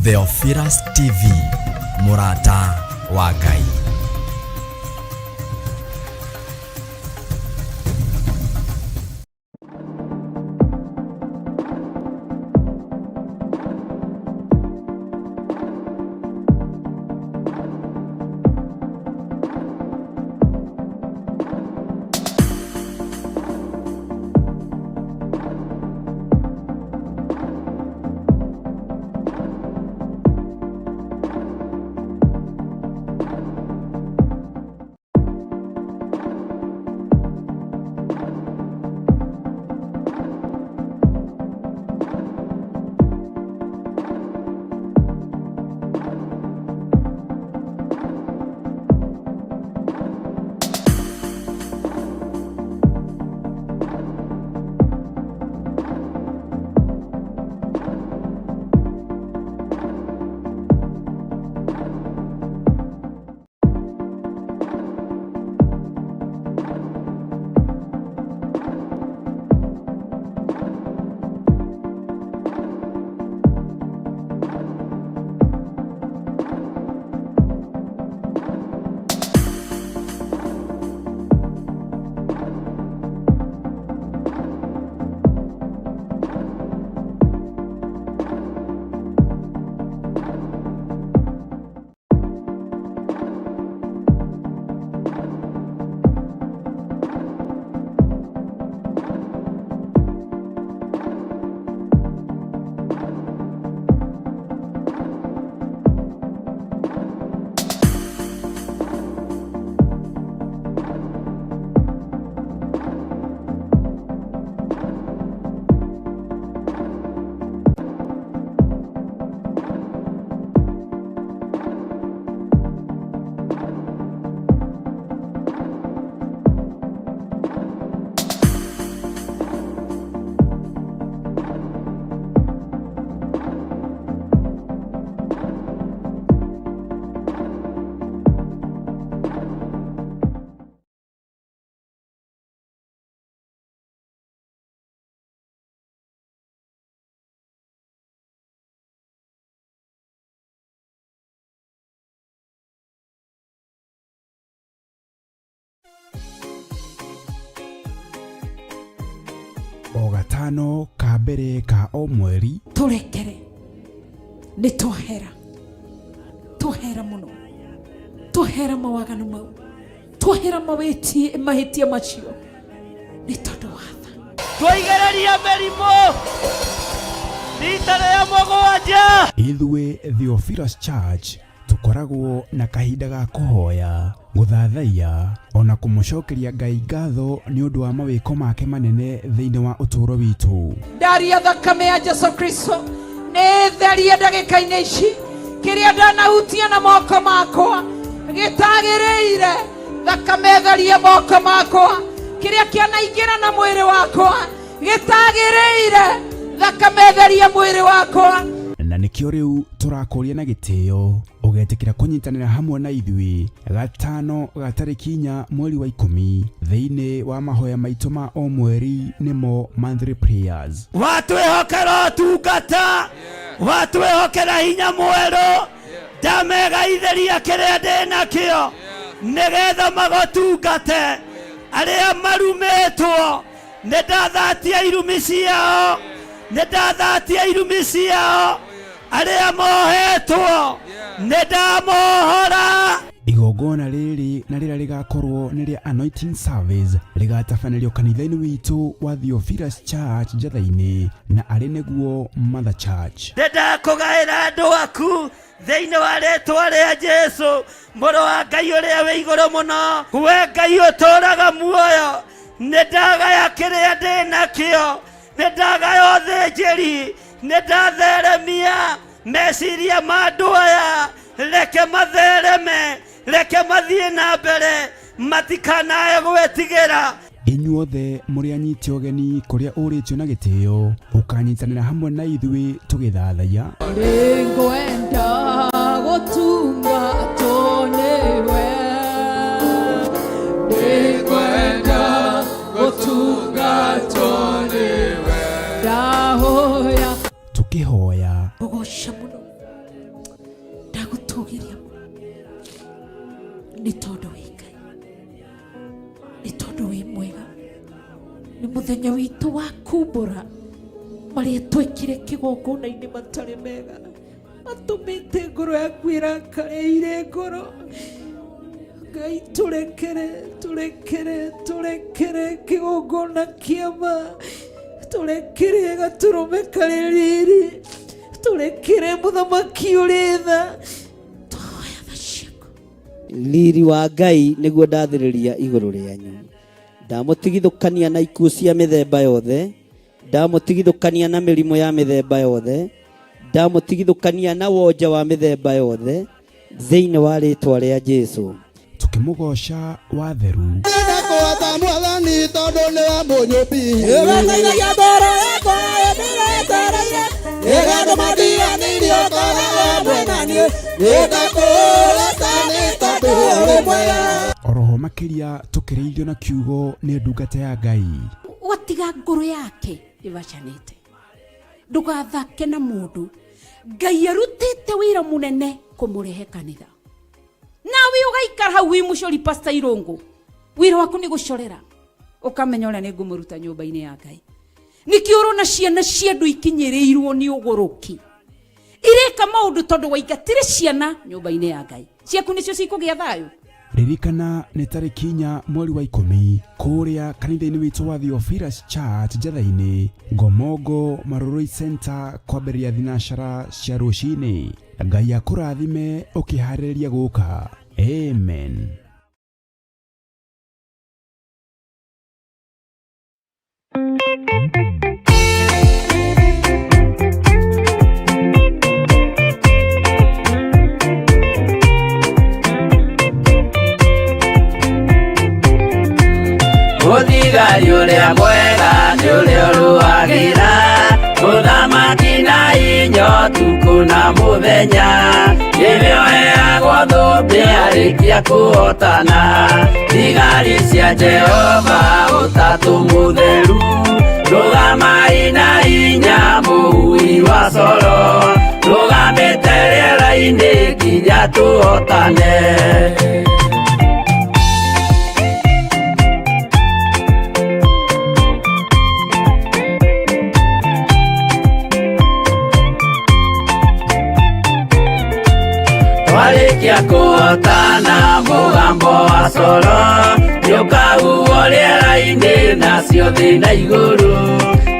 Theophilus TV, mũrata wa Ngai. O gatano ka mbere ka o mweri. Tũrekere, nĩ twahera, twahera mũno, twahera mawaganu mau, twahera mawĩtie mahĩtia macio nĩ tondũ wa tha. Twaigereria mĩrimũ rita rĩa mũgwanja. Ithuĩ Theophilus Church tũkoragwo na kahinda ga kũhoya, gũthathaiya, ona kũmũcokeria Ngai ngatho nĩ ũndũ wa mawĩko make manene thĩinĩ wa ũtũũro witũ. Ndaria thakame ya Jesu Kristo nĩ therie ndagĩka-inĩ ici kĩrĩa ndanahutia na moko makwa gĩtagĩrĩire, thakame therie moko makwa, kĩrĩa kĩanaingĩra na mwĩrĩ wakwa gĩtagĩrĩire, thakame therie mwĩrĩ wakwa. Na nĩkĩo rĩu tũrakũria na gĩtĩo ũgetĩkĩra kũnyitanĩra hamwe na ithuĩ gatano ga tarĩki 4 mweri wa 10 thĩinĩ wa mahoya maitũ ma o mweri, nĩmo monthly prayers. Watwĩhokera ũtungata, watwĩhokera hinya mwerũ, ndamegaithĩria kĩrĩa ndĩ nakĩo nĩgetha magũtungate. Arĩa marumĩtwo nĩ ndathatia irumi ciao, nĩ ndathatia irumi ciao. Arĩa mohetwo nĩ ndamohora. Igongona rĩrĩ na rĩrĩa rĩgakorwo nĩ rĩa anointing service rĩgatabanĩrio kanitha-inĩ witũ wa Theophilus Church Njatha-inĩ, na arĩ nĩguo Mother Church. Nĩ ndakũgaĩra andũ aku thĩinĩ wa rĩtwa rĩa Jesu, mũrũ wa Ngai ũrĩa wĩ igũrũ mũno. We Ngai ũtũũraga muoyo, nĩ ndagaya kĩrĩa ndĩ nakĩo, nĩ ndagaya ũthĩnjĩri, nĩ ndatheremia meciria ma andũ aya. Reke mathereme, reke mathiĩ na mbere, matikanae gwĩtigĩra. Inyuothe mũrĩ anyite ũgeni kũrĩa ũrĩtio na gĩtĩo ũkanyitanĩra hamwe na ithuĩ tũgĩthathaiya. Nĩngwenda gũtungatwo nĩwe, nĩngwenda gũtungatwo nĩwe, ndahoya Tũkĩhoya. Kũgoca mũno, ndagũtũgĩria mũno nĩ tondũ wĩ Ngai, nĩ tondũ wĩ mwega. Nĩ mũthenya witũ wa kumbũra marĩa twekire kĩgongona-inĩ matarĩ mega, matũmĩte ngoro yaku ĩrakare ire ngoro. Ngai, tũrekere, tũrekere, tũrekere kĩgongona kĩama, tũrekere gatũrũme karĩ riri, tũrekere mũthamaki ũrĩ tha. Twahoya tha ciaku. Riri wa Ngai nĩguo ndathĩrĩria igũrũ rĩanyu. Ndamũtigithũkania na ikuũ cia mĩthemba yothe, ndamũtigithũkania na mĩrimũ ya mĩthemba yothe, ndamũtigithũkania na wonja wa mĩthemba yothe, thĩinĩ wa rĩtwa rĩa Jesu. Tũkĩmũgoca watheru. Ndakũhota Mwathani tondũ nĩwe mũnyũmbi. Ĩgataithagia ngoro yakwa ĩndĩretereire, ĩgatũma ndiganĩirio ũkoragwo mwĩ na niĩ. Nĩndakũrata nĩ tondũ ũrĩ mwega. Oroho makĩria tũkĩrĩithio na kiugo nĩ ndungata ya Ngai. Watiga ngoro yake ĩbacanĩte, ndũgathake na mũndũ. Ngai arutĩte wĩra mũnene kũmũrehe kanitha, nawe ũgaikara hau wĩ mũcori. Pastor Irũngũ, wĩra waku nĩ gũcorera, ũkamenya ũrĩa nĩ ngũmũruta nyũmba-inĩ ya Ngai. Nĩkĩo ũrona ciana cia andũ ikinyĩrĩirwo nĩ ũgũrũki, ireka maũndũ tondũ waingatire ciana nyũmba-inĩ ya Ngai. Ciaku nĩcio cikũgĩa thayũ. Ririkana nĩ tarĩki 4 mweri wa 10 kũrĩa kanitha-inĩ witũ wa Theophilus Church, Njatha-inĩ, Ngomongo, Marurui Center, kwambĩrĩria thinacara cia rũcinĩ. Ngai akũrathime ũkĩharĩrĩria gũka. Amen. Mũthigari ũrĩa mwega nĩ ũrĩa ũrũagĩra mũthamaki na inyo tukũ na mũthenya, nĩwe ũheagwo thũmbĩ arĩkia kũhotana. Thigari cia Jehova, ũtatũ mũtheru, rũgamai na hinya, mũhui wa coro rũgamĩte rĩera-inĩ nginya tũhotane. Twarĩkia kũhotana, mũgambo wa coro nĩũkahuhwo rĩera-inĩ, nacio thĩ na igũrũ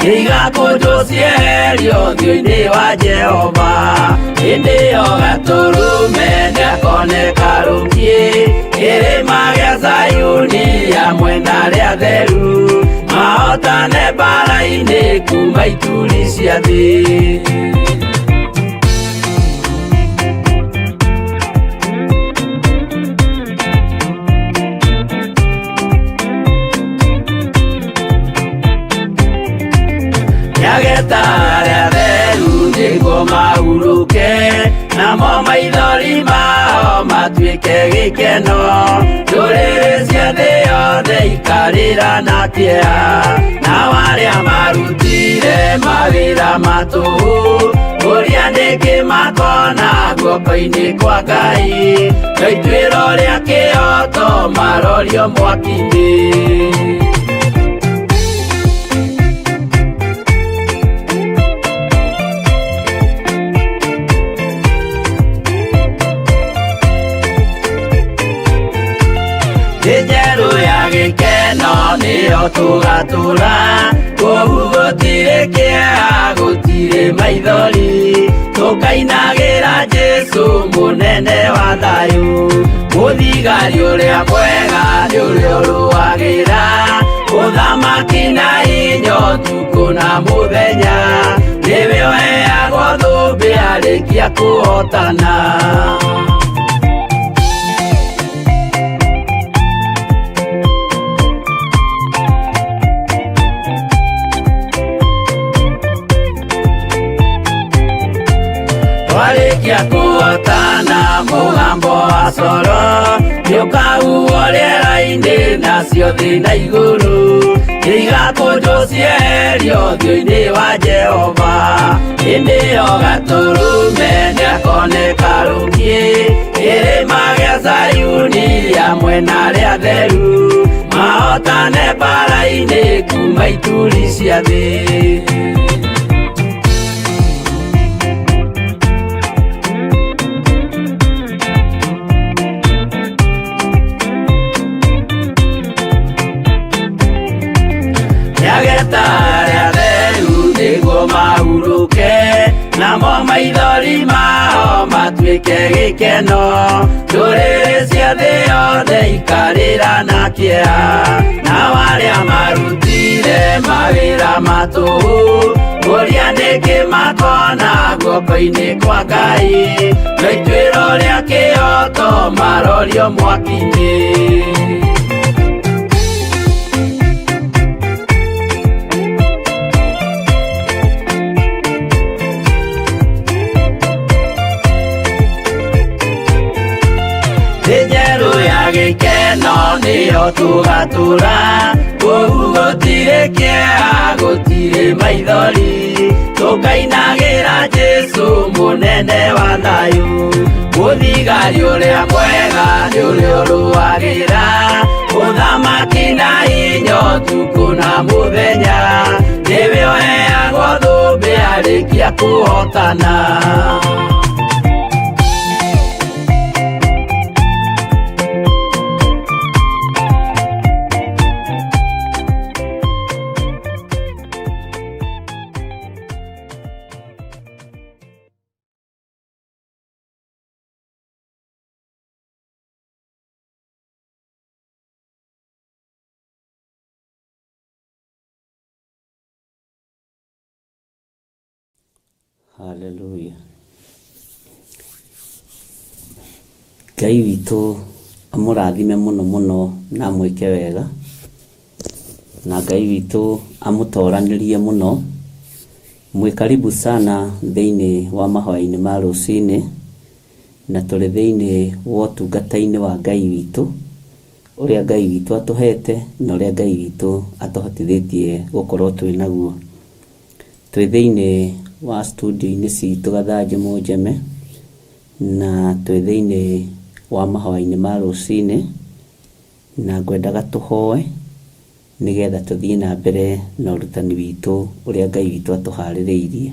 nĩigakũnjwo cieherio ũthiũ-inĩ wa Jehova. Hĩndĩ ĩyo gatũrũme nĩakoneka rũkiĩ kĩrĩma gĩa Zayuni hamwe na arĩa atheru, mahotane mbara-inĩ kuma ituri cia thĩ. Nĩageta arĩa atheru nĩguo mahurũke, namo maithori mao matuĩke gĩkeno. Ndũrĩrĩ cia thĩ yothe ikarĩra na kĩeha, nao arĩa marutire mawĩra ma tũhũ, ũrĩa nĩkĩ makona guoko-inĩ kwa Ngai, no ituĩro rĩa kĩhoto marorio mwaki-inĩ. Thĩ njerũ ya gĩkeno nĩyo tũgatũra, kũu gũtirĩ kĩeha, gũtirĩ maithori, tũkainagĩra Jesũ mũnene wa thayũ. Mũthigari ũrĩa mwega nĩ ũrĩa ũrũagĩra ũthamaki na hinya ũtukũ na mũthenya, nĩwe ũheagwo thũmbĩ arĩkia kũhotana. wa coro nĩũkahuhwo rĩera-inĩ nacio thĩ na igũrũ nĩigakũnjwo cieherio ũthiũ-inĩ wa Jehova hĩndĩ ĩyo gatũrũme nĩakoneka rũkiĩ kĩrĩma gĩa Zayuni hamwe na arĩa atheru mahotane mbara-inĩ kuma ituri cia thĩ. Nĩageta arĩa atheru nĩguo mahurũke namo maithori mao matuĩke gĩkeno ndũrĩrĩ cia thĩ yothe ikarĩra na kĩeha nao arĩa marutire mawĩra ma tũhũ kũria nĩkĩ makona guoko-inĩ kwa Ngai no ituĩro rĩa kĩhoto marorio mwaki-inĩ. Thĩ njerũ ya gĩkeno nĩyo tũgatũra kũu gũtirĩ kĩeha gũtirĩ maithori tũkainagĩra Jesũ mũnene wa thayũ mũthigari ũrĩa mwega nĩ ũrĩa ũrũagĩra ũthamaki na hinya ũtukũ na mũthenya nĩwe ũheagwo thũmbĩ arĩkia kũhotana. Haleluya. Ngai witũ amũrathime mũno mũno na amwĩke wega, na Ngai witũ amũtoranĩrie mũno. Mwĩ karibu sana thĩinĩ wa mahoya-inĩ ma rũcinĩ, na tũrĩ thĩinĩ wa ũtungata-inĩ wa Ngai witũ, ũrĩa Ngai witũ atũhete na ũrĩa Ngai witũ atũhotithĩtie gũkorwo twĩ naguo. Twĩ thĩinĩ wa studio-inĩ citũ Gathanjĩ Mũnjeme, na twĩ thĩinĩ wa mahoya-inĩ ma rũcinĩ, na ngwendaga tũhoe nĩgetha tũthiĩ na mbere na ũrutani witũ ũrĩa Ngai witũ atũharĩrĩirie.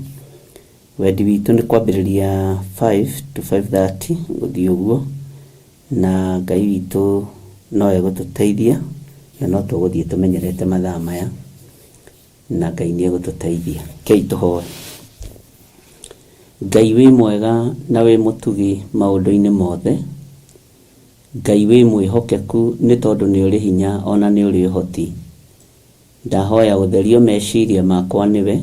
Wendi witũ nĩ kwambĩrĩria 5 to 5:30 gũthiĩ ũguo, na Ngai witũ no egũtũteithia na no tũgũthiĩ tũmenyerete mathaa maya, na Ngai nĩ egũtũteithia. Rekei tũhoe. Ngai wĩ mwega na wĩ mũtugi maũndũ-inĩ mothe, Ngai wĩ mwĩhokeku nĩ tondũ nĩ ũrĩ hinya ona nĩ ũrĩ ũhoti. Ndahoya gũtherio meciria makwa nĩwe,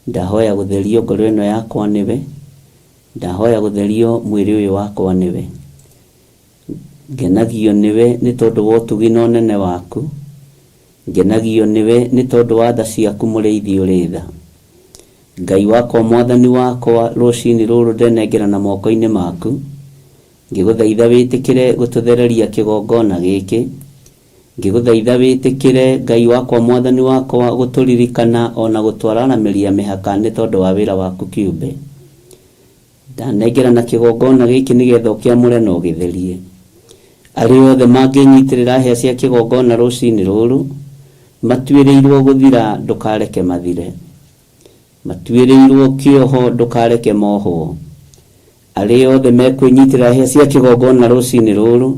ndahoya gũtherio ngoro ĩno yakwa nĩwe, ndahoya gũtherio mwĩrĩ ũyũ wakwa nĩwe. Ngenagio nĩwe nĩ tondũ wa ũtugi na ũnene waku, ngenagio nĩwe nĩ tondũ wa tha ciaku mũrĩithi ũrĩ tha. Ngai wakwa mwathani wakwa rũcinĩ rũrũ ndenengerana moko-inĩ maku, ngĩgũthaitha wĩtĩkĩre gũtũthereria kĩgongona gĩkĩ, ngĩgũthaitha wĩtĩkĩre Ngai wakwa mwathani wakwa gũtũririkana ona gũtwararamĩria mĩhaka nĩ tondũ wa wĩra waku kĩũmbe. Ndanengerana kĩgongona gĩkĩ nĩgetha ũkĩamũre na ũgĩtherie. Arĩa othe mangĩnyitĩrĩra hĩa cia kĩgongona rũcinĩ rũrũ, matuĩrĩirwo gũthira ndũkareke mathire. Matuĩrĩirwo kĩoho ndũkareke mohwo. Arĩa othe mekwĩnyitĩrĩra hĩa cia kĩgongona rũcinĩ rũrũ,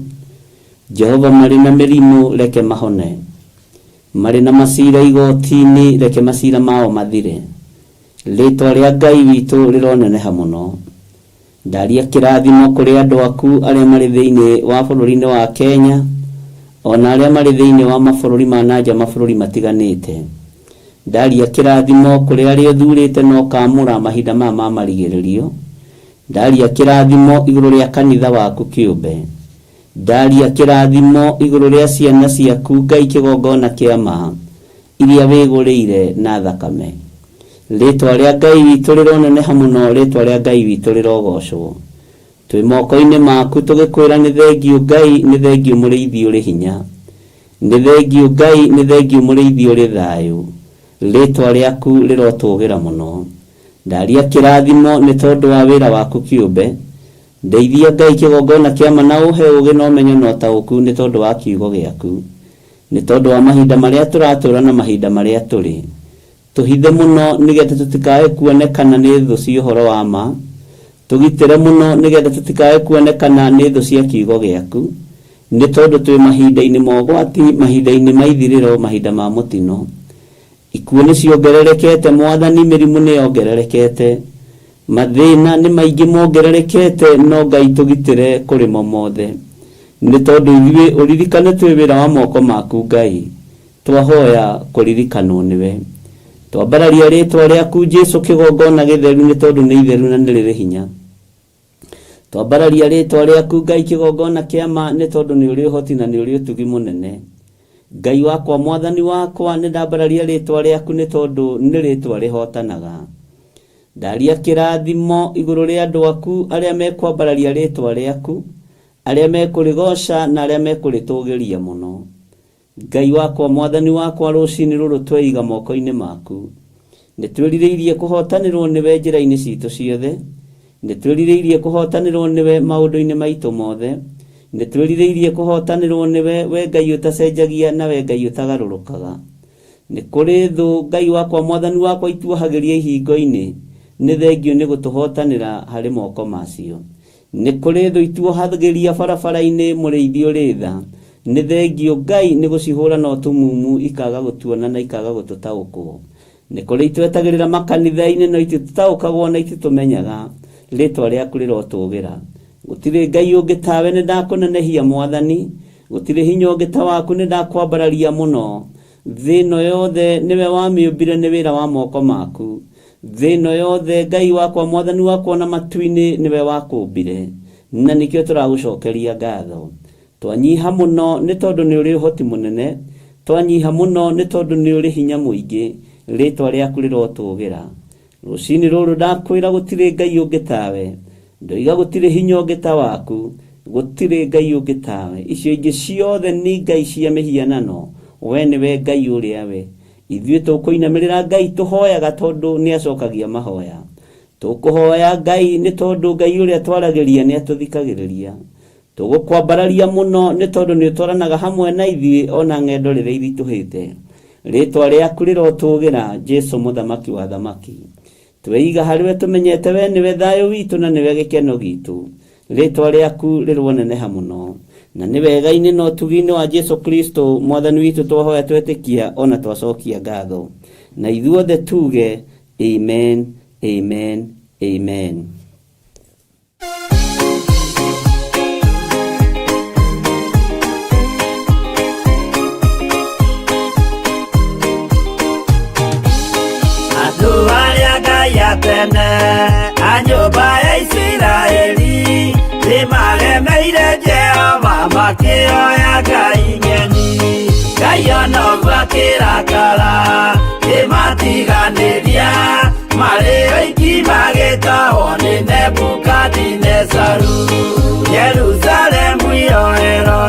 Jehova marĩ na mĩrimũ reke mahone. Marĩ na macira igoti-inĩ reke macira mao mathire. Rĩĩtwa rĩa Ngai witũ rĩroneneha mũno. Ndaria kĩrathimo kũrĩ andũ aku arĩa marĩ thĩinĩ wa bũrũri-inĩ wa Kenya, o na arĩa marĩ thĩinĩ wa mabũrũri ma na nja mabũrũri matiganĩte. Ndaria kĩrathimo kũrĩ arĩa ũthurĩte na ũkaamũra mahinda maya ma marigĩrĩrio. Ndaria kĩrathimo igũrũ rĩa kanitha waku kĩũmbe. Ndaria kĩrathimo igũrũ rĩa ciana ciaku Ngai kĩgongona kĩa ma, iria wĩgũrĩire na thakame. Rĩĩtwa rĩa Ngai witũ rĩroneneha mũno, rĩĩtwa rĩa Ngai witũ rĩrogocwo. Twĩ moko-inĩ maku tũgĩkwĩra nĩ thengiũ Ngai, nĩ thengiũ mũrĩithi ũrĩ hinya. Nĩ thengiũ Ngai, nĩ thengiũ mũrĩithi ũrĩ thayũ. Rĩtwa rĩaku rĩrotũgĩra mũno. Ndaria kĩrathimo nĩ tondũ wa wĩra waku kĩũmbe. Ndeithia Ngai kĩgongona kĩa ma na ũhe ũgĩ na ũmenyo na ũtaũku nĩ tondũ wa kiugo gĩaku. Nĩ tondũ wa mahinda marĩa tũratũra na mahinda marĩa tũrĩ. Tũhithe mũno nĩgetha tũtikae kuonekana nĩ thũ cia ũhoro wa ma. Tũgitĩre mũno nĩgetha tũtikae kuonekana nĩ thũ cia kiugo gĩaku. Nĩ tondũ twĩ mahinda-inĩ ma ũgwati, mahinda-inĩ ma ithirĩro, mahinda ma mũtino. Ikuũ nĩ ciongererekete Mwathani, mĩrimũ nĩ yongererekete. Mathĩna nĩ maingĩ mongererekete, no Ngai tũgitĩre kũrĩ mo mothe. Nĩ tondũ ithuĩ ũririkane twĩ wĩra wa moko maku Ngai. Twahoya kũririkanwo nĩwe. Twambararia rĩtwa rĩaku Jesu kĩgongona gĩtheru nĩ tondũ nĩ itheru na nĩ rĩrĩ hinya. Twambararia rĩtwa rĩaku Ngai kĩgongona kĩa ma nĩ tondũ nĩ ũrĩ ũhoti na nĩ ũrĩ ũtugi mũnene. Ngai wakwa mwathani wakwa nĩ ndambararia rĩtwa rĩaku nĩ tondũ nĩ rĩtwa rĩhotanaga. Ndaria kĩrathimo igũrũ rĩa andũ aku arĩa mekwambararia rĩtwa rĩaku, arĩa mekũrĩgoca na arĩa mekũrĩtũgĩria mũno. Ngai wakwa mwathani wakwa rũcinĩ rũrũ tweiga moko-inĩ maku. Nĩ twĩrirĩirie kũhotanĩrwo nĩwe njĩra-inĩ citũ ciothe. Nĩ twĩrirĩirie kũhotanĩrwo nĩwe maũndũ-inĩ maitũ mothe. Nĩ twĩrirĩirie kũhotanĩrwo nĩwe we Ngai ũtacenjagia na we Ngai ũtagarũrũkaga. Nĩ kũrĩ thũ Ngai wakwa mwathani wakwa ituohagĩria ihingo-inĩ, nĩ thengiũ nĩ gũtũhotanĩra harĩ moko macio. Nĩ kũrĩ thũ ituohagĩria barabara-inĩ mũrĩithi ũrĩ tha, nĩ thengiũ Ngai nĩ gũcihũra na ũtumumu ikaga gũtuona na ikaga gũtũtaũkwo. Nĩ kũrĩ itwetagĩrĩra makanitha-inĩ no ititũtaũkagwo na ititũmenyaga, rĩtwa rĩaku rĩrotũgĩra. Gũtirĩ Ngai ũngĩ tawe nĩ ndakũnenehia Mwathani, gũtirĩ hinya ũngĩ ta waku nĩ ndakwambararia mũno. Thĩ ĩno yothe nĩwe wamĩũmbire nĩ wĩra wa moko maku. Thĩ ĩno yothe Ngai wakwa mwathani wakwa na matu-inĩ nĩwe wakũmbire, na nĩkĩo tũragũcokeria ngatho. Twanyiha mũno nĩ tondũ nĩ ũrĩ ũhoti mũnene, twanyiha mũno nĩ tondũ nĩ ũrĩ hinya mũingĩ, rĩtwa rĩaku rĩrotũgĩra. Rũcinĩ rũrũ ndakwĩra gũtirĩ Ngai ũngĩ tawe, ndoiga gũtirĩ hinya ũngĩ ta waku, gũtirĩ Ngai ũngĩ tawe. Icio ingĩ ciothe nĩ ngai cia mĩhianano, we nĩwe Ngai ũrĩa we. Ithuĩ tũkũinamĩrĩra Ngai tũhoyaga tondũ nĩ acokagia mahoya. Tũkũhoya Ngai nĩ tondũ Ngai ũrĩa twaragĩria nĩ atũthikagĩrĩria. Tũgũkwambararia mũno nĩ tondũ nĩ ũtwaranaga hamwe na ithuĩ ona ng'endo rĩrĩa iritũhĩte. Rĩtwa rĩaku rĩrotũgĩra, Jesu mũthamaki wa athamaki. Tweiga harĩwe tũmenyete we nĩwe thayũ witũ na nĩwe gĩkeno gitũ. Rĩtwa rĩaku rĩroneneha mũno. Na nĩ wega-inĩ na ũtugi-inĩ wa Jesu Kristo mwathani witũ twahoya twetĩkia ona twacokia ngatho. Na ithuothe tuge amen, amen, amen. Andũ arĩa Ngai a tene a nyũmba ya Isiraeli nĩmaremeire Jehova makĩoya ngai ng'eni. Ngai ona ũguo akĩrakara kĩmatiganĩria marĩ oiki magĩtahwo nĩ Nebukadinezaru. Jerusalemu yoerwo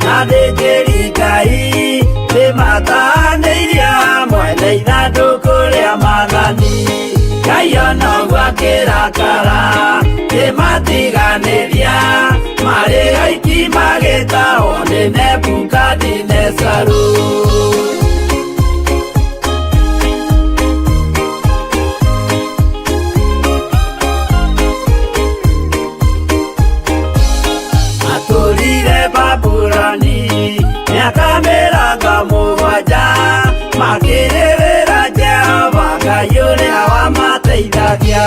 na athĩnjĩri Ngai nĩmatahanĩirio hamwe na ithandũkũ rĩa maathani. Ngai ona ũguo akĩrakara kĩmatiganĩria marĩ oiki magĩtahwo nĩ Nebukadinezaru. Matũrire Babuloni mĩaka mĩrongo mũgwanja makĩrĩrĩra Jehova Ngai ũrĩa wamateithagia.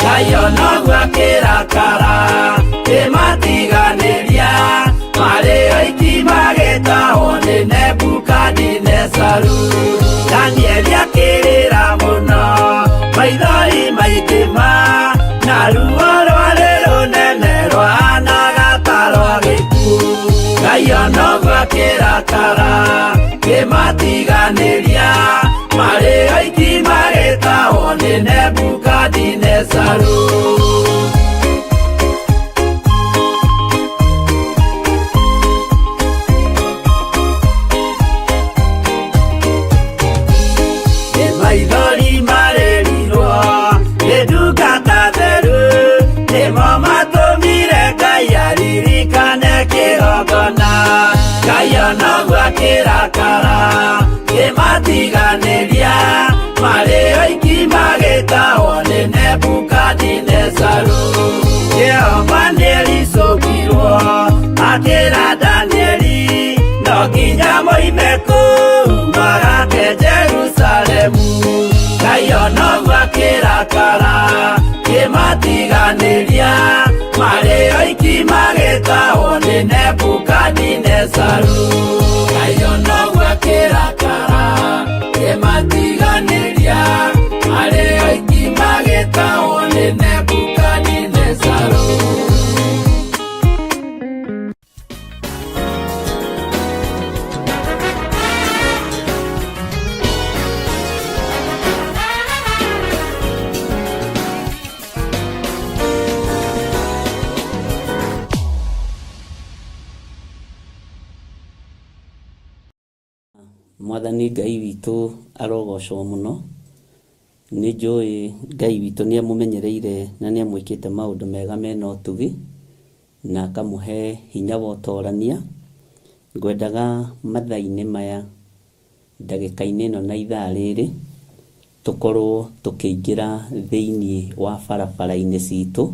Ngai ona ũguo akĩrakara kĩmatiganĩria marĩ oiki magĩtahwo nĩ Nebukadinezaru. Danieli akĩrĩra mũno maithori maingĩ ma na ruo rwarĩ rũnene rwahanaga ta rwa gĩkuũ. Ngai ona ũguo akĩrakara kĩmatiganĩria marĩ oiki magĩtahwo nĩ Nebukadinezaru. onoguo akĩrakara kĩmatiganĩria marĩ oiki magĩtahwo nĩ Nebukadinezaru. Jehova nĩericũkirwo akĩra Danieli no nginya moime kũu magake Jerusalemu. Ngai onoguo akĩrakara kĩmatiganĩria marĩ oiki magĩtahwo nĩ Nebukadinezaru. Ngai onoguo akĩrakara kĩmatiganĩria marĩ oiki magĩtahwo nĩ Nebukadinezaru. Mwathani Ngai witũ arogocwo mũno. Nĩ njũĩ Ngai witũ nĩ amũmenyereire na nĩ amwĩkĩte maũndũ mega mena ũtugi na akamũhe hinya wa ũtorania. Ngwendaga mathaa-inĩ maya, ndagĩka-inĩ ĩno na ithaa rĩrĩ, tũkorwo tũkĩingĩra thĩinĩ wa barabara-inĩ citũ,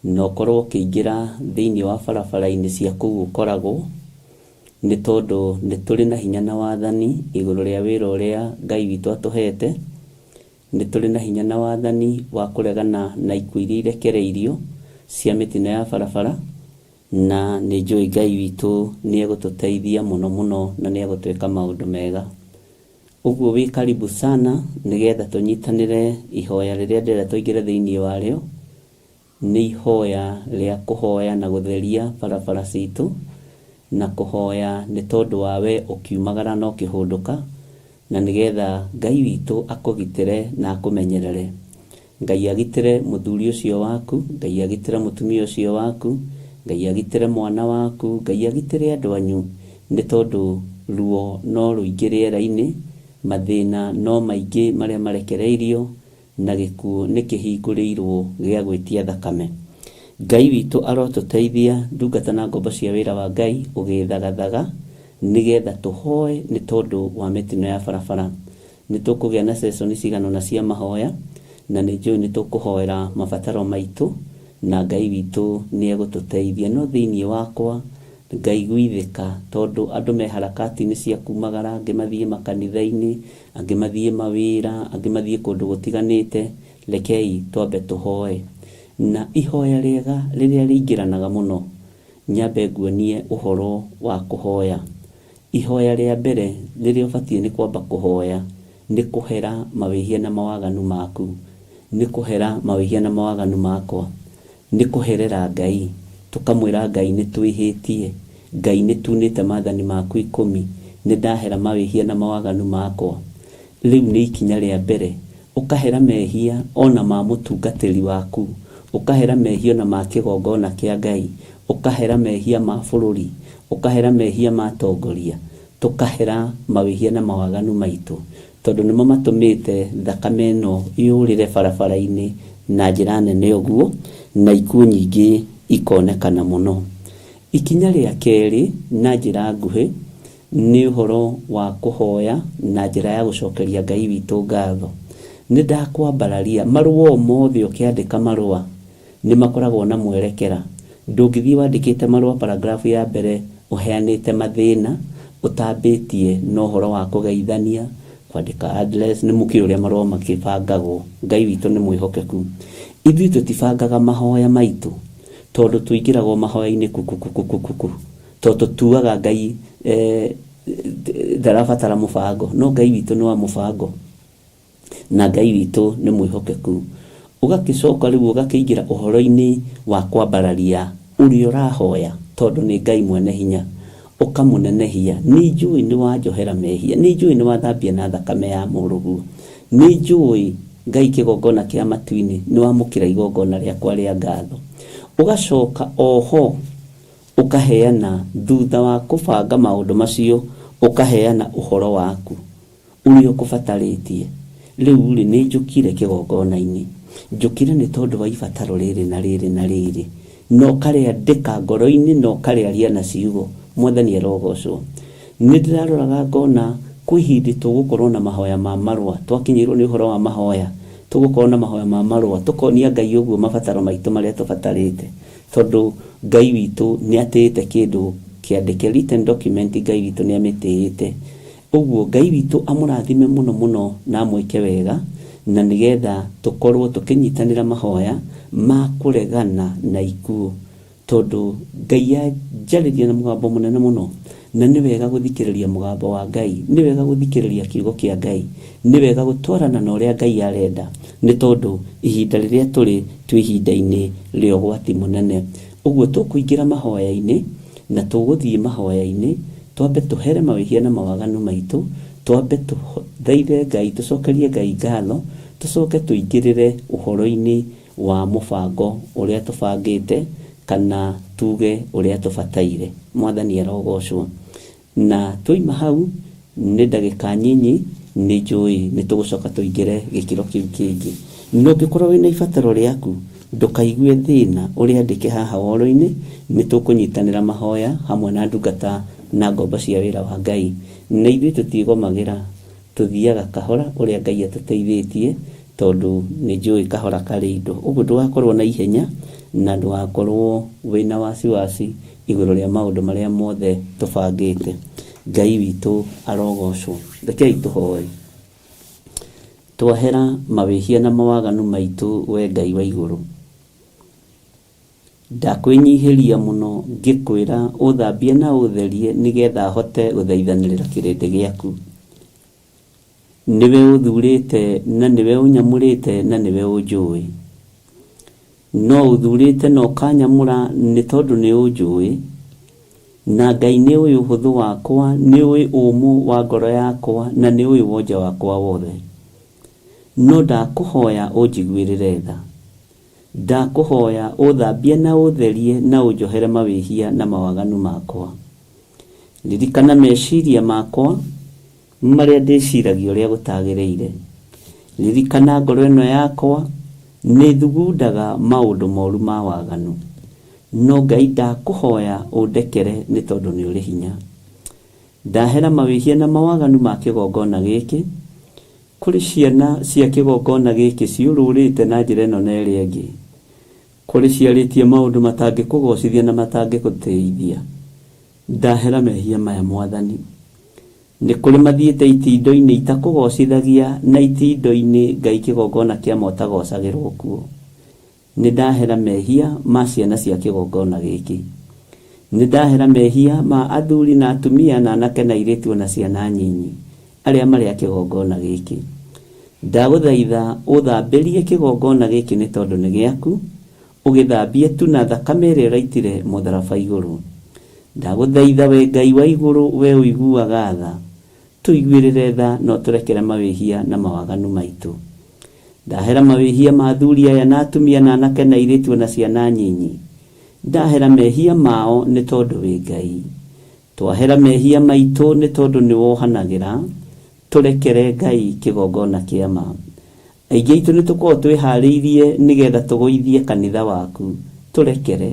na ũkorwo ũkĩingĩra thĩinĩ wa barabara-inĩ cia kũu ũkoragwo, nĩ tondũ nĩ tũrĩ na hinya na wathani igũrũ rĩa wĩra ũrĩa Ngai witũ atũhete, nĩ tũrĩ na hinya na wathani wa kũregana na ikuũ iria irekereirio cia mĩtino ya barabara, na nĩ njũĩ Ngai witũ nĩ egũtũteithia mũno mũno na nĩ egũtwĩka maũndũ mega. Ũguo wĩ karibu sana nĩgetha tũnyitanĩre ihoya rĩrĩa ndĩrenda tũingĩre thĩinĩ warĩo, Nĩ ihoya rĩa kũhoya na gũtheria barabara citũ, na kũhoya nĩ tondũ wa we ũkiumagara na ũkĩhũndũka, na nĩ getha Ngai witũ akũgitĩre na akũmenyerere. Ngai agitĩre mũthuri ũcio waku, Ngai agitĩre mũtumia ũcio waku, Ngai agitĩre mwana waku, Ngai agitĩre andũ anyu, nĩ tondũ ruo no rũingĩ rĩera-inĩ, mathĩna no maingĩ marĩa marekereirio, na gĩkuũ nĩ kĩhingũrĩirwo gĩa gwĩtia thakame. Ngai witũ arotũteithia ndungata na ngombo cia wĩra wa Ngai ũgĩthagathaga nĩ getha tũhoe nĩ tondũ wa mĩtino ya barabara. Nĩ tũkũgĩa na session cigana ũna cia mahoya na nĩ njũĩ nĩ tũkũhoera mabataro maitũ na Ngai witũ nĩ egũtũteithia. No thĩinĩ wakwa ngaiguithĩka tondũ andũ me harakati-inĩ cia kumagara, angĩ mathiĩ makanitha-inĩ, angĩ mathiĩ mawĩra, angĩ mathiĩ kũndũ gũtiganĩte, rekei twambe tũhoe. Na ihoya rĩega rĩrĩa rĩingĩranaga mũno, nyambe nguonie ũhoro wa kũhoya. Ihoya rĩa mbere rĩrĩa ũbatiĩ nĩ kwamba kũhoya, nĩ kũhera mawĩhia na mawaganu maku, nĩ kũhera mawĩhia na mawaganu makwa. Nĩ kũherera Ngai, tũkamwĩra Ngai nĩ twĩhĩtie, Ngai nĩ tunĩte mathani maku ikũmi, nĩ ndahera mawĩhia na mawaganu makwa. Rĩu nĩ ikinya rĩa mbere, ũkahera mehia ona ma mũtungatĩri waku, ũkahera mehia ona ma kĩgongona kĩa Ngai, ũkahera mehia ma bũrũri, ũkahera mehia ma atongoria, tũkahera mawĩhia na mawaganu maitũ. Tondũ nĩmo matũmĩte thakame ĩno yũrĩre barabara-inĩ na njĩra nene ũguo, na ikuũ nyingĩ ikonekana mũno. Ikinya rĩa kerĩ na njĩra nguhĩ, nĩ ũhoro wa kũhoya na njĩra ya gũcokeria Ngai witũ ngatho. Nĩ ndakwambararia, marũa o mothe ũkĩandĩka marũa, nĩ makoragwo na mwerekera. Ndũngĩthiĩ wandĩkĩte marũa paragraph ya mbere ũheanĩte mathĩna, ũtambĩtie na ũhoro wa kũgeithania, kwandĩka address, nĩ mũkĩũĩ ũrĩa marũa makĩbangagwo. Ngai witũ nĩ mwĩhokeku. Ithuĩ tũtibangaga mahoya maitũ tondũ tũingĩraga o mahoya-inĩ kukukukukuku, tondũ tũtuaga Ngai ndarabatara mũbango. No Ngai witũ nĩ wa mũbango. Na Ngai witũ nĩ mwĩhokeku. Ũgakĩcoka rĩu ũgakĩingĩra ũhoro-inĩ wa kwambararia ũrĩa ũrahoya, tondũ nĩ Ngai mwene hinya, ũkamũnenehia. Nĩ njũĩ nĩ wanjohera mehia, nĩ njũĩ nĩ wathambia na thakame ya mũrũguo, nĩ njũĩ Ngai kĩgongona kĩa matu-inĩ nĩ wamũkĩra igongona rĩakwa rĩa ngatho. Ũgacoka oho ũkaheana, thutha wa kũbanga maũndũ macio, ũkaheana ũhoro waku. Ũrĩa ũkũbatarĩtie. Rĩu-rĩ, nĩnjũkire kĩgongona-inĩ. Njũkire nĩ tondũ wa ibataro rĩrĩ na rĩrĩ na rĩrĩ. Na ũkarĩandĩka ngoro-inĩ na ũkarĩaria na ciugo. Mwathani arogocwo. Nĩ ndĩraroraga ngona kwĩ hĩndĩ tũgũkorwo na mahoya ma marũa, twakinyĩirwo nĩ ũhoro wa mahoya, tũgũkorwo na mahoya ma marũa, tũkonia Ngai ũguo mabataro maitũ marĩa tũbatarĩte, tondũ Ngai witũ nĩ atĩĩte kĩndũ kĩandĩke, written document, Ngai witũ nĩ amĩtĩĩte. Ũguo Ngai witũ amũrathime mũno mũno na amwĩke wega, na nĩgetha tũkorwo tũkĩnyitanĩra mahoya ma kũregana na ikuũ. Tondũ Ngai anjarĩria na mũgambo mũnene mũno, na nĩ wega gũthikĩrĩria mũgambo wa Ngai, nĩ wega gũthikĩrĩria kiugo kĩa Ngai, nĩ wega gũtwarana na ũrĩa Ngai arenda, nĩ tondũ ihinda rĩrĩa tũrĩ, twĩ ihinda-inĩ rĩa ũgwati mũnene. Ũguo tũkũingĩra mahoya-inĩ, na tũgũthiĩ mahoya-inĩ, twambe tũhere mawĩhia na mawaganu maitũ, twambe tũthaithe Ngai, tũcokerie Ngai ngatho, tũcoke tũingĩrĩre ũhoro-inĩ wa mũbango ũrĩa tũbangĩte kana tuge ũrĩa tũbataire. Mwathani arogocwo. Na twoima hau nĩ ndagĩka nyinyi nĩ njũĩ nĩ tũgũcoka tũingĩre gĩkĩro kĩu kĩngĩ. Na ũngĩkorwo wĩna ibataro rĩaku ndũkaigue thĩna ũrĩandĩke haha woro-inĩ, nĩ tũkũnyitanĩra mahoya hamwe na ndungata na ngombo cia wĩra wa Ngai. Na ithuĩ tũtiĩgomagĩra, tũthiaga kahora ũrĩa Ngai atũteithĩtie, tondũ nĩ njũĩ kahora karĩ indo. Ũguo ndũgakorwo na ihenya na ndũgakorwo wĩna wasiwasi igũrũ rĩa maũndũ marĩa mothe tũbangĩte. Ngai witũ arogocwo. Rekei tũhoe. Twahera mawĩhia na mawaganu maitũ we Ngai wa igũrũ. Ndakwĩnyihĩria mũno ngĩkwĩra ũthambie na ũtherie nĩgetha hote gũthaithanĩrĩra kĩrĩndĩ gĩaku. Nĩwe ũthurĩte na nĩwe ũnyamũrĩte na nĩwe ũnjũĩ. No ũthurĩte na ũkanyamũra nĩ tondũ nĩ ũnjũĩ. Na Ngai nĩ ũĩ ũhũthũ wakwa, nĩ ũĩ ũmũ wa ngoro yakwa, na nĩ ũĩ wonje wakwa wothe. No ndakũhoya ũnjiguĩrĩre tha. Ndakũhoya ũthambie na ũtherie na ũnjohere mawĩhia na mawaganu makwa. Ririkana meciria makwa marĩa ndĩciragia ũrĩa gũtagĩrĩire. Ririkana ngoro ĩno yakwa nĩ thugundaga maũndũ moru ma waganu. No Ngai ndakũhoya ũndekere nĩ tondũ nĩ ũrĩ hinya. Ndahera mawĩhia na mawaganu ma kĩgongona gĩkĩ. Kũrĩ ciana cia kĩgongona gĩkĩ ciũrũrĩte na njĩra ĩno na ĩrĩa ĩngĩ. Kũrĩ ciarĩtie maũndũ matangĩkũgocithia na matangĩgũtĩithia. Ndahera mehia maya Mwathani. Nĩ kũrĩ mathiĩte itindo-inĩ itakũgocithagia na itindo-inĩ Ngai kĩgongona kĩa ma ũtagocagĩrwo kuo. Nĩ ndahera mehia ma ciana cia kĩgongona gĩkĩ. Nĩ ndahera mehia ma athuri na atumia na anake na airĩtu ona ciana nyinyi arĩa marĩ a kĩgongona gĩkĩ. Ndagũthaitha ũthambĩrie kĩgongona gĩkĩ nĩ tondũ nĩ gĩaku, ũgĩthambie tu na thakame ĩrĩa ũraitire mũtharaba igũrũ. Ndagũthaitha we Ngai wa igũrũ, we ũiguaga tha, tũiguĩrĩre tha na ũtũrekere mawĩhia na mawaganu maitũ. Ndahera mawĩhia ma athuri aya na atumia na anake na airĩtu ona ciana nyinyi. Ndahera mehia mao nĩ tondũ wĩ Ngai. Twahera mehia maitũ nĩ tondũ nĩ wohanagĩra, tũrekere Ngai kĩgongona kĩa ma. Aingĩ aitũ nĩ tũkoragwo twĩharĩirie nĩgetha tũgũithie kanitha waku, tũrekere.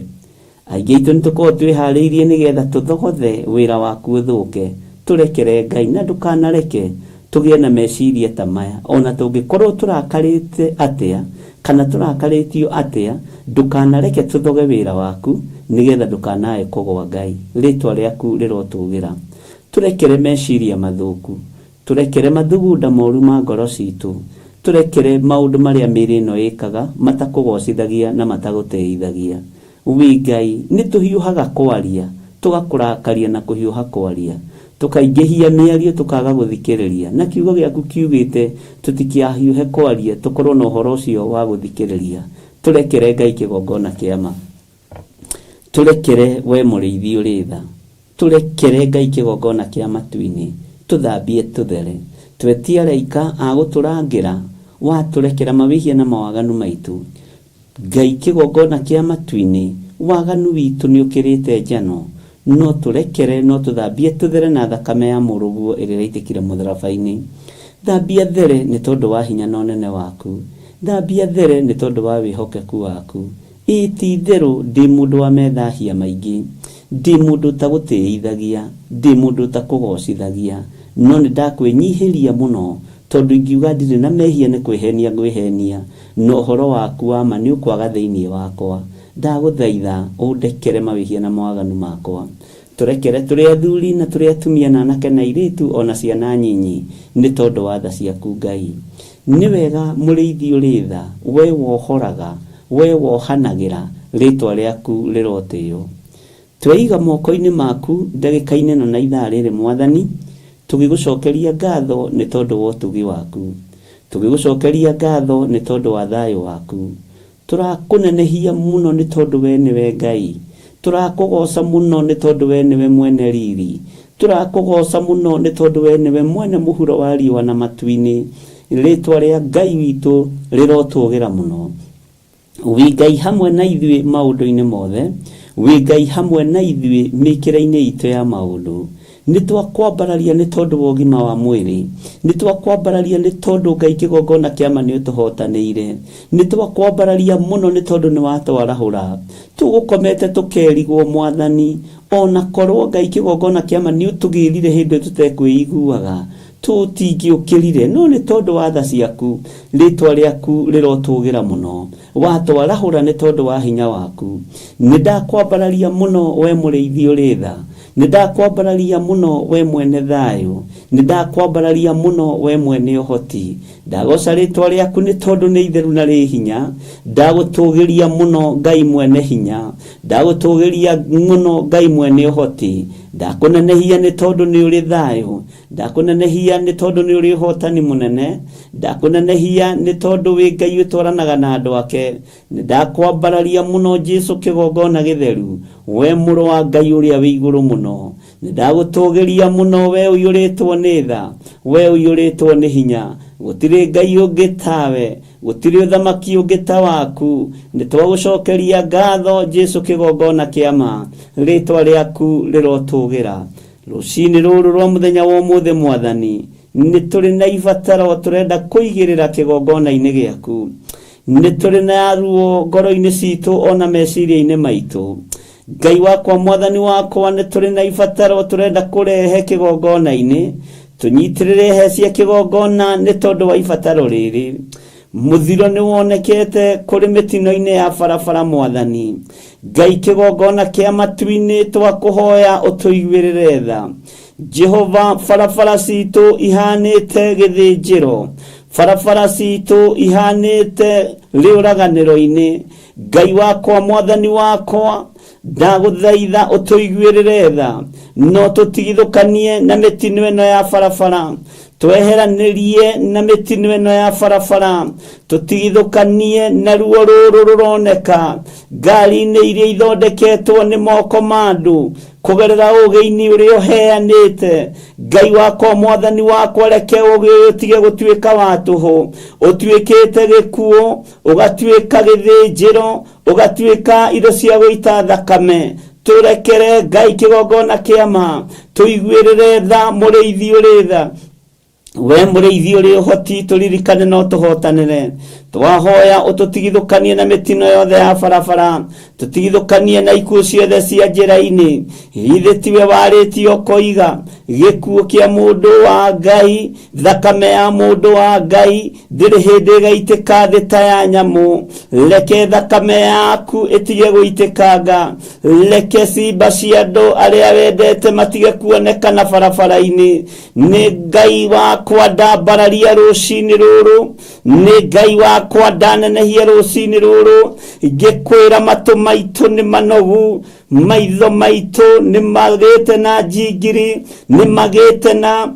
Aingĩ aitũ nĩ tũkoragwo twĩharĩirie nĩgetha tũthogothe wĩra waku ũthũke, tũrekere Ngai, na ndũkanareke tũgĩe na meciria ta maya. Ona tũngĩkorwo tũrakarĩte atĩa kana tũrakarĩtio atĩa, ndũkanareke tũthoge wĩra waku nĩgetha ndũkanae kũgwa Ngai. Rĩtwa rĩaku rĩrotũgĩra. Tũrekere meciria mathũku, tũrekere mathugunda moru ma ngoro citũ, tũrekere maũndũ marĩa mĩĩrĩ ĩno ĩkaga matakũgocithagia na matagũtĩithagia. Wĩ Ngai, nĩ tũhiũhaga kwaria, tũgakũrakaria na kũhiũha kwaria, tũkaingĩhia mĩario tũkaga gũthikĩrĩria, na kiugo gĩaku kiugĩte tũtikahiũhe kwaria, tũkorwo na ũhoro ũcio wa gũthikĩrĩria. Tũrekere Ngai kĩgongona kĩa ma. Tũrekere we mũrĩithi ũrĩ tha. Tũrekere Ngai kĩgongona kĩa matu-inĩ, tũthambie tũthere. Twetie araika a gũtũrangĩra, watũrekera mawĩhia na mawaganu maitũ. Ngai kĩgongona kĩa matu-inĩ, waganu witũ nĩ ũkĩrĩte njano, no tũrekere, no tũthambie tũthere na thakame ya mũrũguo ĩrĩa ĩraitĩkire mũtharaba-inĩ. Thambia there nĩ tondũ wa hinya na ũnene waku. Thambia there nĩ tondũ wa wĩhokeku waku. Ĩĩ ti-itherũ ndĩ mũndũ wa methahia maingĩ. Ndĩ mũndũ ũtagũtĩithagia, ndĩ mũndũ ũtakũgocithagia, no nĩ ndakwĩnyihĩria mũno, tondũ ingiuga ndirĩ na mehia nĩ kwĩhenia ngwĩhenia, na ũhoro waku wa ma nĩ ũkwaga thĩinĩ wakwa. Ndagũthaitha ũndekere mawĩhia na mawaganu makwa. Tũrekere tũrĩ athuri na tũrĩ atumia na anake na airĩtu o na ciana nyinyi, nĩ tondũ wa tha ciaku Ngai. Nĩ wega mũrĩithi ũrĩ tha, wee wohoraga, wee wohanagĩra, rĩtwa rĩaku rĩrotĩo. Tweiga moko-inĩ maku ndagĩka-inĩ ĩno na ithaa rĩrĩ Mwathani, tũgĩgũcokeria ngatho nĩ tondũ wa ũtugi waku. Tũgĩgũcokeria ngatho nĩ tondũ wa thayũ waku. Tũrakũnenehia mũno nĩ tondũ wee nĩwe Ngai. Tũrakũgooca mũno nĩ tondũ wee nĩwe mwene riri. Tũrakũgooca mũno nĩ tondũ wee nĩwe mwene mũhuro wa riũa na matu-inĩ. Rĩĩtwa rĩa Ngai witũ rĩrotũũgĩra mũno. Wĩ Ngai hamwe na ithuĩ maũndũ-inĩ mothe, wĩ Ngai hamwe na ithuĩ mĩkĩre-inĩ itũ ya maũndũ. Nĩ twakwambararia nĩ tondũ wa ũgima wa mwĩrĩ. Nĩ twakwambararia nĩ tondũ Ngai kĩgongona kĩa ma nĩ ũtũhotanĩire. Nĩ twakwambararia mũno nĩ tondũ nĩ watwarahũra. Tũgũkomete tũkerigwo Mwathani, ona korwo Ngai kĩgongona kĩa ma nĩ ũtũgĩrire hĩndĩ ĩyo tũtekwĩiguaga, tũtingĩũkĩrire, no nĩ tondũ wa tha ciaku, rĩtwa rĩaku rĩrotũgĩra mũno. Watwarahũra nĩ tondũ wa hinya waku. Nĩ ndakwambararia mũno we mũrĩithi ũrĩ tha. Nĩ ndakwambararia mũno we mwene thayũ. Nĩ ndakwambararia mũno we mwene ũhoti. Ndagoca rĩtwa rĩaku nĩ tondũ nĩ itheru na rĩ hinya. Ndagũtũgĩria mũno Ngai mwene hinya. Ndagũtũgĩria mũno Ngai mwene ũhoti. Ndakũnenehia nĩ tondũ nĩ ũrĩ thayũ. Ndakũnenehia nĩ tondũ nĩ ũrĩ ũhotani mũnene. Ndakũnenehia nĩ tondũ wĩ Ngai ũtwaranaga na andũ ake. Nĩ ndakwambararia mũno Jesu kĩgongona gĩtheru, we mũrũ wa Ngai ũrĩa wĩ igũrũ mũno. Nĩ ndagũtũgĩria mũno we ũiyũrĩtwo nĩ tha, we ũiyũrĩtwo nĩ hinya. Gũtirĩ Ngai ũngĩ tawe, gũtirĩ ũthamaki ũngĩ ta waku. Nĩ twagũcokeria ngatho Jesu kĩgongona kĩa ma, rĩtwa rĩaku rĩrotũgĩra. Rũcinĩ rũrũ rwa mũthenya wa ũmũthĩ Mwathani, nĩ tũrĩ na ibataro tũrenda kũigĩrĩra kĩgongona-inĩ gĩaku. Nĩ tũrĩ na ruo ngoro-inĩ citũ ona meciria-inĩ maitũ. Ngai wakwa Mwathani wakwa, nĩ tũrĩ na ibataro tũrenda kũrehe kĩgongona-inĩ. Tũnyitĩrĩre he cia kĩgongona nĩ tondũ wa ibataro rĩrĩ. Mũthiro nĩ wonekete kũrĩ mĩtino-inĩ ya barabara Mwathani. Ngai kĩgongona kĩa matu-inĩ twakũhoya ũtũiguĩrĩre tha. Jehova, barabara citũ ihanĩte gĩthĩnjĩro, barabara citũ ihanĩte rĩũraganĩro-inĩ. Ngai wakwa, Mwathani wakwa, ndagũthaitha ũtũiguĩrĩre tha, no tũtigithũkanie na mĩtino ĩno ya barabara, tweheranĩrie na mĩtino ĩno ya barabara, tũtigithũkanie na ruo rũrũ rũroneka ngari-inĩ iria ithondeketwo nĩ moko ma andũ, kũgerera ũũgĩ-inĩ ũrĩa ũheanĩte. Ngai wakwa, Mwathani wakwa, reke ũũgĩ ũyũ ũtige gũtuĩka wa tũhũ, ũtuĩkĩte gĩkuũ, ũgatuĩka gĩthĩnjĩro, ũgatuĩka indo cia gũita thakame. Tũrekere Ngai kĩgongona kĩa ma, tũiguĩrĩre tha mũrĩithi ũrĩ tha. We mũrĩithi ũrĩ ũhoti, tũririkane no tũhotanĩre. Twahoya ũtũtigithũkanie na mĩtino yothe ya barabara, tũtigithũkanie na ikuũ ciothe cia njĩra-inĩ. Githĩ tiwe warĩtie ũkoiga, gĩkuũ kĩa mũndũ wa Ngai, thakame ya mũndũ wa Ngai ndĩrĩ hĩndĩ ĩgaitĩka thĩ ta ya nyamũ. Reke thakame yaku ĩtige gũitĩkanga, reke cimba cia andũ arĩa wendete matige kuonekana barabara-inĩ. Nĩ Ngai wakwa ndambararia rũcinĩ rũrũ, nĩ Ngai wakwa ndanenehia rũcinĩ rũrũ, ngĩkwĩra matũ maitũ nĩ manogu, maitho maitũ nĩ magĩte na njingiri, nĩ magĩte na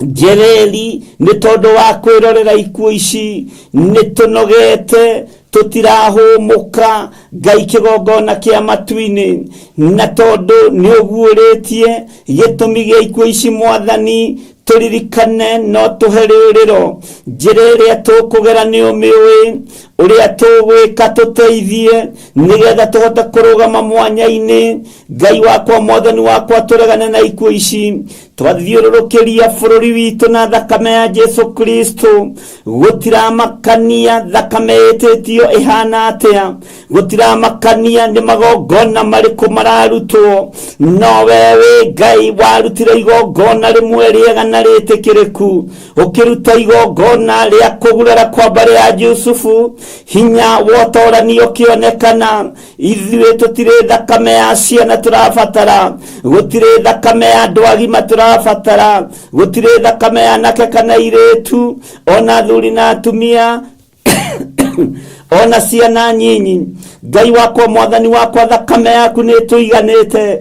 njereri nĩ tondũ wa kwĩrorera ikuũ ici. Nĩ tũnogete, tũtirahũmũka Ngai kĩgongona kĩa matu-inĩ, na tondũ nĩ ũguũrĩtie gĩtũmi gĩa ikuũ ici Mwathani, tũririkane no tũhe rĩũrĩro. Njĩra ĩrĩa tũkũgera nĩ ũmĩũĩ, ũrĩa tũgwĩka tũteithie nĩgetha tũhote kũrũgama mwanya-inĩ. Ngai wakwa, Mwathani wakwa, tũregane na ikuũ ici. Twathiũrũrũkĩria bũrũri witũ na thakame ya Jesu Kristo. Gũtiramakania thakame ĩtĩtio ĩhana atĩa, gũtiramakania nĩ magongona marĩkũ mararutwo, no we wĩ Ngai warutire igongona rĩmwe rĩega na rĩtĩkĩrĩku, ũkĩruta igongona rĩa kũgurara kwa mbarĩ ya Jusufu, hinya wotorani ũkĩonekana. Ithuĩ tũtirĩ thakame ya ciana tũrabatara, gũtirĩ thakame ya andũ agima tũrabatara, gũtirĩ thakame ya anake kana airĩtu, ona athuri na atumia, ona ciana nyinyi. Ngai wakwa, Mwathani wakwa, thakame yaku nĩ ĩtũiganĩte.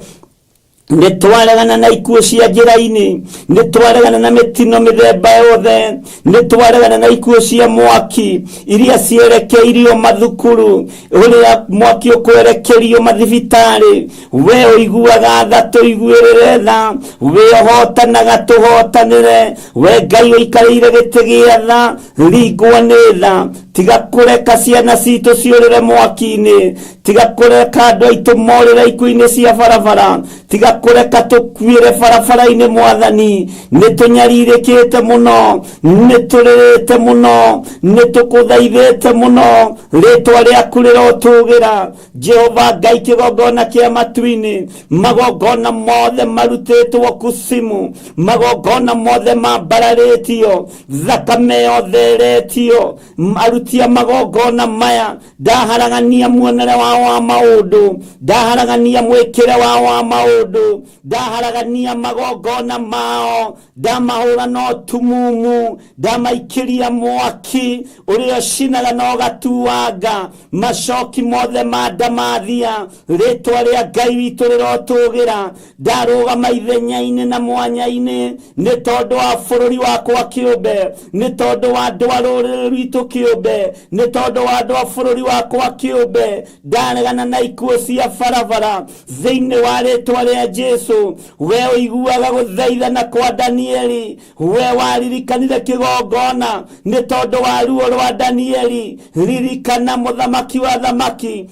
Nĩ twaregana na ikuũ cia njĩra-inĩ, nĩ twaregana na mĩtino mĩthemba yothe, nĩ twaregana na ikuũ cia mwaki iria cierekeirio mathukuru, ũrĩa mwaki ũkwerekerio mathibitarĩ. We ũiguaga tha, tũiguĩrĩre tha. We ũhotanaga, tũhotanĩre. We Ngai ũikarĩire gĩtĩ gĩa tha, ringwo nĩ tha. Tiga kũreka ciana citũ ciũrĩre mwaki-inĩ, tiga kũreka andũ aitũ morĩre ikuũ-inĩ cia barabara, tiga kũreka tũkuĩre barabara-inĩ. Mwathani, nĩ tũnyarirĩkĩte mũno, nĩ tũrĩrĩte mũno, nĩ tũkũthaithĩte mũno. Rĩtwa rĩaku rĩrotũgĩra, Jehova Ngai, kĩgongona kĩa matu-inĩ. Magongona mothe marutĩtwo kusimu, magongona mothe mambararĩtio, thakame yothe ĩretio, aruti a magongona maya, ndaharagania muonere wao wa maũndũ, ndaharagania mwĩkĩre wao wa maũndũ, ndaharagania magongona mao, ndamahũra no tumumu, ndamaikĩria mwaki ũrĩa ũcinaga na ũgatuanga macoki mothe ma ndamathia. Rĩtwa rĩa Ngai witũ rĩrotũgĩra. Ndarũgama ithenya-inĩ na mwanya-inĩ nĩ tondũ wa bũrũri wakwa kĩũmbe, nĩ tondũ wa andũ a rũrĩrĩ rwitũ kĩũmbe, nĩ tondũ wa andũ a bũrũri wakwa kĩũmbe. Ndaregana na ikuũ cia barabara thĩinĩ wa rĩtwa rĩa Jesu. We ũiguaga gũthaithana kwa Danieli, we waririkanire kĩgongona nĩ tondũ wa ruo rwa Danieli, ririkana mũthamaki wa thamaki,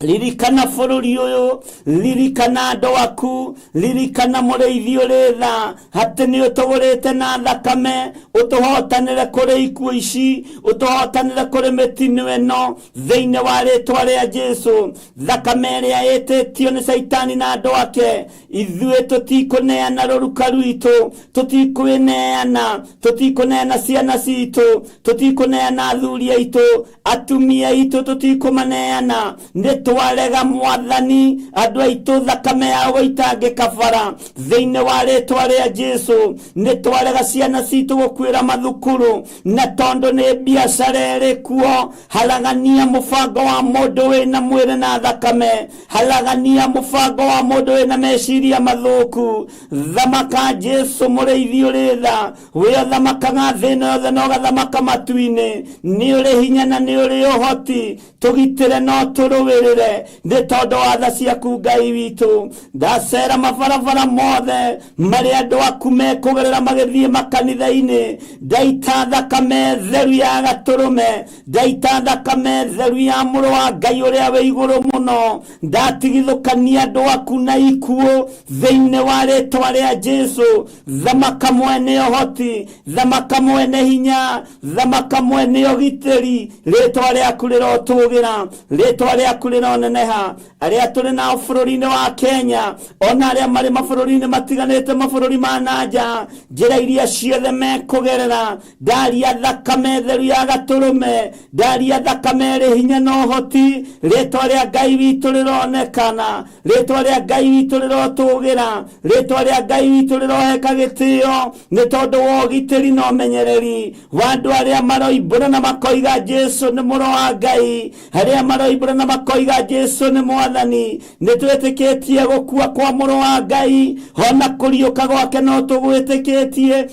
ririkana bũrũri ũyũ, ririkana andũ aku, ririkana mũrĩithi ũrĩ tha, atĩ nĩ ũtũgũrĩte na thakame. Ũtũhotanĩre kũrĩ ikuũ ici, ũtũhotanĩre kũrĩ mĩtino ĩno thĩinĩ wa rĩtwa rĩa Jesu. Thakame ĩrĩa ĩtĩtio nĩ Caitani na andũ ake, ithuĩ tũtikũneana rũruka rwitũ, tũtikwĩneana, tũtikũneana ciana citũ, tũtikũneana athuri aitũ, atumia aitũ, tũtikũmaneana. Nĩ twarega, Mwathani, andũ aitũ thakame yao gũitangĩka bara thĩinĩ wa rĩtwa rĩa Jesu. Nĩ twarega ciana citũ gũkuĩra mathukuru, na tondũ nĩ biacara ĩrĩ kuo, haragania mũbango wa mũndũ wĩna mwĩrĩ na thakame, haragania mũbango wa mũndũ wĩna meciria mathũku. Thamaka, Jesu mũrĩithi ũrĩ tha, wĩ ũthamakaga thĩ ĩno yothe na ũgathamaka matu-inĩ. Nĩ ũrĩ hinya na nĩ ũrĩ ũhoti, tũgitĩre no tũrũĩrĩre nĩ tondũ wa tha ciaku, Ngai witũ. Ndacera mabarabara mothe marĩa andũ aku mekũgerera magĩthiĩ makanitha-inĩ, ndaita thakame theru ya gatũrũme, ndaita thakame theru ya mũrũ wa Ngai ũrĩa wĩ igũrũ mũno. Ndatigithũkania andũ aku na ikuũ thĩinĩ wa rĩtwa rĩa Jesu. Thamaka mwene ũhoti, thamaka mwene hinya, thamaka mwene ũgitĩri. Rĩtwa rĩaku rĩrotũgĩra, rĩtwa rĩaku rĩroneneha. Arĩa tũrĩ nao bũrũri-inĩ wa Kenya, ona arĩa marĩ mabũrũri-inĩ matiganĩte, mabũrũri ma nanja, njĩra iria ciothe mekũgerera, ndaria thakame theru ya gatũrũme, ndaria thakame ĩrĩ hinya na ũhoti. Rĩtwa rĩa Ngai witũ rĩronekana, rĩtwa rĩa Ngai witũ rĩrotũgĩra, rĩtwa rĩa Ngai witũ rĩroheka gĩtĩo nĩ tondũ wa ũgitĩri na ũmenyereri wa andũ arĩa maroimbũra na makoiga Jesu nĩ mũrũ wa Ngai, arĩa maroimbũra na makoiga Jesu nĩ Mwathani. Nĩ twĩtĩkĩtie gũkua kwa mũrũ wa Ngai, ona kũriũka gwake no tũgwĩtĩkĩtie.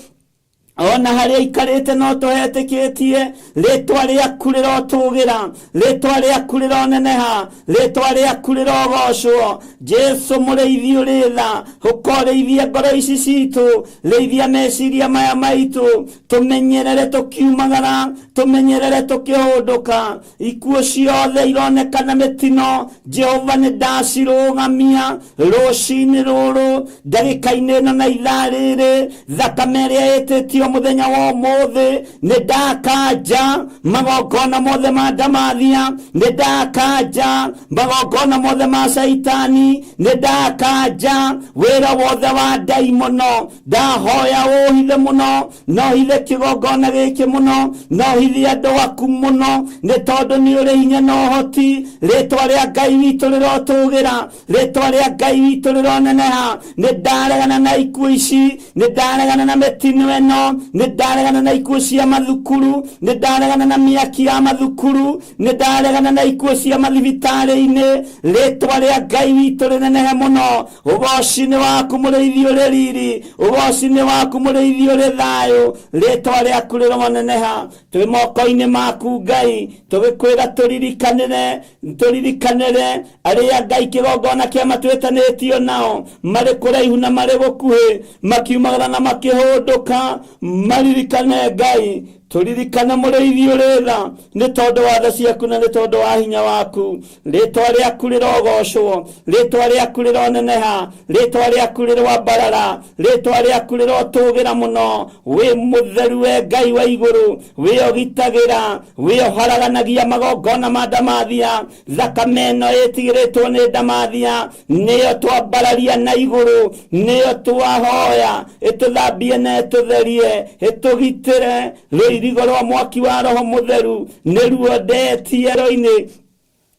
Ona harĩa ikarĩte no tũhetĩkĩtie, rĩtwa rĩaku rĩrotũgĩra, rĩtwa rĩaku rĩroneneha, rĩtwa rĩaku rĩrogocwo. Jesu mũrĩithi ũrĩ tha, ũkorĩithia ngoro ici citũ, rĩithia meciria maya maitũ, tũmenyerere tũkiumagara, tũmenyerere tũkĩhũndũka. Ikuũ ciothe ironekana mĩtino, Jehova nĩ ndacirũgamia rũcinĩ rũrũ, ndagĩka-inĩ ĩno na ithaa rĩrĩ. Thakame ĩrĩa ĩtĩtio mũthenya wa ũmũthĩ, nĩ ndakanja magongona mothe ma ndamathia, nĩ ndakanja magongona mothe ma caitani, nĩ ndakanja wĩra wothe wa ndaimono. Ndahoya ũhithe mũno, no hithe kĩgongona gĩkĩ mũno, no hithe andũ aku mũno, nĩ tondũ nĩ ũrĩ hinya na ũhoti. Rĩtwa rĩa Ngai witũ rĩrotũgĩra, rĩtwa rĩa Ngai witũ rĩroneneha. Nĩ ndaregana na ikuũ ici, nĩ ndaregana na mĩtino ĩno, nĩ ndaregana na ikuũ cia mathukuru, nĩ ndaregana na mĩaki ya mathukuru, nĩ ndaregana na ikuũ cia mathibitarĩ-inĩ. Rĩtwa rĩa Ngai witũ rĩnenehe mũno. Ũgoci nĩ waku mũrĩithi ũrĩ riri, ũgoci nĩ waku mũrĩithi ũrĩ thayũ. Rĩtwa rĩaku rĩroneneha. Twĩ moko-inĩ maku Ngai, tũgĩkwĩra tũririkanĩre, tũririkanĩre arĩa Ngai kĩgongona kĩa matwĩtanĩtio nao, marĩ kũraihu na marĩ gũkuhĩ, makiumagara na makĩhũndũka, maririkane Ngai. Tũririkane mũrĩithi ũrĩ tha, nĩ tondũ wa tha ciaku na nĩ tondũ wa hinya waku. Rĩtwa rĩaku rĩrogocwo, rĩtwa rĩaku rĩroneneha, rĩtwa rĩaku rĩroambarara, rĩtwa rĩaku rĩrotũgĩra mũno. Wĩ mũtheru we Ngai wa igũrũ, wĩogitagĩra, wĩoharaganagia magongona ma ndamathia. Thakame ĩno ĩtigĩrĩtwo nĩ ndamathia nĩyo twambararia na igũrũ, nĩyo twahoya ĩtũthambie na ĩtũtherie, ĩtũgitĩre. Rũirigo rwa mwaki wa Roho Mũtheru nĩruo ndetie roinĩ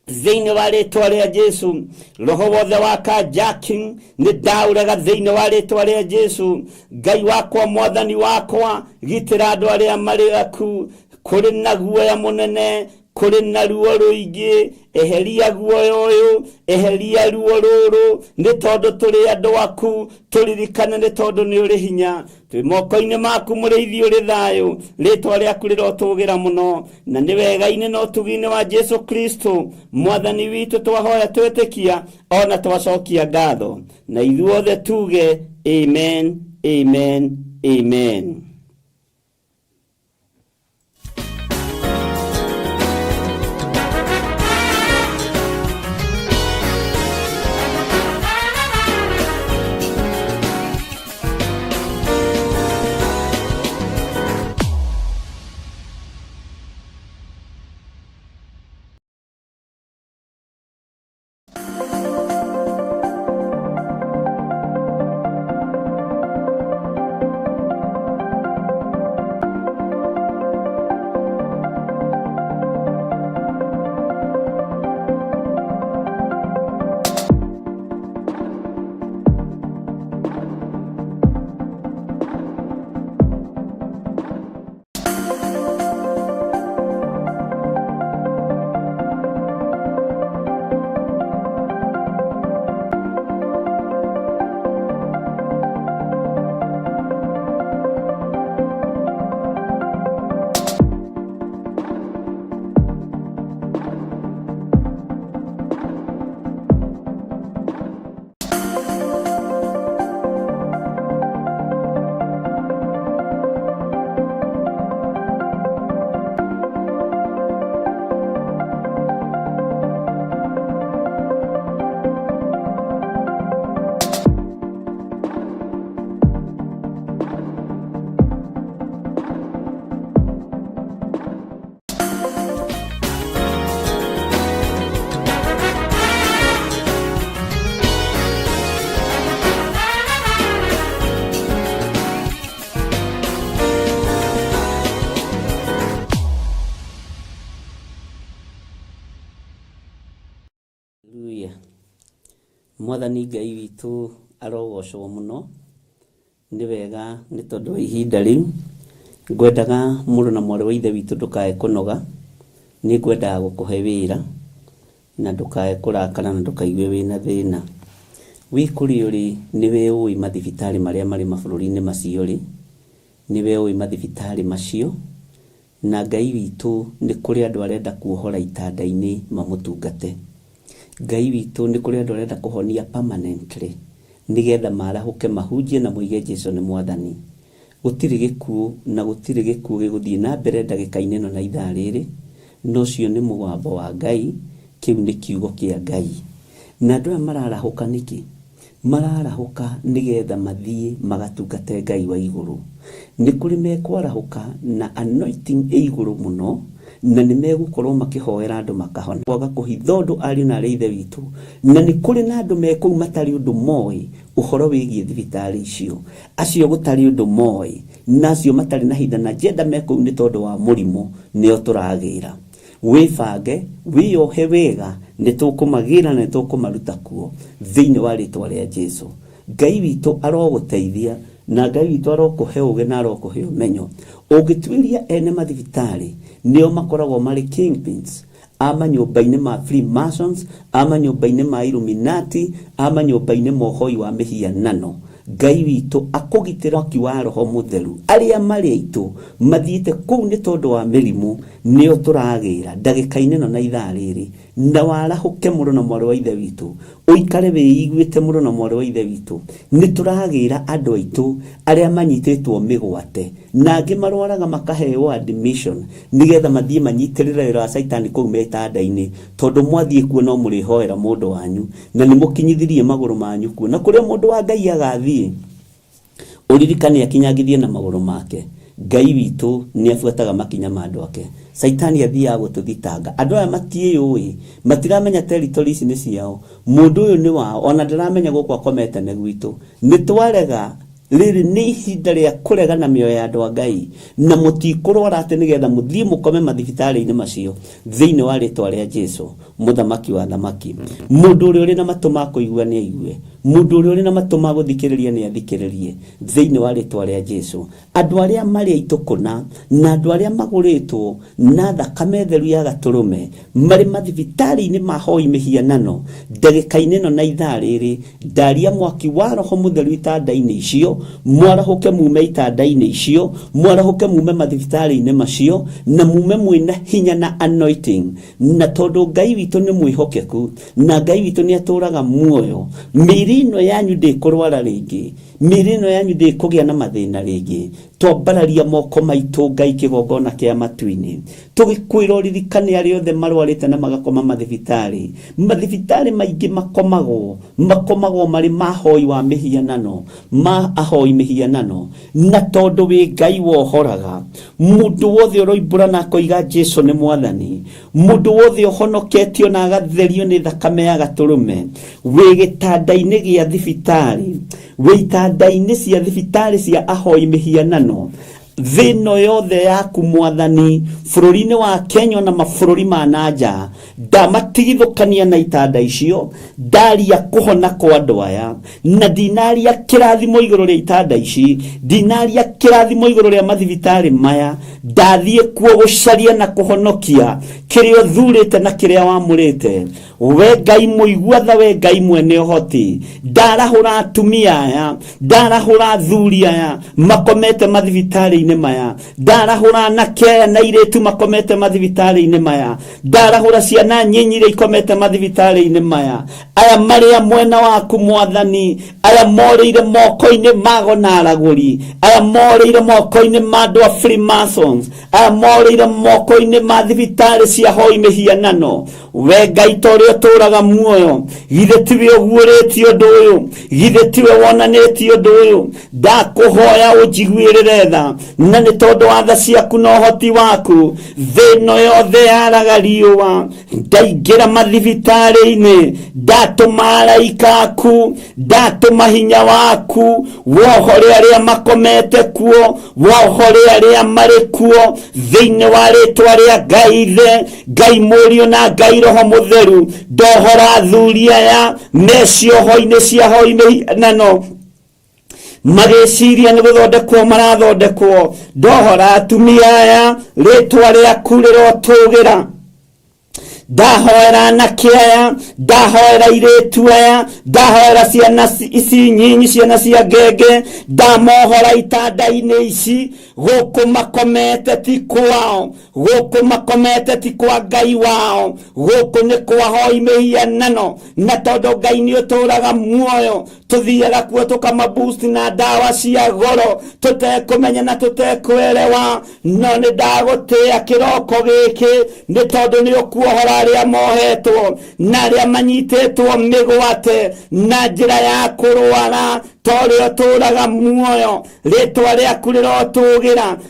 thĩinĩ wa rĩtwa rĩa Jesu. Roho wothe wa carjacking nĩ ndaũrega thĩinĩ wa rĩtwa rĩa Jesu. Ngai wakwa, mwathani wakwa, gitĩra andũ arĩa marĩ aku. Kũrĩ na guoya mũnene, kũrĩ na ruo rũingĩ. Eheria guoya ũyũ, eheria ruo rũrũ, nĩ tondũ tũrĩ andũ aku. Tũririkane nĩ tondũ nĩ ũrĩ hinya. Twĩ moko-inĩ maku mũrĩithi ũrĩ thayũ, rĩtwa rĩaku rĩrotũgĩra mũno. Na nĩ wega-inĩ na ũtugi-inĩ wa Jesu Kristo mwathani witũ twahoya twetĩkia ona twacokia ngatho, na ithuothe tuge amen, amen, amen. Haleluya. Mwathani Ngai witũ arogocwo mũno. Nĩ wega nĩ tondũ wa ihinda rĩu, ngwendaga mũrũ na mwarĩ wa ithe witũ ndũkae kũnoga, nĩ ngwendaga gũkũhe wĩra na ndũkae kũrakara na ndũkaigue wĩna thĩna. Wĩ kũrĩa ũrĩ nĩ wĩũĩ mathibitarĩ marĩa marĩ mabũrũri-inĩ macio rĩ, Nĩwe ũĩ mathibitarĩ macio, na Ngai witũ nĩ kũrĩ andũ arenda kuohora itanda-inĩ mamũtungate. Ngai witũ nĩ kũrĩ andũ arenda kũhonia permanently nĩgetha marahũke mahunjie na moige Jesu nĩ Mwathani. Gũtirĩ gĩkuũ na gũtirĩ gĩkuũ gĩgũthiĩ na mbere ndagĩka-inĩ ĩno na ithaa rĩrĩ, na ũcio nĩ mũgambo wa Ngai, kĩu nĩ kiugo kĩa Ngai. Na andũ aya mararahũka nĩkĩ? Mararahũka nĩgetha mathiĩ magatungate Ngai wa igũrũ. Nĩ kũrĩ mekwarahũka na anointing ĩ igũrũ mũno, na nĩ megũkorwo makĩhoera andũ makahona. Kwaga kũhitha ũndũ ariũ na aarĩ a Ithe witũ, na nĩ kũrĩ na andũ me kũu matarĩ ũndũ moĩ ũhoro wĩgiĩ thibitarĩ icio. Acio gũtarĩ ũndũ moĩ, na acio matarĩ na hidden agenda me kũu nĩ tondũ wa mũrimũ, nĩo tũragĩra. Wĩbange, wĩyohe wega, nĩ tũkũmagĩra na nĩ tũkũmaruta kuo, thĩinĩ wa rĩtwa rĩa Jesu. Ngai witũ arogũteithia, na Ngai witũ arokũhe ũgĩ na arokũhe ũmenyo. Ũngĩtuĩria ene mathibitarĩ, nĩo makoragwo marĩ kingpins a manyũmba-inĩ ma Freemasons, a manyũmba-inĩ ma Illuminati, a manyũmba-inĩ ma ũhoi wa mĩhianano. Ngai witũ akũgitĩre mwaki wa Roho Mũtheru. Arĩa marĩ aitũ mathiĩte kũu nĩ tondũ wa mĩrimũ, nĩo tũragĩra ndagĩka-inĩ ĩno na ithaa rĩrĩ. Na warahũke mũrũ na mwarĩ wa Ithe witũ, ũikare wĩiguĩte mũrũ na mwarĩ wa Ithe witũ. Nĩ tũragĩra andũ aitũ arĩa manyitĩtwo mĩgwate, na angĩ marwaraga makaheo admission nĩgetha mathiĩ manyitĩrĩre wĩra wa Caitani kũu mĩtanda-inĩ, tondũ mwathiĩ kuo no mũrĩhoera mũndũ wanyu, na nĩ mũkinyithirie magũrũ manyu kuo. Na kũrĩa mũndũ wa Ngai agathiĩ, ũririkane akinyangithie na magũrũ make. Ngai witũ nĩ abuataga makinya ma andũ ake. Caitani athiaga gũtũthitanga. Andũ aya matiĩyũĩ, matiramenya territory ici nĩ ciao, mũndũ ũyũ nĩ wao, ona ndaramenya gũkũ akomete nĩ gwitũ. Nĩ twarega, rĩrĩ nĩ ihinda rĩa kũrega na mĩoyo ya andũ a Ngai, na mũtikũrwara atĩ nĩgetha mũthiĩ mũkome mathibitarĩ-inĩ macio, thĩinĩ wa rĩtwa rĩa Jesu, Mũthamaki wa athamaki. Mũndũ ũrĩa ũrĩ na matũ ma kũigua nĩ aigue, mũndũ ũrĩa ũrĩ na matũ ma gũthikĩrĩria nĩ athikĩrĩrie, thĩinĩ wa rĩtwa rĩa Jesu. Andũ arĩa marĩ aitũ kũna, na andũ arĩa magũrĩtwo na thakame theru ya Gatũrũme, marĩ mathibitarĩ-inĩ ma hoi mĩhianano, ndagĩka-inĩ ĩno na ithaa rĩrĩ, ndaria mwaki wa Roho Mũtheru itanda-inĩ icio, mwarahũke mume itanda-inĩ icio, mwarahũke mume mathibitarĩ-inĩ macio, na mume mwĩna hinya na anointing. Na tondũ Ngai witũ nĩ mwĩhokeku, na Ngai witũ nĩ atũraga muoyo, mĩĩrĩ ĩno yanyu ndĩkũrwara rĩngĩ, mĩĩrĩ ĩno yanyu ndĩkũgĩa na mathĩna rĩngĩ. Twambararia moko maitũ Ngai kĩgongona kĩa matu-inĩ, tũgĩkwĩra ũririkane arĩa othe marwarĩte na magakoma mathibitarĩ. Mathibitarĩ maingĩ makomagwo, makomagwo marĩ ma ahoi wa mĩhianano, ma ahoi mĩhianano. Na tondũ wĩ Ngai wohoraga, mũndũ wothe ũroimbũra na akoiga Jesu nĩ Mwathani, mũndũ wothe ũhonoketio na agatherio nĩ thakame ya Gatũrũme, wĩ gĩtanda-inĩ gĩa thibitarĩ, wĩ itanda-inĩ cia thibitarĩ cia ahoi mĩhianano, thĩ ĩno yothe yaku Mwathani, bũrũri-inĩ wa Kenya ona mabũrũri ma na nja, ndamatigithũkania na itanda icio, ndaria kũhona kwa andũ aya, na ndinaria kĩrathimo igũrũ rĩa itanda ici, ndinaria kĩrathimo igũrũ rĩa mathibitarĩ maya, ndathiĩ kuo gũcaria na kũhonokia kĩrĩa ũthurĩte na kĩrĩa wamũrĩte. We Ngai mũigua tha, we Ngai mwene ũhoti, ndarahũra atumia aya, ndarahũra athuri aya makomete mathibitarĩ-inĩ maya, ndarahũra anake aya na airĩtu makomete mathibitarĩ-inĩ maya, ndarahũra ciana nyinyi iria ikomete mathibitarĩ-inĩ maya, aya marĩa mwena waku Mwathani, aya morĩire moko-inĩ mago na aragũri, aya morĩire moko-inĩ ma andũ a Freemasons, aya morĩire moko-inĩ ma thibitarĩ cia hoi mĩhianano. We Ngai ta ũrĩa ũtũũraga muoyo, githĩ tiwe ũguũrĩtie ũndũ ũyũ? Githĩ tiwe wonanĩtie ũndũ ũyũ? Ndakũhoya ũnjiguĩrĩre tha, na nĩ tondũ wa tha ciaku na ũhoti waku, thĩ ĩno yothe yaraga riũa, ndaingĩra mathibitarĩ-inĩ, ndatũma araika aku, ndatũma hinya waku, wohore arĩa makomete kuo, wohore arĩa marĩ kuo, thĩinĩ wa rĩtwa rĩa Ngai Ithe, Ngai Mũriũ na Ngai Roho Mũtheru. Ndohora athuri aya me cioho-inĩ cia hoi mĩhianano, magĩciria nĩ gũthondekwo marathondekwo. Ndohora atumia aya, rĩtwa rĩaku rĩrotũgĩra. Ndahoera anake aya, ndahoera airĩtu aya, ndahoera ciana ici nyinyi, ciana cia ngenge, ndamohora itanda-inĩ ici. Gũkũ makomete ti kwao, gũkũ makomete ti kwa Ngai wao, gũkũ nĩ kwa hoi mĩhianano. Na tondũ Ngai nĩ ũtũraga muoyo, tũthiaga kuo tũkamaboost na ndawa cia goro tũtekũmenya na tũtekũerewa. No nĩ ndagũtĩa kĩroko gĩkĩ nĩ tondũ nĩ ũkuohora arĩa mohetwo na arĩa manyitĩtwo mĩgwate na njĩra ya kũrwara, ta ũrĩa ũtũraga muoyo. Rĩtwa rĩaku rĩrotũgĩra.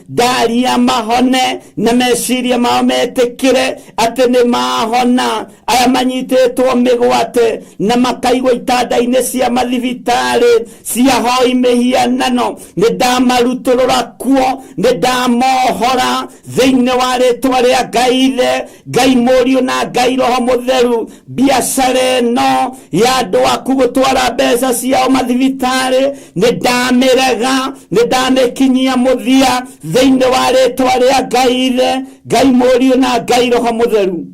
Ndaria mahone na meciria mao metĩkĩre atĩ nĩ mahona. Aya manyitĩtwo mĩgwate na makaigwo itanda-inĩ cia mathibitarĩ cia hoi mĩhianano, nĩ ndamarutũrũra kuo, nĩ ndamohora thĩinĩ wa rĩtwa rĩa Ngai Ithe, Ngai Mũriũ na Ngai Roho Mũtheru. Biacara ĩno ya andũ aku gũtwara mbeca ciao mathibitarĩ nĩ ndamĩrega, nĩ ndamĩkinyia mũthia thĩinĩ wa rĩtwa rĩa Ngai Ithe, Ngai Mũriũ na Ngai Roho Mũtheru.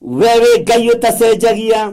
Wewe Ngai ũtacenjagia,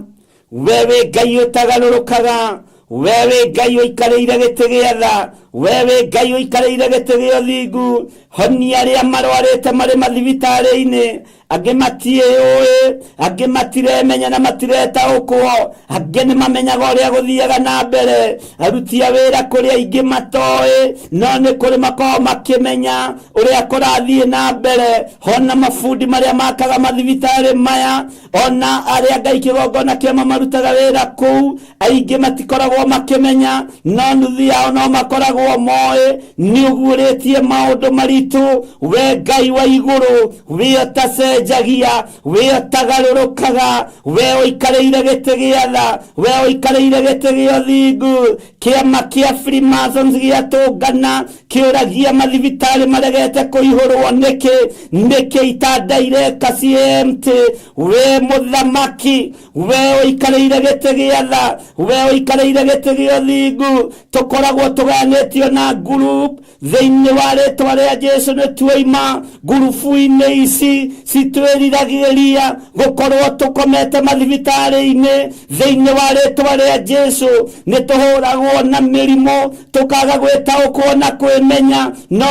wewe Ngai ũtagarũrũkaga, wewe Ngai ũikarĩire gĩtĩ gĩa tha, wewe Ngai ũikarĩire gĩtĩ gĩa ũthingu, honia arĩa marwarĩte marĩ mathibitarĩ-inĩ. Angĩ matiĩũĩ, angĩ matiremenya na matiretaũkwo, angĩ nĩ mamenyaga ũrĩa gũthiaga na mbere. Aruti a wĩra kũrĩ aingĩ matoĩ, no nĩ kũrĩ makoragwo makĩmenya ũrĩa kũrathiĩ na mbere. Hona mabundi marĩa makaga mathibitarĩ maya, ona arĩa Ngai kĩgongona kĩama marutaga wĩra kũu, aingĩ matikoragwo makĩmenya, no nuthu yao no makoragwo moĩ. Nĩ ũguũrĩtie maũndũ maritũ, we Ngai wa igũrũ, we ũtacenjagia, we ũtagarũrũkaga, we ũikarĩire gĩtĩ gĩa tha, we ũikarĩire gĩtĩ gĩa ũthingu. Kĩama kĩa Freemasons gĩatũngana kĩũragia mathibitarĩ maregete kũihũrwo nĩkĩ, nĩkĩ itanda ireka ciĩ empty. We mũthamaki, we ũikarĩire gĩtĩ gĩa tha, we ũikarĩire gĩtĩ gĩa ũthingu, tũkoragwo tũgayanĩtio na group thĩinĩ wa rĩtwa rĩa Jesu. Nĩ tuoima ngurubu-inĩ ici citwĩriragĩria gũkorwo tũkomete mathibitarĩ-inĩ. Thĩinĩ wa rĩtwa rĩa Jesu nĩ tũhũragwo na mĩrimũ tũkaga gwĩtaũkwo na kwĩmenya, no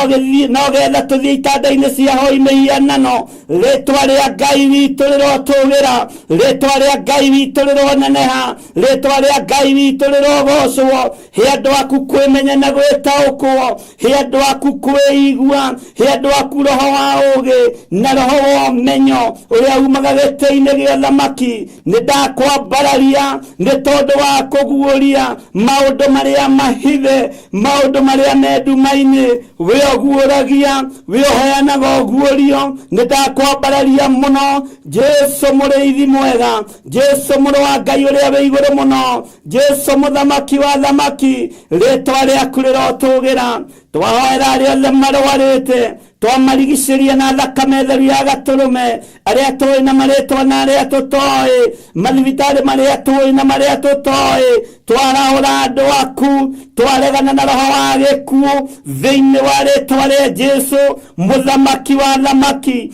getha tũthiĩ itanda-inĩ cia hoi mĩhianano. Rĩtwa rĩa Ngai witũ rĩrotũgĩra, rĩtwa rĩa Ngai witũ rĩroneneha, rĩtwa rĩa Ngai witũ rĩrogocwo. He andũ aku kwĩmenya na gwĩtaũkwo, he andũ aku kwĩigua, he andũ aku roho wa ũũgĩ na roho wa ũmenyo ũrĩa umaga gĩtĩ-inĩ gĩa thamaki. Nĩ ndakwambararia nĩ tondũ wa kũguũria maũndũ marĩa mahithe, maũndũ marĩa me nduma-inĩ. We ũguũragia, we ũheanaga ũguũrio. Nĩ ndakwambararia mũno, Jesu mũrĩithi mwega, Jesu mũrũ wa Ngai ũrĩa wĩ igũrũ mũno, Jesu mũthamaki wa thamaki, rĩtwa rĩaku rĩrotũgĩra. Twahoera arĩa othe marwarĩte, twamarigicĩria na thakame theru ya gatũrũme, arĩa tũĩ na marĩtwa na arĩa tũtoĩ, mathibitarĩ marĩa tũĩ na marĩa tũtoĩ. Twarahũra andũ aku, twaregana na roho wa gĩkuũ thĩinĩ wa rĩtwa rĩa Jesu mũthamaki wa thamaki.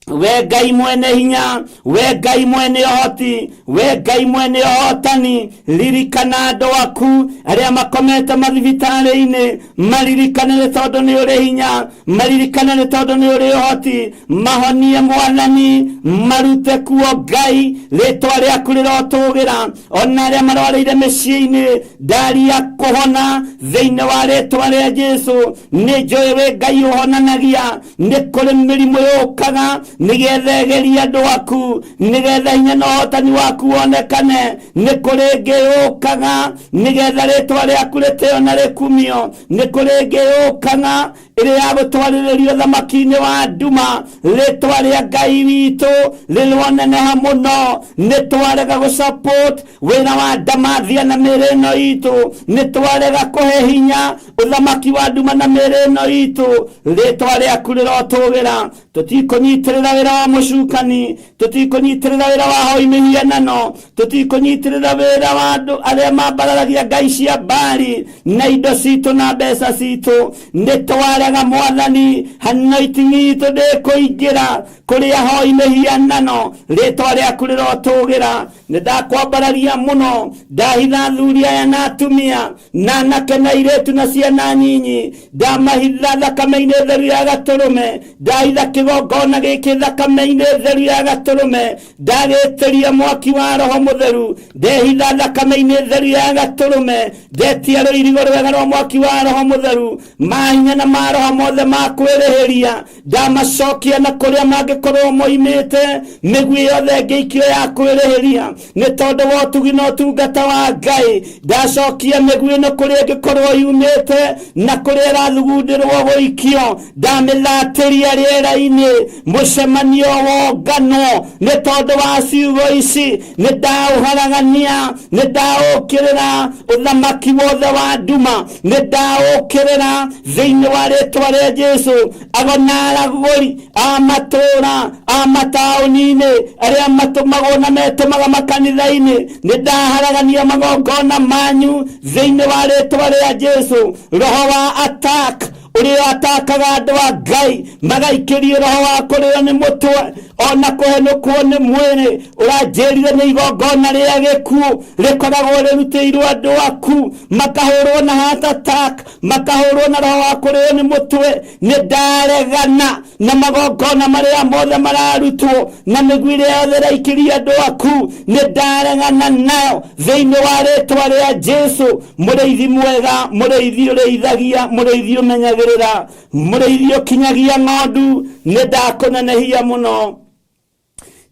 We Ngai mwene hinya, we Ngai mwene ũhoti, we Ngai mwene ũhotani, ririkana andũ aku arĩa makomete mathibitarĩ-inĩ, maririkane nĩ tondũ nĩ ũrĩ hinya, maririkane nĩ tondũ nĩ ũrĩ ũhoti. Mahonie Mwathani, marute kuo Ngai, rĩtwa rĩaku rĩrotũgĩra. Ona arĩa marwarĩire mĩciĩ-inĩ, ndaria kũhona thĩinĩ wa rĩtwa rĩa Jesu. Nĩ njũĩ wĩ Ngai ũhonanagia, nĩ kũrĩ mĩrimũ yũkaga nĩgetha ĩgerie andũ aku, nĩgetha hinya na ũhotani waku wonekane. Nĩ kũrĩ ĩngĩ yũkaga nĩgetha rĩtwa rĩaku rĩtĩo na rĩkumio. Nĩ kũrĩ ĩngĩ yũkaga ĩrĩ ya gũtwarĩrĩrio thamaki-inĩ wa nduma. Rĩtwa rĩa Ngai witũ rĩroneneha mũno. Nĩ twarega gũ-support wĩra wa ndamathia na mĩĩrĩ ĩno itũ, nĩ twarega kũhe hinya ũthamaki wa nduma na mĩĩrĩ ĩno itũ. Rĩtwa rĩaku rĩrotũgĩra. Tũtikũnyitĩrĩra wĩra wa mũcukani, tũtikũnyitĩrĩra wĩra wa hoi mĩhianano, tũtikũnyitĩrĩra wĩra wa andũ arĩa mambararagia ngai cia mbari na indo citũ na mbeca citũ. Nĩ twarega Ndĩrakwĩraga Mwathani, anointing itũ ndĩkũingĩra kũrĩa hoi mĩhianano, rĩtwa rĩaku rĩrotũgĩra. Nĩ ndakwambararia mũno, ndahitha athuri aya na atumia na anake na airĩtu na ciana nyinyi, ndamahitha thakame-inĩ theru ya gatũrũme, ndahitha kĩgongona gĩkĩ thakame-inĩ theru ya gatũrũme, ndagĩtĩria mwaki wa Roho Mũtheru, ndehitha thakame-inĩ theru ya gatũrũme, ndetia rũirigo rwega rwa mwaki wa Roho Mũtheru, mahinya na maroho mothe ma kwĩrĩhĩria ndamacokia na kũrĩa mangĩkorwo moimĩte, mĩguĩ yothe ngĩikio ya kwĩrĩhĩria nĩ tondũ wa ũtugi na ũtungata wa Ngai, ndacokia mĩguĩ ĩno kũrĩa ĩngĩkorwo yumĩte na kũrĩa ĩrathugundĩrwo gũikio, ndamĩthatĩria rĩera-inĩ. Mũcemanio wonganwo nĩ tondũ wa ciugo ici, nĩ ndaũharagania, nĩ ndaũkĩrĩra ũthamaki wothe wa nduma, nĩ ndaũkĩrĩra thĩinĩ wa rĩtwa rĩa Jesu. Ago na aragũri a matũũra a mataũni-inĩ arĩa matũmagwo na metũmaga makanitha-inĩ, nĩ ndaharagania magongona manyu thĩinĩ wa rĩtwa rĩa Jesu. Roho wa attack ũrĩa atakaga andũ a Ngai magaikĩrio roho wa kũrĩo nĩ mũtwe ona kũhenũkwo nĩ mwĩrĩ, ũranjĩrire nĩ igongona rĩa gĩkuũ rĩkoragwo rĩrutĩirwo andũ aku, makahũrwo na heart attack, makahũrwo na roho wa kũrĩo nĩ mũtwe. Nĩ ndaregana na magongona marĩa mothe mararutwo na mĩguĩ ĩrĩa yothe ĩraikĩrio andũ aku, nĩ ndaregana nayo thĩinĩ wa rĩtwa rĩa Jesu. Mũrĩithi mwega, mũrĩithi ũrĩithagia, mũrĩithi ũmenyagĩrĩra, mũrĩithi ũkinyagia ng'ondu, nĩ ndakũnenehia mũno,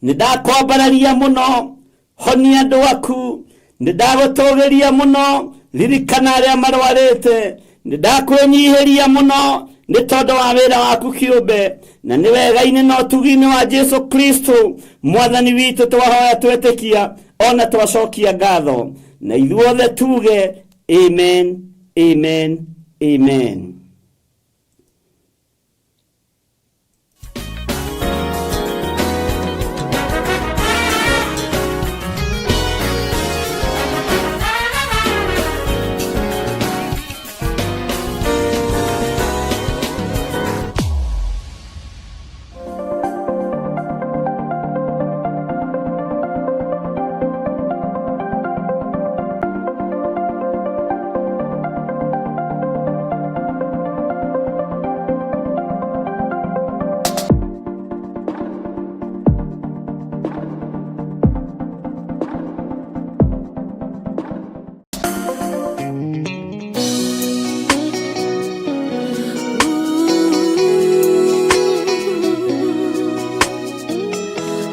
nĩ ndakwambararia mũno, honia andũ aku, nĩ ndagũtũgĩria mũno, ririkana arĩa marwarĩte, nĩ ndakwĩnyihĩria mũno nĩ tondũ wa wĩra waku kĩũmbe, na nĩ wega-inĩ na ũtugi-inĩ wa Jesu Kristo Mwathani witũ twahoya twetĩkia ona twacokia ngatho, na ithuothe tuge amen, amen, amen.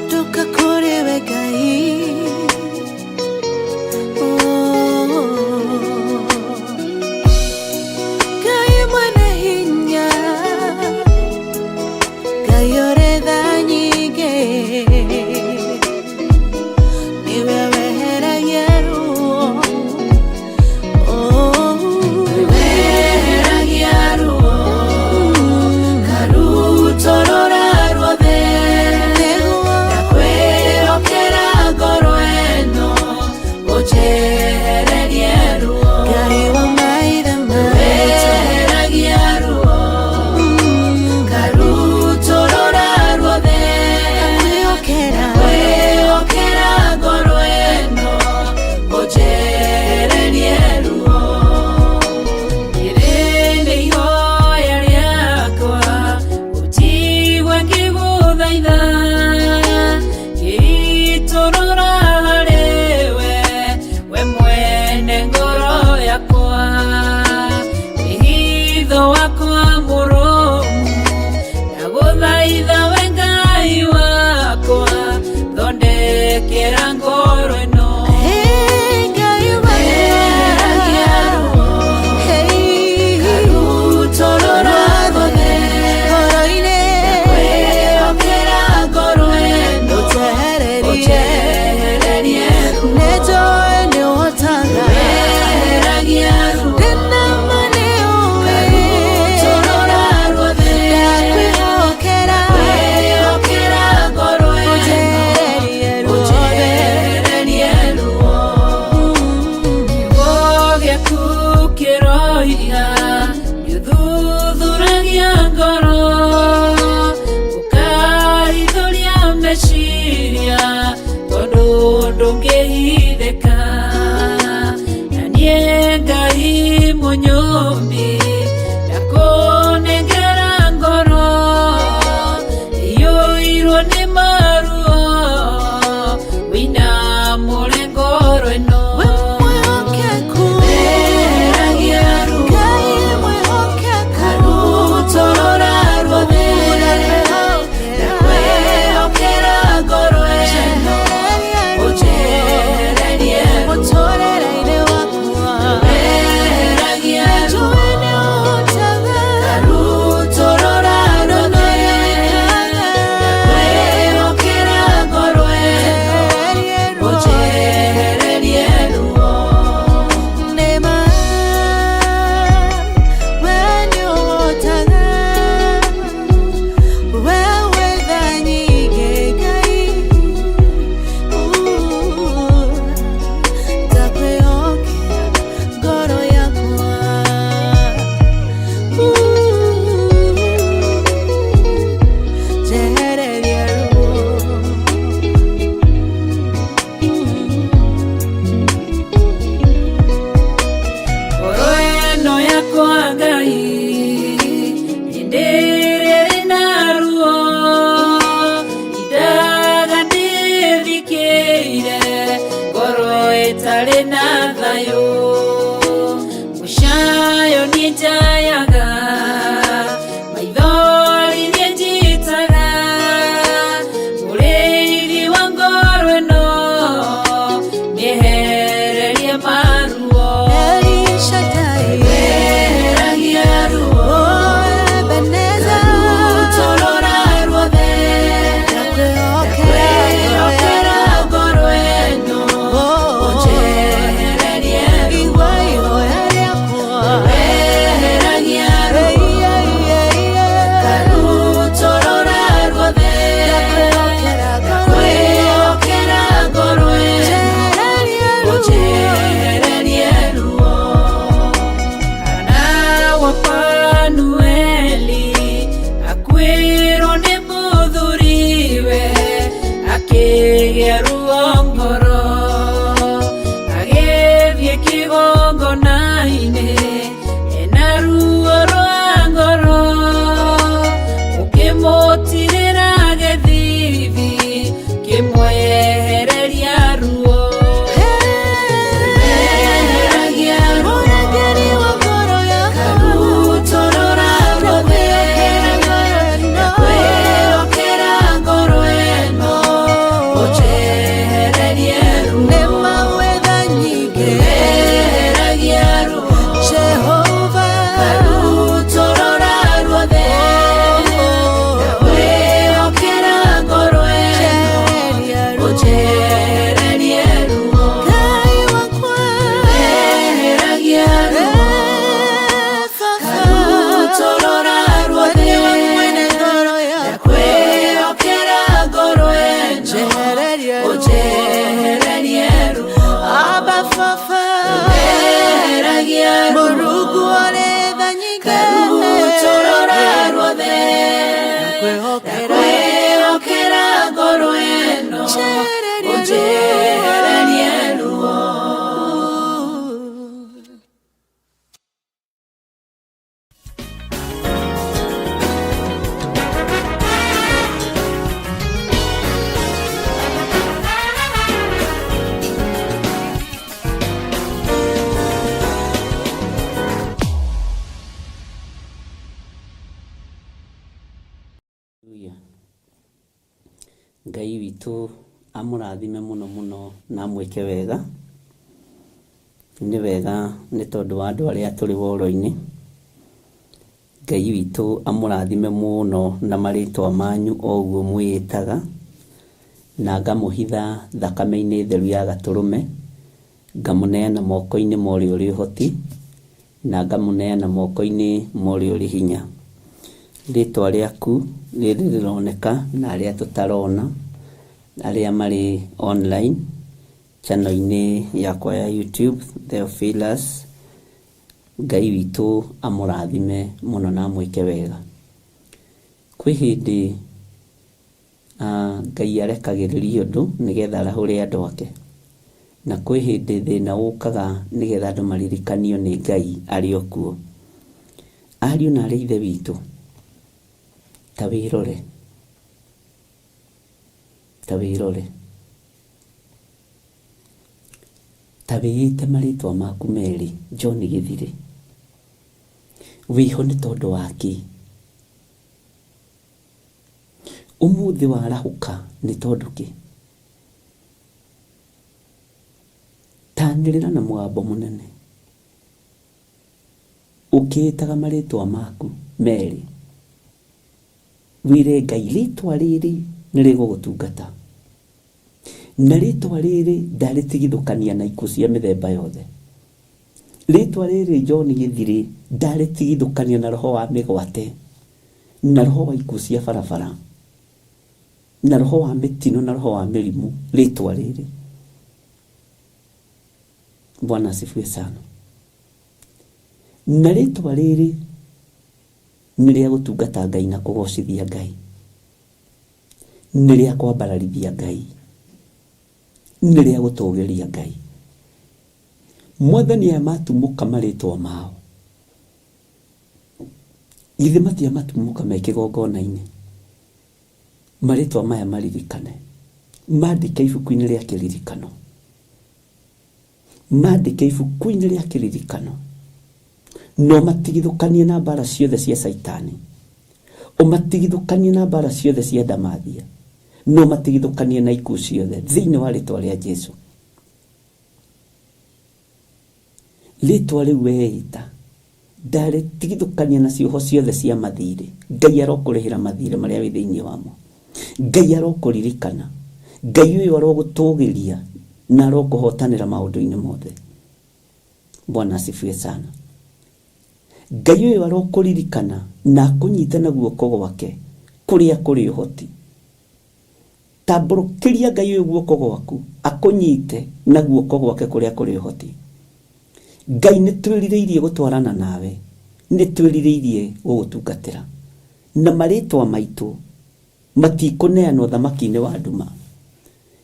Ndoka kũrĩ we Ngai. Oh. Ngai mwene hinya, Ngai ũrĩ tha nyingĩ, nĩwe weheragia ruo. Oh. Weheragia ruo, karutorora ruothe, ndakwĩhokera ngoro ĩno, ũnjehererie ruo. Ngai wa maithe maitũ, weheragia ruo, karutorora ruothe, ndakwĩhokera ngoro ĩno, ũnjehererie ruo. Rĩrĩ nĩ ihoya rĩakwa, ũnjigue ngĩgũthaitha, ngĩitũrũra harĩ we, we mwene ngoro yakwa, wĩhitho wakwa mũrũmu, ndagũthaitha we Ngai wakwa, thondekera ngoro ĩno. Weheragia ruo, karutorora ruothe, ndakwĩhokera ngoro ĩno, ũnjehererie ruo. Weheragia ruo, karutorora ruothe, ndakwĩhokera ngoro ĩno, ũnjehererie ruo. Kiugo gĩaku kĩroiga nĩũthuthuragia Niĩ njayaga, maithori niĩ njitaga, mũrĩithi wa ngoro ĩno, mĩehererie maruo. Weheragia ruo, ngarutũrũra ruothe, ndakwĩhokera ngoro ĩno, ũnjehererie ruo. Weheragia ruo, ngarutũrũra ruothe, ndakwĩhokera ngoro ĩno, ũnjehererie ruo. Hana wa Fanueli akuĩrwo nĩ mũthuriwe, akĩgĩa ruo ngoro, agĩthiĩ kĩgongona-inĩ ena ruo rwa ngoro, ũkĩmũtirĩra gĩthithi, kĩmwehereria ruo. Weheragia ruo, ngarutũrũra ruothe, ndakwĩhokera ngoro ĩno, ũnjehererie ruo. Weheragia ruo, ngarutũrũra ruothe, ndakwĩhokera ngoro ĩno, ũnjehererie ruo. Weheragia ruo, ngarutũrũra ruothe, ndakwĩhokera ngoro ĩno, ũnjehererie ruo. Weheragia ruo, ngarutũrũra ruothe, ndakwĩhokera ngoro ĩno, ũnjehererie ruo. Hallelujah. Ngai witũ amũrathime mũno mũno na amwĩke wega. Nĩ wega nĩ tondũ wa andũ arĩa tũrĩ woro-inĩ. Ngai witũ amũrathime mũno na marĩtwa manyu o ũguo mwĩĩtaga, na ngamũhitha thakame-inĩ theru ya gatũrũme, ngamũneana moko-inĩ ma ũrĩa ũrĩ ũhoti, na ngamũneana moko-inĩ ma ũrĩa ũrĩ hinya. Rĩtwa rĩaku rĩrĩ rĩroneka na arĩa tũtarona, arĩa marĩ online channel-inĩ yakwa ya YouTube, Theophilus, Ngai witũ amũrathime mũno na amwĩke wega. Kwĩ hĩndĩ Ngai arekagĩrĩria ũndũ nĩgetha arahũre andũ ake, na kwĩ hĩndĩ thĩna ũkaga nĩgetha andũ maririkanio nĩ Ngai arĩ o kuo. Ariũ na arĩ a Ithe witũ, ta wĩrore, ta wĩrore, ta wĩĩte marĩtwa maku merĩ, John Gĩthirĩ. Wĩho nĩ tondũ wa kĩ? Ũmũthĩ warahũka nĩ tondũ kĩ? Tanĩrĩra na mũgambo mũnene ũkĩĩtaga marĩtwa maku merĩ, wĩre Ngai rĩtwa rĩrĩ nĩ rĩgũgũtungata, na rĩtwa rĩrĩ ndarĩtigithũkania na ikuũ cia mĩthemba yothe. Rĩtwa rĩrĩ John Gĩthirĩ ndarĩtigithũkania na roho wa mĩgwate, na roho wa ikuũ cia barabara, na roho wa mĩtino na roho wa mĩrimũ, rĩtwa rĩrĩ. Bwana asifiwe sana. Na rĩtwa rĩrĩ nĩ rĩa gũtungata Ngai na kũgocithia Ngai, nĩ rĩa kwambararithia Ngai, nĩ rĩa gũtũgĩria Ngai. Mwathani aya matumũka marĩtwa mao, githĩ matiamatumũka me kĩgongona-inĩ? Marĩtwa maya maririkane, mandĩke ibuku-inĩ rĩa kĩririkano, mandĩke ibuku-inĩ rĩa kĩririkano. Na ũmatigithũkanie na mbara ciothe cia Caitani. Ũmatigithũkanie na mbara ciothe cia ndamathia. Na ũmatigithũkanie na ikuũ ciothe thĩinĩ wa rĩtwa rĩa Jesu. Rĩtwa rĩu weĩta ndarĩtigithũkania na cioho ciothe cia mathirĩ. Ngai arokũrĩhĩra mathirĩ marĩa wĩ thĩinĩ wamo. Ngai arokũririkana. Ngai ũyũ arogũtũgĩria na arokũhotanĩra maũndũ-inĩ mothe. Bwana asifiwe sana. Ngai ũyũ arokũririkana na akũnyite na guoko gwake kũrĩa kũrĩ ũhoti. Tambũrũkĩria Ngai ũyũ guoko gwaku akũnyite na guoko gwake kũrĩa kũrĩ ũhoti. Ngai nĩ twĩrirĩirie gũtwarana nawe, nĩ twĩrirĩirie gũgũtungatĩra. Na marĩtwa maitũ matikũneanwo thamaki-inĩ wa nduma.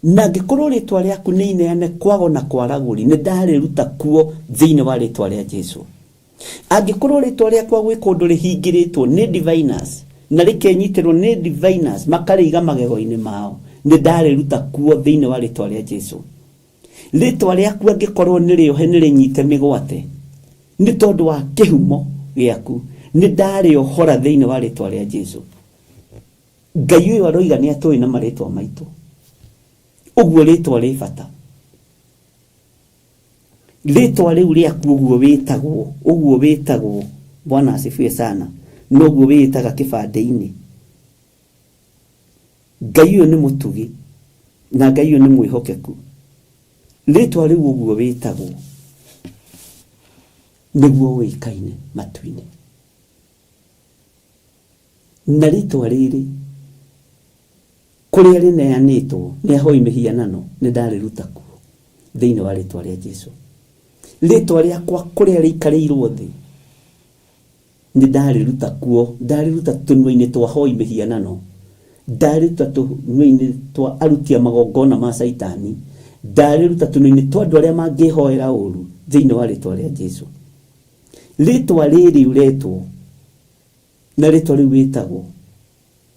Na angĩkorwo rĩtwa rĩaku nĩ ineane kwago na kwaragũri, nĩ ndarĩruta kuo thĩinĩ wa rĩtwa rĩa Jesu. Angĩkorwo rĩtwa rĩakwa gwĩ kũndũ rĩhingĩrĩtwo nĩ diviners na rĩkenyitĩrwo nĩ diviners makarĩiga magego-inĩ mao, nĩ ndarĩruta kuo thĩinĩ wa rĩtwa rĩa Jesu. Rĩtwa rĩaku angĩkorwo nĩ rĩohe nĩ rĩnyite mĩgwate nĩ tondũ wa kĩhumo gĩaku, nĩ ndarĩohora thĩinĩ wa rĩtwa rĩa Jesu. Ngai ũyũ aroiga nĩ atũĩ na marĩtwa maitũ, ũguo rĩtwa rĩ bata. Rĩtwa rĩu rĩaku ũguo wĩtagwo, ũguo wĩtagwo, Bwana asifiwe sana, noguo wĩĩtaga kĩbandĩ-inĩ. Ngai ũyũ nĩ mũtugi na Ngai ũyũ nĩ mwĩhokeku. Rĩtwa rĩu ũguo wĩtagwo nĩguo ũĩkaine matu-inĩ. Na rĩtwa rĩrĩ kũrĩa rĩneanĩtwo nĩ ahoi mĩhianano nĩ ndarĩruta kuo thĩinĩ wa rĩtwa rĩa Jesu. Rĩtwa rĩakwa kũrĩa rĩikarĩirwo thĩ nĩ ndarĩruta kuo, ndarĩruta tũnua-inĩ twa hoi mĩhianano, ndarĩruta tũnua-inĩ twa aruti a magongona ma Caitani, ndarĩruta tũnua-inĩ twa andũ arĩa mangĩhoera ũru thĩinĩ wa rĩtwa rĩa Jesu. Rĩtwa rĩrĩ ũretwo na rĩtwa rĩu wĩtagwo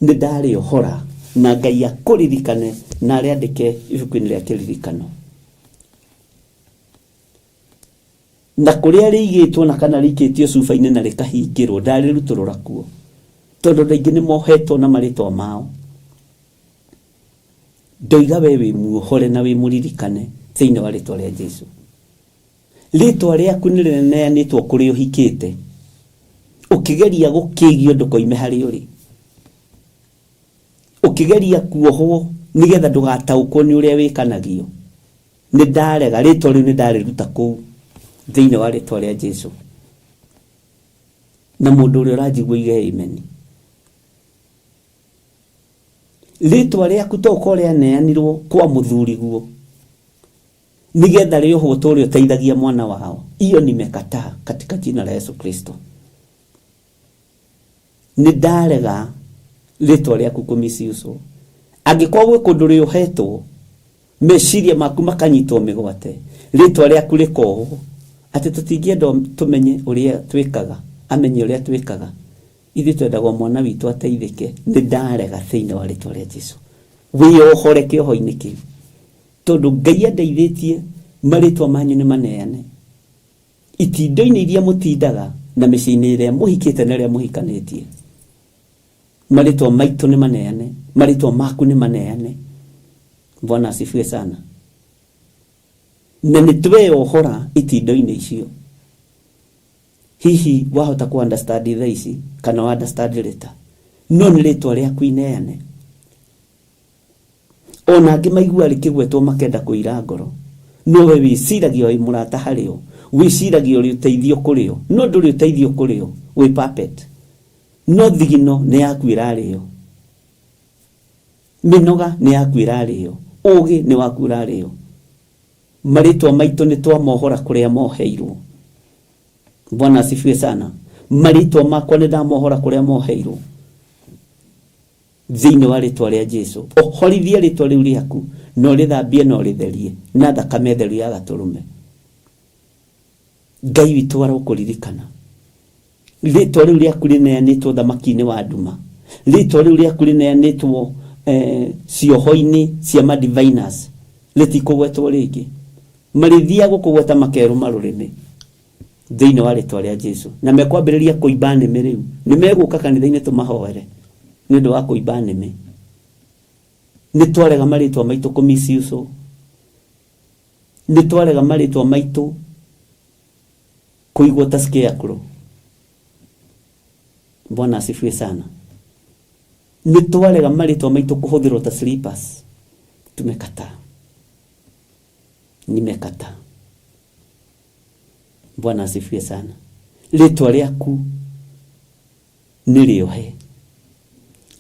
nĩ ndarĩohora na Ngai akũririkane na arĩandĩke ibuku-inĩ rĩa kĩririkano. Na kũrĩa rĩigĩtwo na kana rĩikĩtio cuba-inĩ na rĩkahingĩrwo ndarĩrutũrũra kuo, tondũ andũ aingĩ nĩ mohetwo na marĩtwa mao. Ndoiga we wĩ muohore na wĩ mũririkane thĩinĩ wa rĩtwa rĩa Jesu. Rĩtwa rĩaku nĩ rĩneanĩtwo kũrĩa ũhikĩte, ũkĩgeria gũkĩgio ndũkoime harĩa ũrĩ, ũkĩgeria kuohwo nĩgetha ndũgataũkwo nĩ ũrĩa wĩkanagio. Nĩ ndarega rĩtwa rĩu, nĩ ndarĩruta kũu thĩinĩ wa rĩtwa rĩa Jesu. Na mũndũ ũrĩa ũranjigua oige amen. Rĩtwa rĩaku to ũkorwo rĩaneanirwo kwa mũthuriguo nĩgetha rĩohwo ta ũrĩa ũteithagia mwana wao. Iyo nimekataa katika jina la Yesu Kristo. Nĩ ndarega rĩtwa rĩaku kũmisiuswo. Angĩkorwo gwĩ kũndũ rĩohetwo, meciria maku makanyitwo mĩgwate, rĩtwa rĩaku rĩkohwo, atĩ tũtingĩenda tũmenye ũrĩa twĩkaga, amenye ũrĩa twĩkaga. Ithuĩ twendaga o mwana witũ ateithĩke. Nĩ ndarega thĩinĩ wa rĩtwa rĩa Jesu. Wĩyohore kĩoho-inĩ kĩu. Tondũ Ngai andeithĩtie marĩtwa manyu nĩ maneane. Itindo-inĩ iria mũtindaga na mĩciĩ-inĩ ĩrĩa mũhikĩte na ĩrĩa mũhikanĩtie. Marĩtwa maitũ nĩ maneane, marĩtwa maku nĩ maneane. Bwana asifiwe sana. Na nĩ tweyohora itindo-inĩ icio. Hihi wahota ku understand thaa ici kana wa understand later. No nĩ rĩtwa rĩaku ineane. Ona angĩ maigua rĩkĩgwetwo makenda kũira ngoro. No we wĩciragia wĩ mũrata harĩ o, wĩciragia ũrĩ ũteithio kũrĩ o, no ndũrĩ ũteithio kũrĩ o, wĩ puppet. No thigino nĩ yaku ĩrarĩo, mĩnoga nĩ yaku ĩrarĩo, ũgĩ nĩ waku ũrarĩo. Marĩtwa maitũ nĩ twamohora kũrĩa moheirwo. Bwana asifiwe sana. Marĩtwa makwa nĩ ndamohora kũrĩa moheirwo. Thĩinĩ wa rĩtwa rĩa Jesu, ohorithia rĩtwa rĩu rĩaku, na ũrĩthambie na ũrĩtherie na thakame theru ya gatũrũme. Ngai witũ arokũririkana. Rĩtwa rĩu rĩaku rĩneanĩtwo thamaki-inĩ wa nduma. Rĩtwa rĩu rĩaku rĩneanĩtwo eh, cioho-inĩ cia madiviners rĩtikũgwetwo rĩngĩ. Marĩthiaga gũkũgweta makerũma rũrĩmĩ. Thĩinĩ wa rĩtwa rĩa Jesu. Na mekwambĩrĩria kũimba nĩmĩ rĩu. Nĩ megũka kanitha-inĩ tũmahoere nĩ ũndũ wa kũimba nĩmĩ. Nĩ twarega marĩtwa maitũ kũ misuse. Nĩ twarega marĩtwa maitũ kũigwo ta scarecrow. Bwana asifiwe sana. Nĩ twarega marĩtwa maitũ kũhũthĩrwo ta slippers. Tumekataa. Nimekataa. Bwana asifiwe sana. Rĩtwa rĩaku nĩ rĩohe,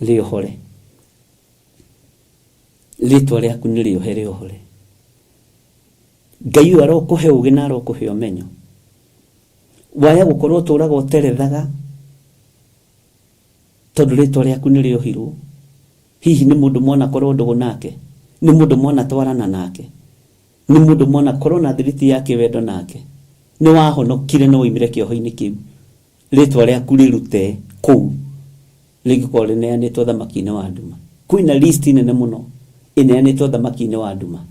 rĩohore. Rĩtwa rĩaku nĩ rĩohe, rĩohore. Ngai ũyũ arokũhe ũgĩ na arokũhe ũmenyo. Waya gũkorwo ũtũraga ũterethaga tondũ rĩtwa rĩaku nĩ rĩohirwo. Hihi nĩ mũndũ mwanakorwo ndũgũ nake? Nĩ mũndũ mwanatwarana nake? Nĩ mũndũ mwanakorwo na thiriti ya kĩwendo nake? Nĩ wahonokire na woimire kĩoho-inĩ kĩu? Rĩtwa rĩaku rĩrute kũu rĩngĩkorwo rĩneanĩtwo thamaki-inĩ wa nduma. Kwĩna list nene mũno ĩneanĩtwo thamaki-inĩ wa nduma.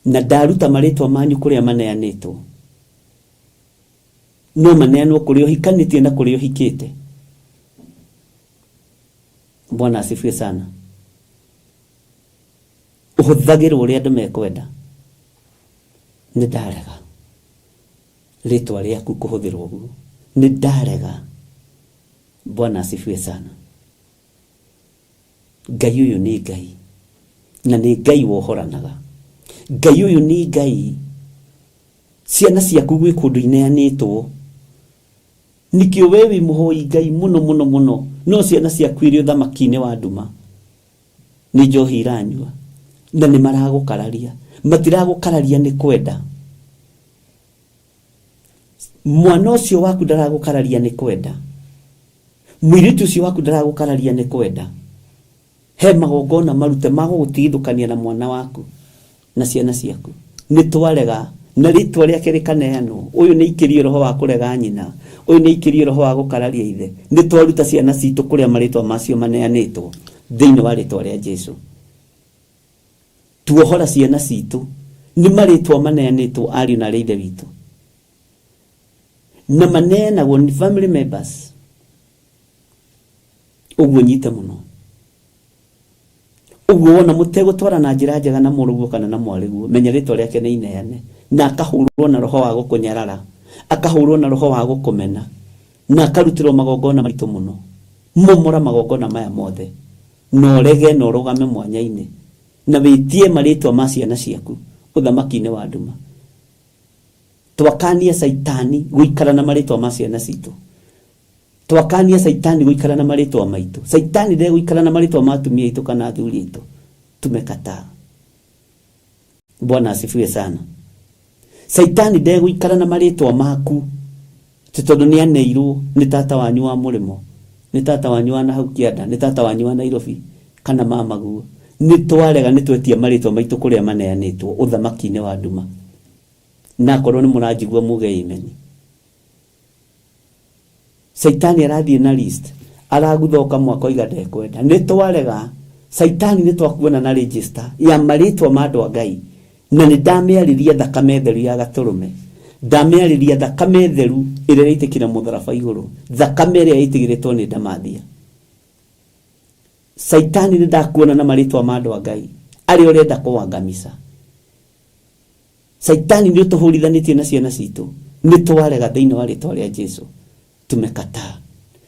Na ndaruta marĩtwa manyu kũrĩa maneanĩtwo. No maneanwo kũrĩa ũhikanĩtie na kũrĩa ũhikĩte. Bwana asifiwe sana. Ũhũthagĩrwo ũrĩa andũ mekwenda. Nĩ ndarega rĩtwa rĩaku kũhũthĩrwo ũguo. Nĩ ndarega. Bwana asifiwe sana. Ngai ũyũ nĩ Ngai na nĩ Ngai wohoranaga. Ngai ũyũ nĩ Ngai ciana ciaku gwĩ kũndũ ineanĩtwo. Nĩkĩo we wĩ mũhoi Ngai mũno mũno mũno, no ciana ciaku irĩ ũthamaki-inĩ wa nduma. Nĩ njohi iranyua na nĩ maragũkararia. Matiragũkararia nĩ kwenda. Mwana ũcio waku ndaragũkararia nĩ kwenda. Mũirĩtu ũcio waku ndaragũkararia nĩ kwenda. He magongona marute ma gũgũtigithũkania na mwana waku na ciana ciaku. Nĩ twarega na rĩtwa rĩake rĩkaneanwo. Ũyũ nĩ aikĩrio roho wa kũrega nyina. Ũyũ nĩ aikĩrio roho wa gũkararia ithe. Nĩ twaruta ciana citũ kũrĩa marĩtwa macio maneanĩtwo thĩinĩ wa rĩtwa rĩa Jesu. Tuohora ciana citũ nĩ marĩtwa maneanĩtwo ariũ na arĩ ithe witũ. Na maneanagwo nĩ family members. Ũguo nyite mũno. Ũguo wona mũtegũtwara na njĩra njega na mũrũguo kana na mwarĩguo, menya rĩtwa rĩake nĩ ineane. Na akahũrwo na roho wa gũkũnyarara, akahũrwo na roho wa gũkũmena, na akarutĩrwo magongona maritũ mũno. Momora magongona maya mothe, na ũrege na ũrũgame mwanya-inĩ, na wĩtie marĩtwa ma ciana ciaku ũthamaki-inĩ wa nduma. Twakania Caitani gũikara na marĩtwa ma ciana citũ. Twakania Caitani gũikara na marĩtwa maitũ. Caitani ndegũikara na marĩtwa ma atumia aitũ kana athuri aitũ. Tumekataa. Bwana asifiwe sana. Caitani ndegũikara na marĩtwa maku ti tondũ nĩ aneirwo nĩ tata wanyu wa mũrĩmo, nĩ tata wanyu wa nahau kĩanda, nĩ tata wanyu wa Nairobi kana mamaguo. Nĩ twarega, nĩ twetia marĩtwa maitũ kũrĩa maneanĩtwo ũthamaki-inĩ wa nduma. Na akorwo nĩ mũranjigua muge amen. Caitani arathiĩ na list, araguthoka mwaka oiga ndekwenda. Nĩ twarega. Caitani nĩ twakuona na register ya marĩtwa ma andũ a Ngai. Na nĩ ndamĩarĩria thakame theru ya gatũrũme. Ndamĩarĩria thakame theru ĩrĩa ĩraitĩkire mũtharaba igũrũ. Thakame ĩrĩa ĩtigĩrĩtwo nĩ ndamathia. Caitani nĩ ndakuona na marĩtwa ma andũ a Ngai arĩa ũrenda kũangamisa. Caitani nĩ ũtũhũrithanĩtie na ciana citũ. Nĩ twarega thĩinĩ wa rĩtwa rĩa Jesu. Tumekataa.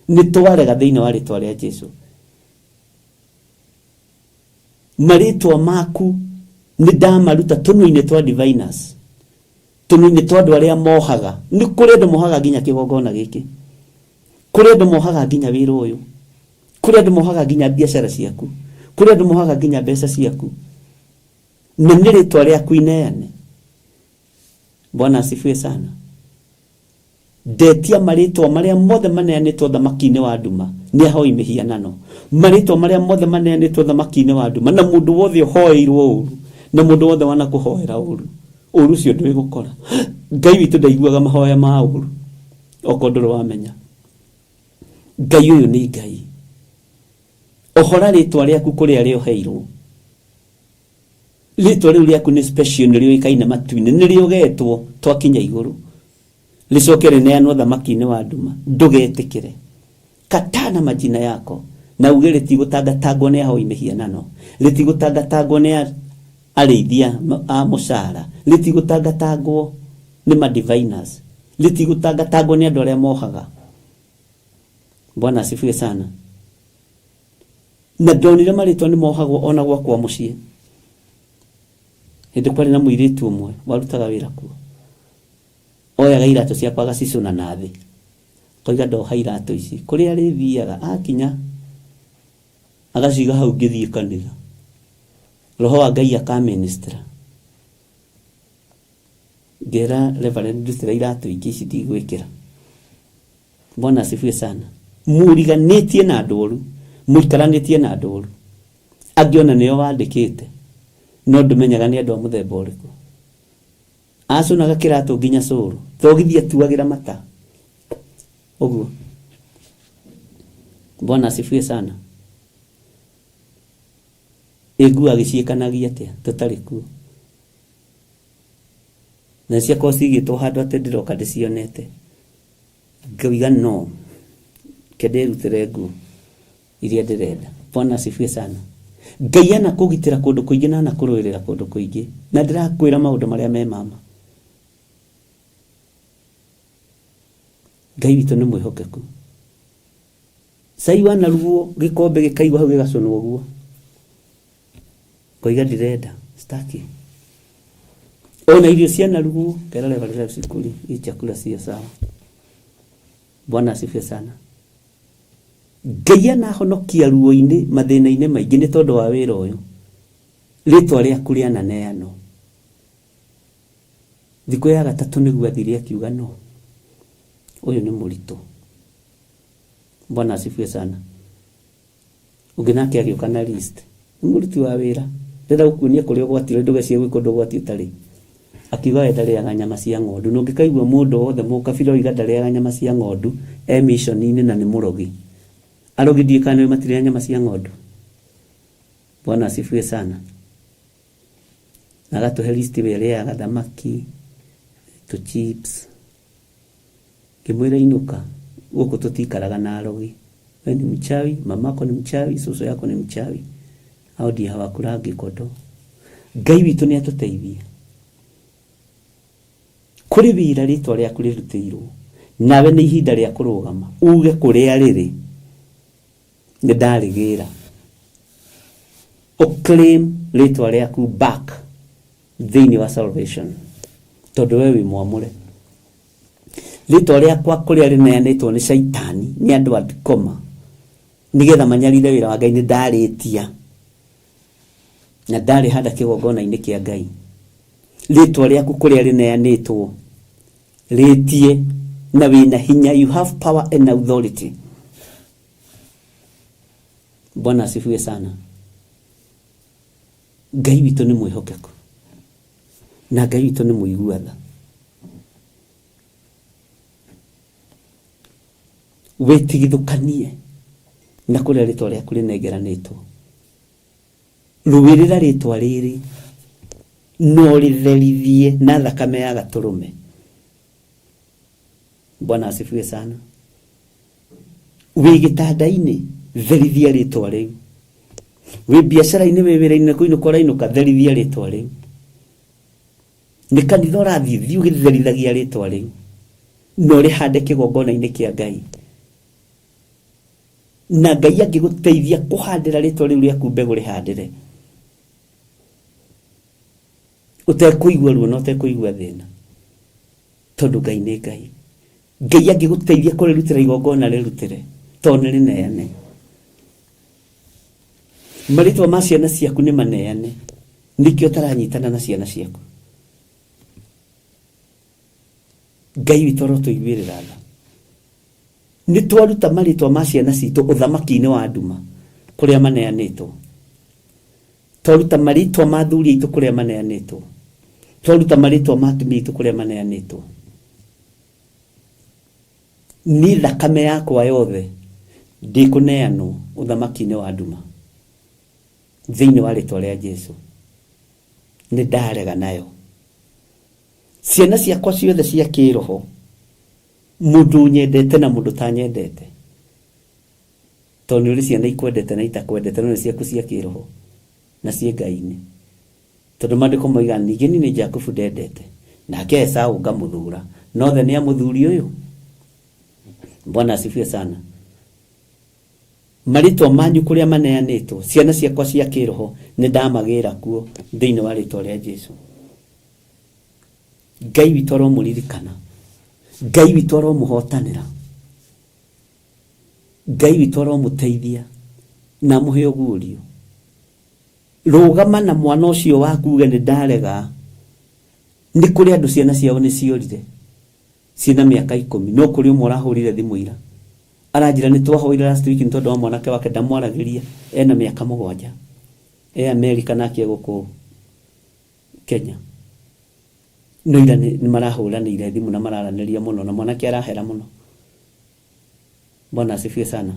Nĩ twarega thĩinĩ wa rĩtwa rĩa Jesu. Marĩtwa maku nĩ ndamaruta tũnua-inĩ twa diviners, tũnua-inĩ twa andũ arĩa mohaga. Nĩ kũrĩ andũ mohaga nginya kĩgongona gĩkĩ, kũrĩ andũ mohaga nginya wĩra ũyũ, kũrĩ andũ mohaga nginya biacara ciaku, kũrĩ andũ mohaga nginya mbeca ciaku. Na nĩ rĩtwa rĩaku ineane. Bwana asifiwe sana. Ndetia marĩtwa marĩa mothe maneanĩtwo thamaki-inĩ wa nduma nĩ ahoi mĩhianano. Marĩtwa marĩa mothe maneanĩtwo thamaki-inĩ wa nduma na mũndũ wothe ũhoeirwo ũru na mũndũ wothe wanakũhoera ũru, ũru ũcio ndwĩgũkora. Ngai witũ ndaiguaga mahoya ma ũru, okorwo ndũrĩ wamenya. Ngai ũyũ nĩ Ngai. Ohora rĩtwa rĩaku kũrĩa rĩoheirwo. Rĩtwa rĩu rĩaku nĩ special, nĩ rĩũĩkaine matu-inĩ, nĩ rĩũgetwo twakinya igũrũ, rĩcoke rĩneanwo thamaki-inĩ wa nduma. Ndũgetĩkĩre. Kataa na majina yako na uge rĩtigũtangatangwo nĩ ahoi mĩhianano, rĩtigũtangatangwo nĩ arĩithia a mũcara, rĩtigũtangatangwo nĩ madiviners, rĩtigũtangatangwo nĩ andũ arĩa mohaga. Bwana asifiwe sana. Na ndonire marĩtwa nĩ mohagwo ona gwakwa mũciĩ. Hĩndĩ kwarĩ na mũirĩtu ũmwe warutaga wĩra kuo, oyaga iratũ ciakwa agacicũna na thĩ, akoiga ndoha iratũ ici, kũrĩa arĩthiaga akinya agaciga hau ngĩthiĩ kanitha. Roho wa Ngai akaministra. Ngera Reverend ndutĩra iratũ ingĩ ici ndigwĩkĩra. Bwana asifiwe sana. Mũriganĩtie na andũ oru, mũikaranĩtie na andũ oru. Angĩ ona nĩo wandĩkĩte, no ndũmenyaga nĩ andũ a mũthemba ũrĩkũ. Acũnaga kĩratũ nginya cũrũ, thogithi atuagĩra mata. Ũguo. Bwana asifiwe sana. Ĩ nguo agĩciĩkanagia atĩa tũtarĩ kuo? Na ciakorwo cigĩtwo handũ atĩ ndĩroka ndĩcionete. Ngauga no, reke ndĩrutĩre nguo iria ndĩrenda. Bwana asifiwe sana. Ngai anakũgitĩra kũndũ kũingĩ na anakũrũĩrĩra kũndũ kũingĩ. Na ndĩrakwĩra maũndũ marĩa me mama. Ngai witũ nĩ mwĩhokeku. Cai wanarugwo gĩkombe gĩkaigwo hau gĩgacũnwo ũguo. Ngoiga ndirenda, sitaki. Ona irio cianarugwo, ngera reba sikuli, hii chakula sio sawa. Bwana asifiwe sana. Ngai anahonokia ruo-inĩ mathĩna-inĩ maingĩ nĩ tondũ wa wĩra ũyũ. Rĩtwa rĩaku rĩananeanwo. Thikũ ya gatatũ nĩguo athire akiuga no, ũyũ nĩ mũritũ. Bwana asifiwe sana. Ũngĩ nake agĩũka na list. Nĩ mũruti wa wĩra. Ndĩrenda gũkuonia kũrĩa ũgwati ũrĩ ndũgecirie gwĩ kũndũ ũgwati ũtarĩ. Akiuga we ndarĩaga nyama cia ng'ondu. Na ũngĩkaigua mũndũ o wothe mũkabira oiga ndarĩaga nyama cia ng'ondu, e mission-inĩ na nĩ mũrogi. Arogi ndiũĩ kana nĩũĩ matirĩaga nyama cia ng'ondu. Bwana asifiwe sana. Na agatũhe list we arĩaga thamaki, tũ chips. Ngĩmwĩra inũka, gũkũ tũtikaraga na arogi. We ni mchawi, mamako ni mchawi, susu yako ni mchawi. Hao ndio hawakulangi kondoo. Ngai witũ nĩ atũteithie. Kũrĩ wĩra rĩtwa rĩaku rĩrutĩirwo, nawe nĩ ihinda rĩa kũrũgama uge kũrĩa rĩrĩ nĩ ndarĩgĩra. Ũclaim rĩtwa rĩaku back thĩinĩ wa salvation tondũ we wĩ mwamũre. Rĩtwa rĩakwa kũrĩa rĩneanĩtwo nĩ caitani nĩ andũ a Ndikoma nĩgetha manyarire wĩra wa Ngai nĩ ndarĩtia na ndarĩhanda kĩgongona-inĩ kĩa Ngai. Rĩtwa rĩaku kũrĩa rĩneanĩtwo rĩtie na wĩna hinya, you have power and authority. Bwana asifiwe sana. Ngai witũ nĩ mwĩhokeku na Ngai witũ nĩ mũigua tha. Wĩtigithũkanie na kũrĩa rĩtwa rĩaku rĩnengeranĩtwo. Rũĩrĩra rĩtwa rĩrĩ na ũrĩtherithie na thakame ya gatũrũme. Bwana asifiwe sana. Wĩ gĩtanda-inĩ therithia rĩtwa rĩu. Wĩ biacara-inĩ, wĩ wĩra-inĩ, kũinũka ũrainũka, therithia rĩtwa rĩu. Nĩ kanitha ũrathiĩ, thiĩ ũgĩtherithagia rĩtwa rĩu na ũrĩhande kĩgongona-inĩ kĩa Ngai. Na Ngai angĩgũteithia kũhandĩra rĩtwa rĩu rĩaku mbegũ, rĩhandĩre ũtekũigua ruo na ũtekũigua thĩna, tondũ Ngai nĩ Ngai. Ngai angĩgũteithia kũrĩrutĩra igongona, rĩrutĩre, tondũ nĩ rĩneane. Marĩtwa ma ciana ciaku nĩ maneane, nĩkĩo ũtaranyitana na ciana ciaku. Ngai witũ arotũiguĩrĩra tha. Nĩ twaruta marĩtwa ma ciana citũ ũthamaki-inĩ wa nduma kũrĩa maneanĩtwo. Twaruta marĩtwa ma athuri aitũ kũrĩa maneanĩtwo. Twaruta marĩtwa ma atumia aitũ kũrĩa maneanĩtwo. Niĩ thakame yakwa yothe ndĩkũneanwo ũthamaki-inĩ wa nduma thĩinĩ wa rĩtwa rĩa Jesu. Nĩ ndarega nayo. Ciana ciakwa ciothe cia kĩroho, mũndũ ũnyendete na mũndũ ũtanyendete, tondũ nĩ ũrĩ ciana ikwendete na itakwendete, no nĩ ciaku cia kĩroho na ciĩ Ngai-inĩ. Tondũ maandĩko moigaga, ningĩ niĩ nĩ Jakubu ndendete, nake Esau ngamũthũũra, no othe nĩ a mũthuri ũyũ. Bwana asifiwe sana. Marĩtwa manyu kũrĩa maneanĩtwo, ciana ciakwa cia kĩroho nĩ ndamagĩra kuo thĩinĩ wa rĩtwa rĩa Jesu. Ngai witũ aromũririkana, Ngai witũ aromũhotanĩra, Ngai witũ aromũteithia na amũhe ũguũrio. Rũgama na mwana ũcio waku uge nĩ ndarega. Nĩ kũrĩ andũ ciana ciao nĩ ciorire ciĩna mĩaka ikũmi, no kũrĩ ũmwe ũrahũrire thimũ ira aranjĩra nĩ twahoire last week nĩ tondũ wa mwanake wake ndamwaragĩria ena mĩaka mũgwanja e Amerika nake e gũkũ Kenya. No ira nĩ marahũranĩire thimũ na mararanĩria mũno na mwanake arahera mũno. Bwana asifiwe sana.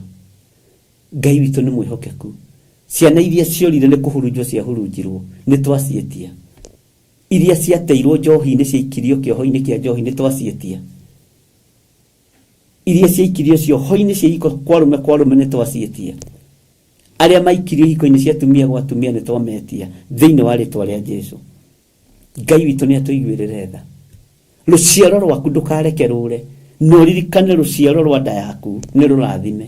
Ngai witũ nĩ mwĩhokeku. Ciana iria ciorire nĩ kũhurunjwo ciahurunjirwo, nĩ twaciĩtia. Iria ciateirwo njohi-inĩ ciaikirio kĩoho-inĩ kĩa njohi nĩ twaciĩtia. Iria ciaikirio cioho-inĩ cia ihiko kwa arũme kwa arũme nĩ twaciĩtia. Arĩa maikirio ihiko-inĩ cia atumia gwa atumia nĩ twametia thĩinĩ wa rĩtwa rĩa Jesu. Ngai witũ nĩ atũiguĩrĩre tha. Rũciaro rwaku ndũkareke rũre, na ũririkane rũciaro rwa nda yaku nĩ rũrathime.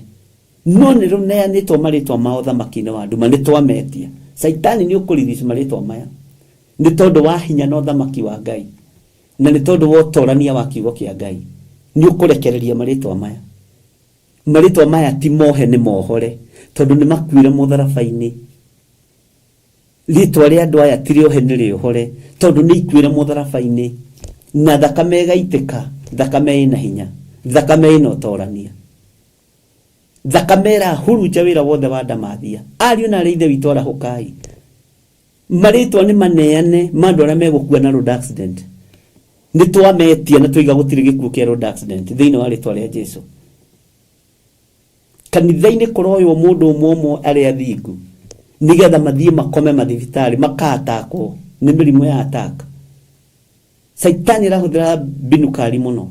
No nĩ rũneanĩtwo marĩtwa mao ũthamaki-inĩ wa nduma, nĩ twametia. Caitani nĩ ũkũririci marĩtwa maya nĩ tondũ wa hinya na ũthamaki wa Ngai, na nĩ tondũ wa ũtorania wa kiugo kĩa Ngai. Nĩ ũkũrekereria marĩtwa maya. Marĩtwa maya ti mohe, nĩ mohore, tondũ nĩ makuire mũtharaba-inĩ. Rĩtwa rĩa andũ aya ti rĩohe nĩ rĩohore, tondũ nĩ ikuĩre mũtharaba-inĩ, na thakame ĩgaitĩka, thakame ĩna hinya, thakame ĩna ũtorania, thakame ĩrahurunja wĩra wothe wa ndamathia. Ariũ na arĩ ithe witũ arahũkai. Marĩtwa nĩ maneane ma andũ arĩa megũkua na road accident. Nĩ twametia na twoiga gũtirĩ gĩkuũ kĩa road accident thĩinĩ wa rĩtwa rĩa Jesu. Kanitha-inĩ kũroywo mũndũ ũmwe ũmwe arĩa athingu nĩgetha mathiĩ makome mathibitarĩ makaatakwo nĩ mĩrimũ ya attack. Caitani arahũthĩra mbinu kari mũno,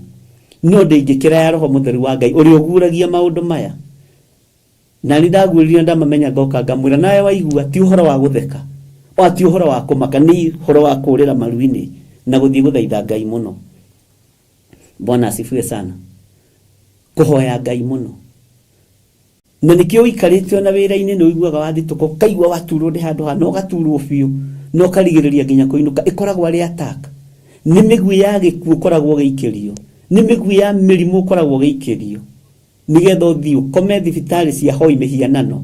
no ndĩngĩkĩra ya Roho Mũtheru wa Ngai ũrĩa ũguũragia maũndũ maya. Na nĩ ndaguũririe na ndamamenya ngoka ngamwĩra, nawe waigua ti ũhoro wa gũtheka o ti ũhoro wa kũmaka, nĩ ũhoro wa kũũrĩra maru-inĩ na gũthiĩ gũthaitha Ngai mũno. Bwana asifiwe sana. Kũhoya Ngai mũno. Na nĩkĩo ũikarĩte ona wĩra-inĩ nĩ ũiguaga wathitũka, ũkaigua waturwo nĩ handũ hana, ũgaturwo biũ, na ũkarigĩrĩria nginya kũinũka. Ĩkoragwo arĩ attack. Nĩ mĩguĩ ya gĩkuũ ũkoragwo ũgĩikĩrio. Nĩ mĩguĩ ya mĩrimũ ũkoragwo ũgĩikĩrio. Nĩgetha ũthiĩ ũkome thibitarĩ cia hoi mĩhianano,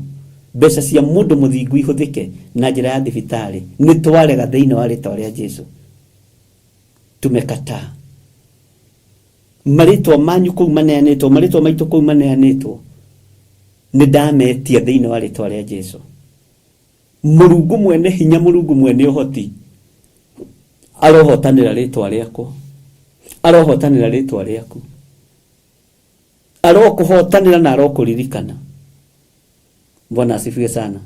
mbeca cia mũndũ mũthingu ihũthĩke na njĩra ya thibitarĩ. Nĩ twarega thĩinĩ wa rĩtwa rĩa Jesu. Tumekataa. Marĩtwa manyu kũu maneanĩtwo, marĩtwa maitũ kũu maneanĩtwo, nĩ ndametia thĩinĩ wa rĩtwa rĩa Jesu. Mũrungu mwene hinya, Mũrungu mwene ũhoti, arohotanĩra rĩtwa rĩakwa, arohotanĩra rĩtwa rĩaku, arokũhotanĩra na arokũririkana. Bwana asifiwe sana.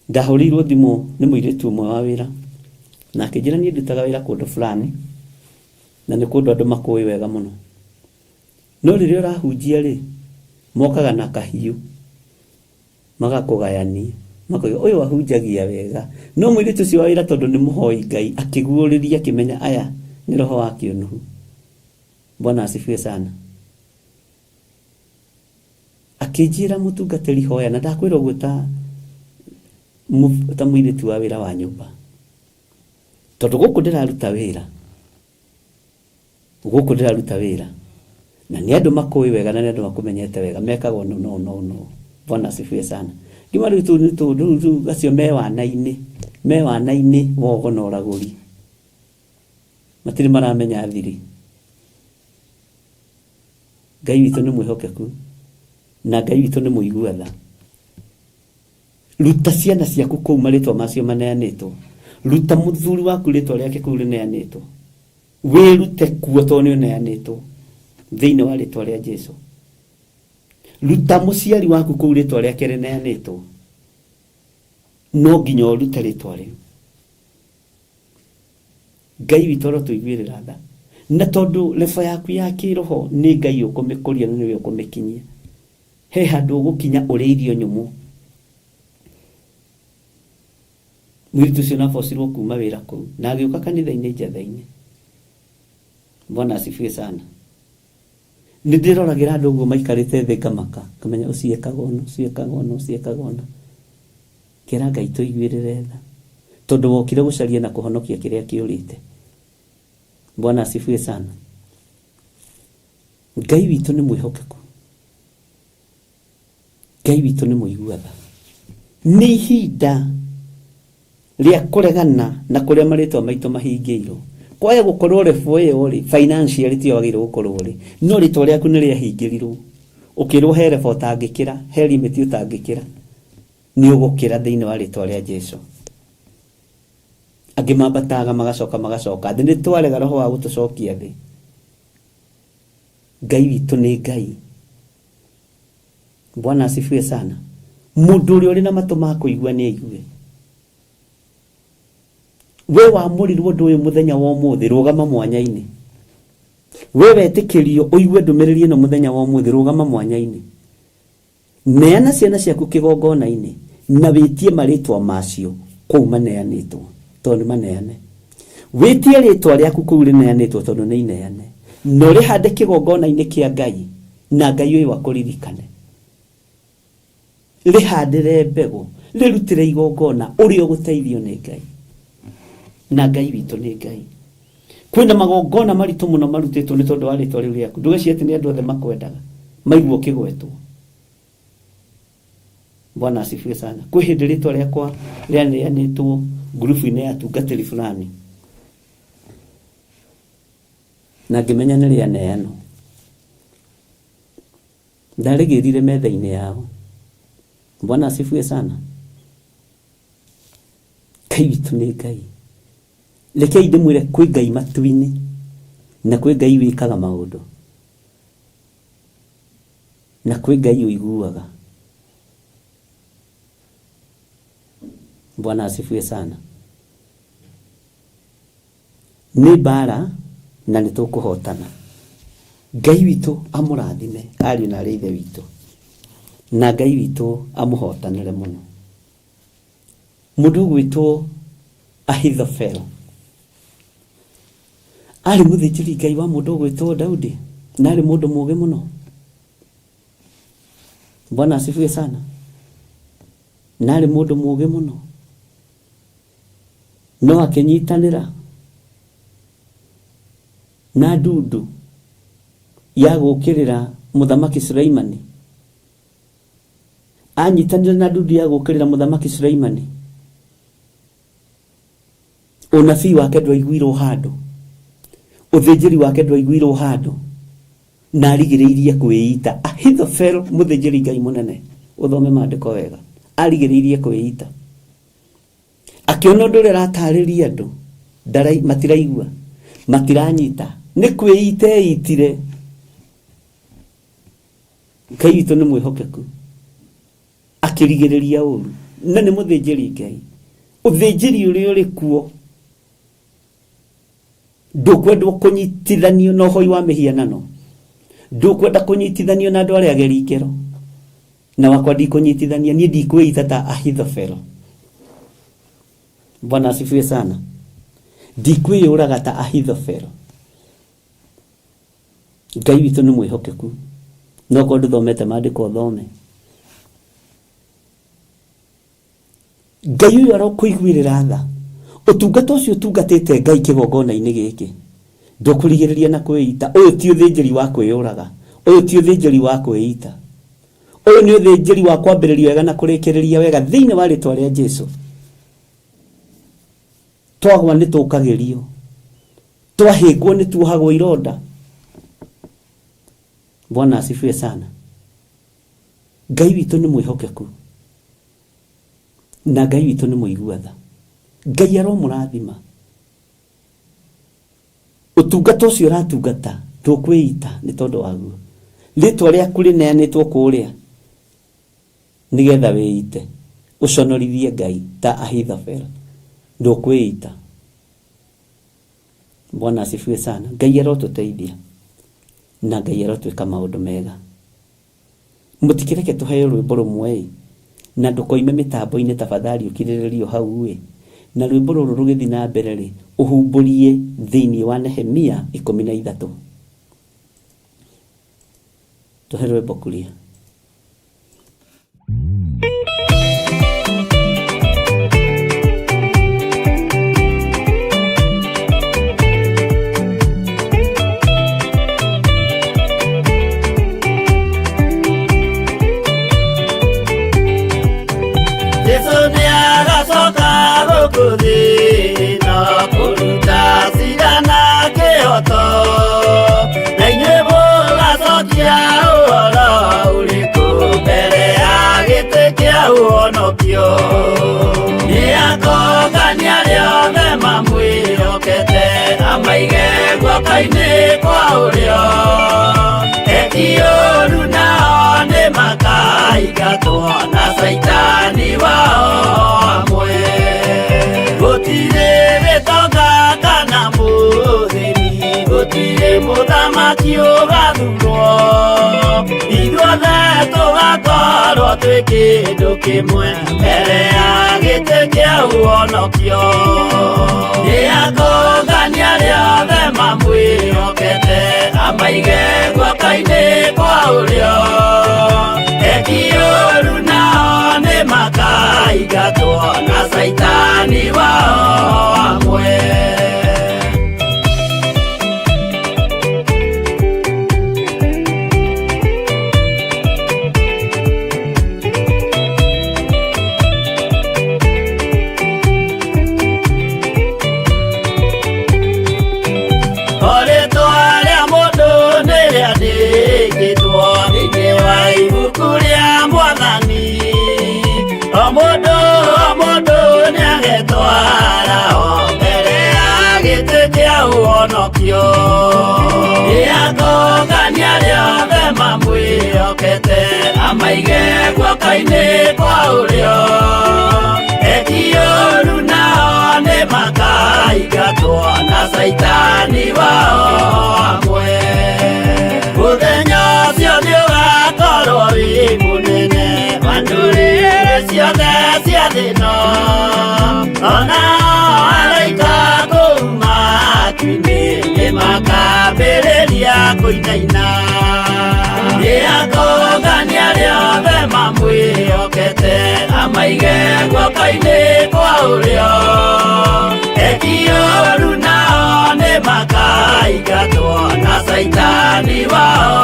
Ndahũrĩirwo thimũ nĩ mũirĩtu ũmwe wa wĩra na akĩnjĩra niĩ ndutaga wĩra kũndũ fulani na nĩ kũndũ andũ makũĩ wega mũno. No rĩrĩa ũrahunjia rĩ, mokaga na kahiũ magakũgayania makoiga ũyũ ahunjagia wega. No mũirĩtu ũcio wa wĩra tondũ nĩ mũhoi Ngai akĩguũrĩria akĩmenya aya nĩ roho wa kĩũnũhu. Bwana asifiwe sana. Akĩnjĩra mũtungatĩri hoya na ndakwĩra ũguo ta ta mũirĩtu wa wĩra wa nyũmba tondũ gũkũ ndĩraruta wĩra gũkũ ndĩraruta wĩra na nĩ andũ makũĩ wega na nĩ andũ makũmenyete wega mekaga ũũ no no no Bwana asifiwe sana ngima rĩu tũ tũ rĩu rĩu acio me wana-inĩ me wana-inĩ wogo na ũragũri matirĩ maramenya thiri Ngai witũ nĩ mwĩhokeku na Ngai witũ nĩ mũigua tha. Ruta ciana ciaku kũu marĩtwa macio maneanĩtwo. Ruta mũthuri waku rĩtwa rĩake kũu rĩneanĩtwo. Wĩrute kuo tondũ nĩ ũneanĩtwo thĩinĩ wa rĩtwa rĩa Jesu. Ruta mũciari waku kũu rĩtwa rĩake rĩneanĩtwo. No nginya ũrute rĩtwa rĩu. Ngai witũ arotũiguĩrĩra tha. Na tondũ level yaku ya kĩroho nĩ Ngai ũkũmĩkũria na nĩwe ũkũmĩkinyia. He handũ ũgũkinya ũrĩe irio nyũmũ. Mũirĩtu ũcio nabocirwo kuma wĩra kũu na agĩũka kanitha-inĩ njatha-inĩ. Bwana asifiwe sana. Nĩ ndĩroragĩra andũ ũguo maikarĩte thĩ ngamaka, ngamenya ũcio ekaga ũna, ũcio ekaga ũna, ũcio ekaga ũna. Ngera Ngai tũiguĩrĩre tha, tondũ wokire gũcaria na kũhonokia kĩrĩa kĩũrĩte. Bwana asifiwe sana. Ngai witũ nĩ mwĩhokeku. Ngai witũ nĩ mũigua tha. Nĩ ihinda rĩa kũregana na kũrĩa marĩtwa maitũ mahingĩirwo. Kwaya gũkorwo level ĩyo rĩ, financially tiyo wagĩrĩirwo gũkorwo ũrĩ, no rĩtwa rĩaku nĩ rĩahingĩrirwo. Ũkĩrwo he level ũtangĩkĩra, he limit ũtangĩkĩra, nĩ ũgũkĩra thĩinĩ wa rĩtwa rĩa Jesu. Angĩ mambataga magacoka magacoka thĩ. Nĩ twarega roho wa gũtũcokia thĩ. Ngai witũ nĩ Ngai. Bwana asifiwe sana. Mũndũ ũrĩa ũrĩ na matũ ma kũigua nĩ aigue. We wamũrirwo ũndũ ũyũ mũthenya wa ũmũthĩ, rũgama mwanya-inĩ. We wetĩkĩrio ũigue ndũmĩrĩri ĩno mũthenya wa ũmũthĩ, rũgama mwanya-inĩ. Neana ciana ciaku kĩgongona-inĩ na wĩtie marĩtwa macio kũu maneanĩtwo, tondũ nĩ maneane. Wĩtie rĩtwa rĩaku kũu rĩneanĩtwo, tondũ nĩ ineane. Na ũrĩhande kĩgongona-inĩ kĩa Ngai, na Ngai ũyũ akũririkane. Rĩhandĩre mbegũ, rĩrutĩre igongona, ũrĩa ũgũteithio nĩ Ngai. Na Ngai witũ nĩ Ngai. Kwĩna magongona maritũ mũno marutĩtwo nĩ tondũ wa rĩtwa rĩu rĩaku. Ndũgecirie atĩ nĩ andũ othe makwendaga. Maigua ũkĩgwetwo. Bwana asifiwe sana. Kwĩ hĩndĩ rĩtwa rĩakwa rĩaneanĩtwo ngurubu-inĩ ya atungatĩri fulani. Na ngĩmenya nĩ rĩaneanwo. Ndarĩgĩrire metha-inĩ yao. Bwana asifiwe sana. Ngai witũ nĩ Ngai. Rekei ndĩmwĩre kwĩ Ngai matu-inĩ na kwĩ Ngai wĩkaga maũndũ na kwĩ Ngai ũiguaga. Bwana asifiwe sana. Nĩ mbara na nĩ tũkũhotana. Ngai witũ amũrathime ariũ na arĩ ithe witũ na Ngai witũ amũhotanĩre mũno. Mũndũ ũgwĩtwo Ahithofeli arĩ mũthĩnjĩri Ngai wa mũndũ ũgwĩtwo Daudi na arĩ mũndũ mũũgĩ mũno. Bwana asifiwe sana. Na arĩ mũndũ mũũgĩ mũno no akĩnyitanĩra na ndundu ya gũũkĩrĩra mũthamaki Suleimani. Anyitanĩra na ndundu ya gũũkĩrĩra mũthamaki Suleimani. Ũnabii wake ndwaiguirwo handũ, ũthĩnjĩri wake ndwaiguirwo handũ, na arigĩrĩirie kwĩita. Ahithofeli mũthĩnjĩri Ngai mũnene, ũthome maandĩko wega, arigĩrĩirie kwĩita. Akĩona ũndũ ũrĩa aratarĩria andũ, matiraigua, matiranyita, nĩ kwĩita eitire. Ngai witũ nĩ mwĩhokeku. Akĩrigĩrĩria ũru, na nĩ mũthĩnjĩri Ngai. Ũthĩnjĩri ũrĩa ũrĩ kuo ndũkwendwo kũnyitithanio na ũhoi wa mĩhianano, ndũkwenda kũnyitithanio na andũ arĩa ageri ngero, na wakwa ndikũnyitithania, niĩ ndikwĩita ta Ahithofeli. Bwana asifiwe sana. Ndikwĩyũraga ta Ahithofeli. Ngai witũ nĩ mwĩhokeku. No korwo ndũthomete maandĩko ũthome. Ngai ũyũ arokũiguĩrĩra tha. Ũtungata ũcio ũtungatĩte Ngai kĩgongona-inĩ gĩkĩ ndũkũrigĩrĩria na kwĩita. Ũyũ ti ũthĩnjĩri wa kwĩyũraga. Ũyũ ti ũthĩnjĩri wa kwĩita. Ũyũ nĩ ũthĩnjĩri wa kwambĩrĩria wega na kũrĩkĩrĩria wega thĩinĩ wa rĩtwa rĩa Jesu. Twagwa nĩ tũkagĩrio. Twahĩngwo nĩ tuohagwo ironda. Bwana asifiwe sana. Ngai witũ nĩ mwĩhokeku na Ngai witũ nĩ mũigua tha. Ngai aromũrathima. Ũtungata ũcio ũratungata ndũkwĩita nĩ tondũ waguo. Rĩtwa rĩaku rĩneanĩtwo kũrĩa nĩgetha wĩite ũconorithie Ngai ta Ahithofeli. Ndũkwĩita. Bwana asifiwe sana. Ngai arotũteithia na Ngai arotwĩka maũndũ mega. Mũtikĩreke tũheo rwĩmbo rũmwe ĩ, na ndũkoime mĩtambo-inĩ tafadhali, ũkirĩrĩrio hau ĩ, na rwĩmbo rũrũ rũgĩthiĩ na mbere rĩ, ũhumbũrie thĩinĩ wa Nehemia 13. Tũhe rwĩmbo kuria. Jesu nĩ agacoka gũkũ thĩ na kũruta cira na kĩhoto, na inyuĩ mũgacokia ũhoro ũrĩkũ mbere ya gĩtĩ kĩa ũhonokio? Nĩ akongania arĩa othe mamwĩhokete, amaige guoko-inĩ kwa ũrĩo. Eki ũũru nao nĩ makaingatwo na caitani wao amwe. Gũtirĩ gĩtonga kana mũthĩni, gũtirĩ mũthamaki ũgathurwo, ithuothe tũgakorwo twĩ kĩndũ kĩmwe mbere ya gĩtĩ kĩa ũhonokio. Nĩ akongania arĩa othe mamwĩhokete, amaige guoko-inĩ kwa ũrĩo. Eki ũũru nao nĩ makaingatwo na caitani wao amwe. Rĩtwa rĩa mũndũ nĩ rĩandĩkĩtwo thĩinĩ wa ibuku rĩa Mwathani. O mũndũ o mũndũ nĩagetwara o mbere ya gĩtĩ kĩa ũhonokio. Nĩ akongania arĩa othe mamwĩhokete, amaige guoko-inĩ kwa ũrĩo. Eki ũũru nao nĩ makaingatwo na caitani wao amwe. Mũthenya ũcio nĩ ũgakorwo wĩ mũnene wa ndũrĩrĩ ciothe cia thĩ ĩno, ona araika kũu matu-inĩ nĩ makambĩrĩria kũinaina. Nĩ akongania arĩa othe mamwĩhokete, amaige guoko-inĩ kwa ũrĩo. Eki ũũru nao nĩ makaingatwo na caitani wao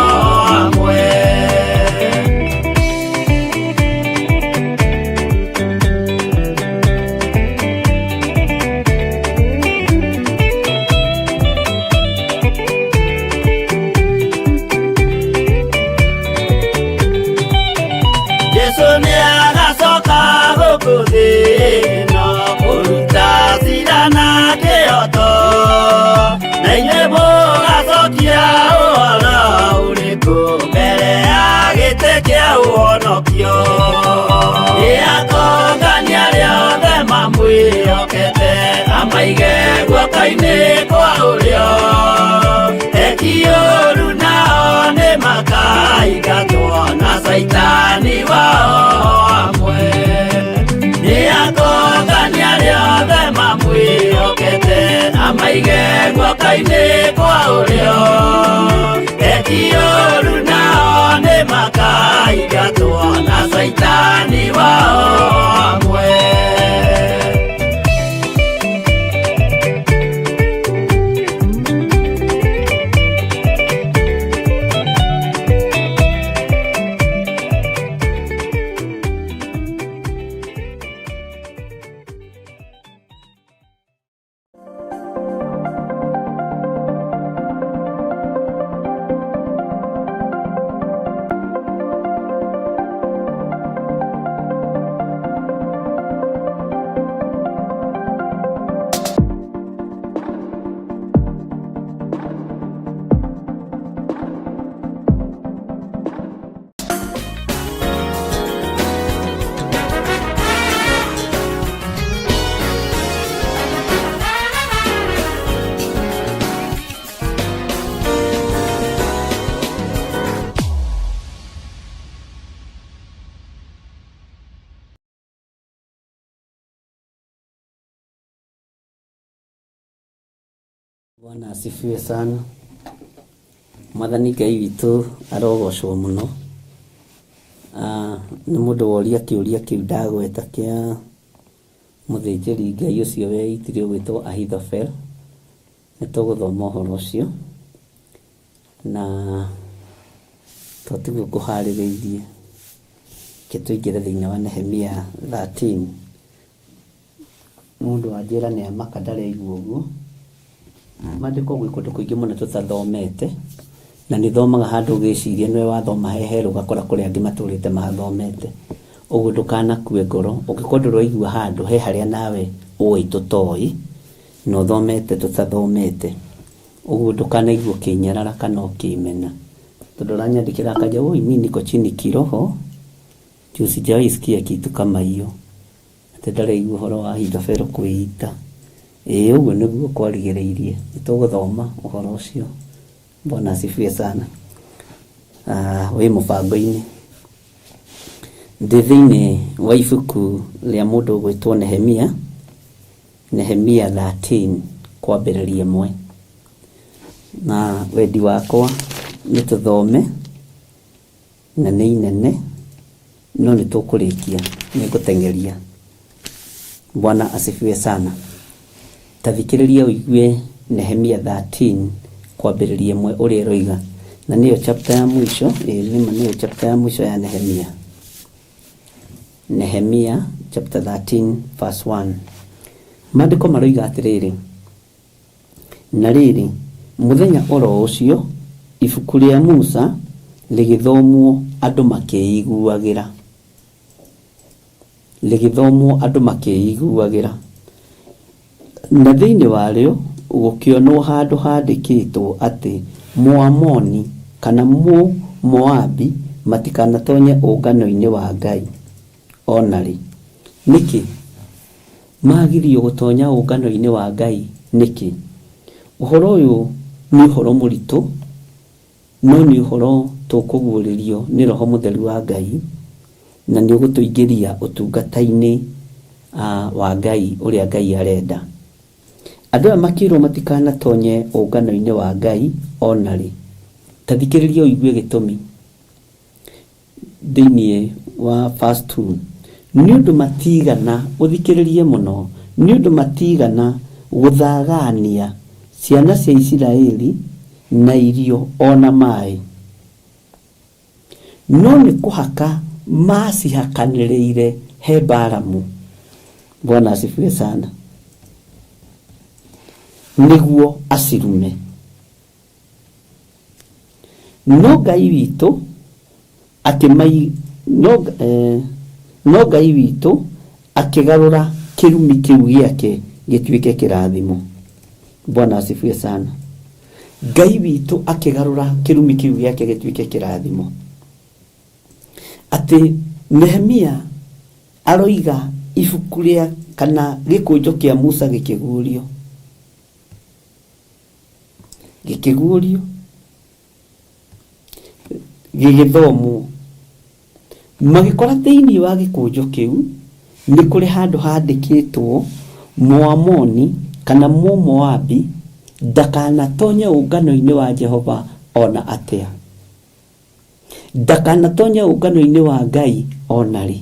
amwe. Jesu nĩ agacoka gũkũ thĩ ĩno kũruta cira na kĩhoto, na inyuĩ mũgacokia ũhoro ũrĩkũ mbere ya gĩtĩ kĩa ũhonokio? Nĩ akongania arĩa othe mamwĩhokete, amaige guoko-inĩ kwa ũrĩo. Eki ũũru nao nĩ makaingatwo na caitani wao amwe. Nĩ akongania arĩa othe mamwĩhokete, amaige guoko-inĩ kwa ũrĩo. Eki ũũru nao nĩ makaingatwo na caitani wao amwe. Bwana asifiwe sana. Mwathani Ngai witũ arogocwo mũno. Ah, nĩ mũndũ woria kĩũria kĩu ndagweta kĩa mũthĩnjĩri Ngai ũcio weitire ũgwĩtwo Ahithofel. Nĩ tũgũthoma ũhoro ũcio na to tiguo ngũharĩrĩirie. Reke tũingĩre thĩinĩ wa Nehemia 13. Mũndũ anjĩra nĩ amaka ndarĩ aigua ũguo. Maandĩko gwĩ kũndũ kũingĩ mũno tũtathomete, na nĩ thomaga handũ ũgĩciria nĩwe wathoma he herũ ũgakora kũrĩ angĩ matũrĩte mahathomete. Ũguo ndũkanakue ngoro, ũngĩkorwo ndũraigua handũ he harĩa nawe ũĩ tũtoĩ, na ũthomete tũtathomete. Ũguo ndũkanaigue ũkĩnyarara kana ũkĩmena. Tondũ ũranyandĩkĩra akanja, woi mi niko chini kiroho, juu sijawahi sikia kitu kama hiyo. Atĩ ndaraigua ũhoro wa Ahithofeli kwĩita. Ĩĩ ũguo nĩguo kwarigĩrĩirie. Nĩ tũgũthoma ũhoro ũcio. Bwana asifiwe sana. Ah, wĩ mũbango-inĩ. Ndĩ thĩinĩ wa ibuku rĩa mũndũ ũgwĩtwo Nehemia, Nehemia 13 kwambĩrĩria ĩmwe. Na wendi wakwa nĩ tũthome na nĩ inene no nĩ tũkũrĩkia nĩ ngũteng'eria. Bwana asifiwe sana. Ta thikĩrĩria ũigue Nehemia 13 kwambĩrĩria ĩmwe ũrĩa ĩroiga. Na nĩyo chapter ya mũico, ĩĩ nĩma nĩyo chapter ya mũico ya Nehemia. Nehemia chapter 13 verse 1. Maandĩko maroiga atĩrĩrĩ, Na rĩrĩ, mũthenya o ro ũcio, ibuku rĩa Musa rĩgĩthomwo andũ makĩĩiguagĩra. Rĩgĩthomwo andũ makĩĩiguagĩra. Na thĩinĩ warĩo gũkĩonwo handũ haandĩkĩtwo atĩ Mũamoni kana Mũmoabi matikanatonye ũngano-inĩ wa Ngai o na rĩ. Nĩkĩ? Maagirio gũtonya ũngano-inĩ wa Ngai nĩkĩ? Ũhoro ũyũ nĩ ũhoro mũritũ, no nĩ ũhoro tũkũguũrĩrio nĩ Roho Mũtheru wa Ngai, na nĩ ũgũtũingĩria ũtungata-inĩ wa Ngai ũrĩa Ngai arenda. Andũ aya makĩrwo matikanatonye ũngano-inĩ wa Ngai o na rĩ. Ta thikĩrĩria ũigue gĩtũmi. Thĩinĩ wa verse 2, nĩ ũndũ matiigana, ũthikĩrĩrie mũno, nĩ ũndũ matiigana gũthagania ciana cia Isiraeli na irio o na maĩ, no nĩ kũhaka maacihakanĩrĩire he Balamu. Bwana asifiwe sana. Nĩguo acirume. No Ngai witũ akĩmai no, eh, no Ngai witũ akĩgarũra kĩrumi kĩu gĩake gĩtuĩke kĩrathimo. Bwana asifiwe sana. Ngai witũ akĩgarũra kĩrumi kĩu gĩake gĩtuĩke kĩrathimo. Atĩ Nehemia aroiga ibuku rĩa kana gĩkũnjo kĩa Musa gĩkĩguũrio. Gĩkĩguũrio, gĩgĩthomwo. Magĩkora thĩinĩ wa gĩkũnjo kĩu nĩ kũrĩ handũ handĩkĩtwo Mũamoni kana Mũmoabi ndakanatonye ũngano-inĩ wa Jehova o na atĩa. Ndakanatonye ũngano-inĩ wa Ngai o na rĩ.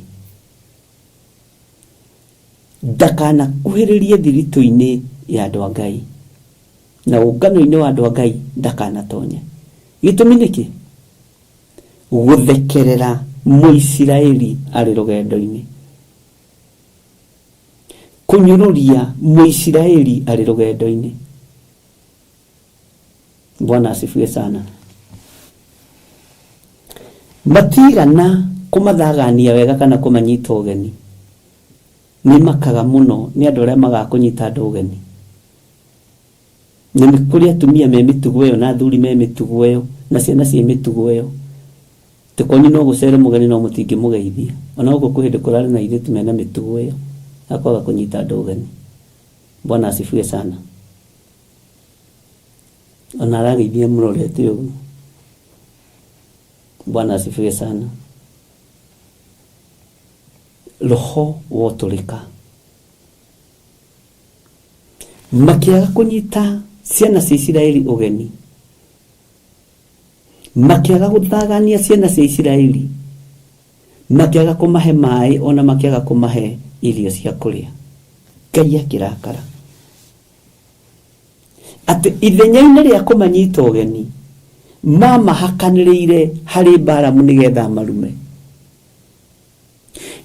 Ndakanakuhĩrĩrie thiritũ-inĩ ya andũ a Ngai, na ũngano-inĩ wa andũ a Ngai ndakanatonye. Gĩtũmi nĩkĩ? Gũthekerera Mũisiraeli arĩ rũgendo-inĩ. Kũnyũrũria Mũisiraeli arĩ rũgendo-inĩ. Bwana asifiwe sana. Matigana kũmathagania wega kana kũmanyita ũgeni. Nĩ makaga mũno nĩ andũ arĩa magaga kũnyita andũ ũgeni. Na nĩ kũrĩ atumia me mĩtugo ĩyo na athuri me mĩtugo ĩyo na ciana ciĩ mĩtugo ĩyo. Atĩ kwanyu no gũcere mũgeni no mũtingĩmũgeithia. Ona gũkũ kwĩ hĩndĩ kũrarĩ na airĩtu mena mĩtugo ĩyo ya kwaga kũnyita andũ ũgeni. Bwana asifiwe sana. Ona arageithia mũrorete ũguo. Bwana asifiwe sana. Roho wa ũtũrĩka. Makĩaga kũnyita ciana cia Isiraeli ũgeni, makĩaga gũthagania ciana cia Isiraeli, makĩaga kũmahe maĩ ona makĩaga kũmahe irio cia kũrĩa. Ngai akĩrakara atĩ ithenya-inĩ rĩa kũmanyita ũgeni mamahakanĩrĩire harĩ Balamu nĩgetha amarume.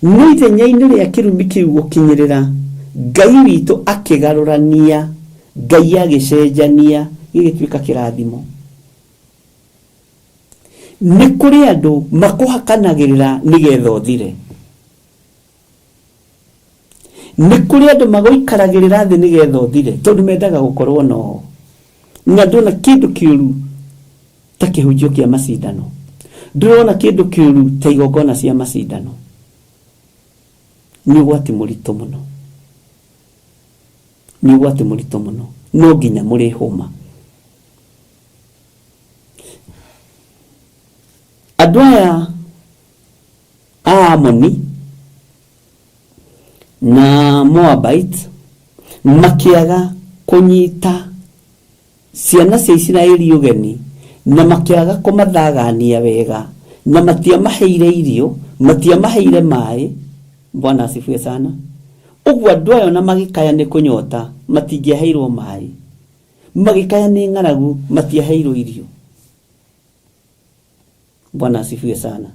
No ithenya-inĩ rĩa kĩrumi kĩu gũkinyĩrĩra, Ngai witũ akĩgarũrania, Ngai agĩcenjania gĩgĩtuĩka kĩrathimo. Nĩ kũrĩ andũ makũhakanagĩrĩra nĩgetha ũthire. Nĩ kũrĩ andũ magũikaragĩrĩra thĩ nĩgetha ũthire tondũ mendaga gũkorwo nao. Na ndona kĩndũ kĩũru ta kĩhunjio kĩa macindano. Ndũrona kĩndũ kĩũru ta igongona cia macindano. Nĩ ũgwati mũritũ mũno. Nĩ ũgwati mũritũ mũno. No nginya mũrĩhũma. Andũ aya a Amoni na Moabite makĩaga kũnyita ciana cia Isiraeli ũgeni na makĩaga kũmathagania wega na matiamaheire irio, matiamaheire maĩ. Bwana asifiwe sana. Ũguo andũ aya ona magĩkaya nĩ kũnyota matingĩaheirwo maĩ, magĩkaya nĩ ng'aragu matiaheirwo irio. Bwana asifiwe sana.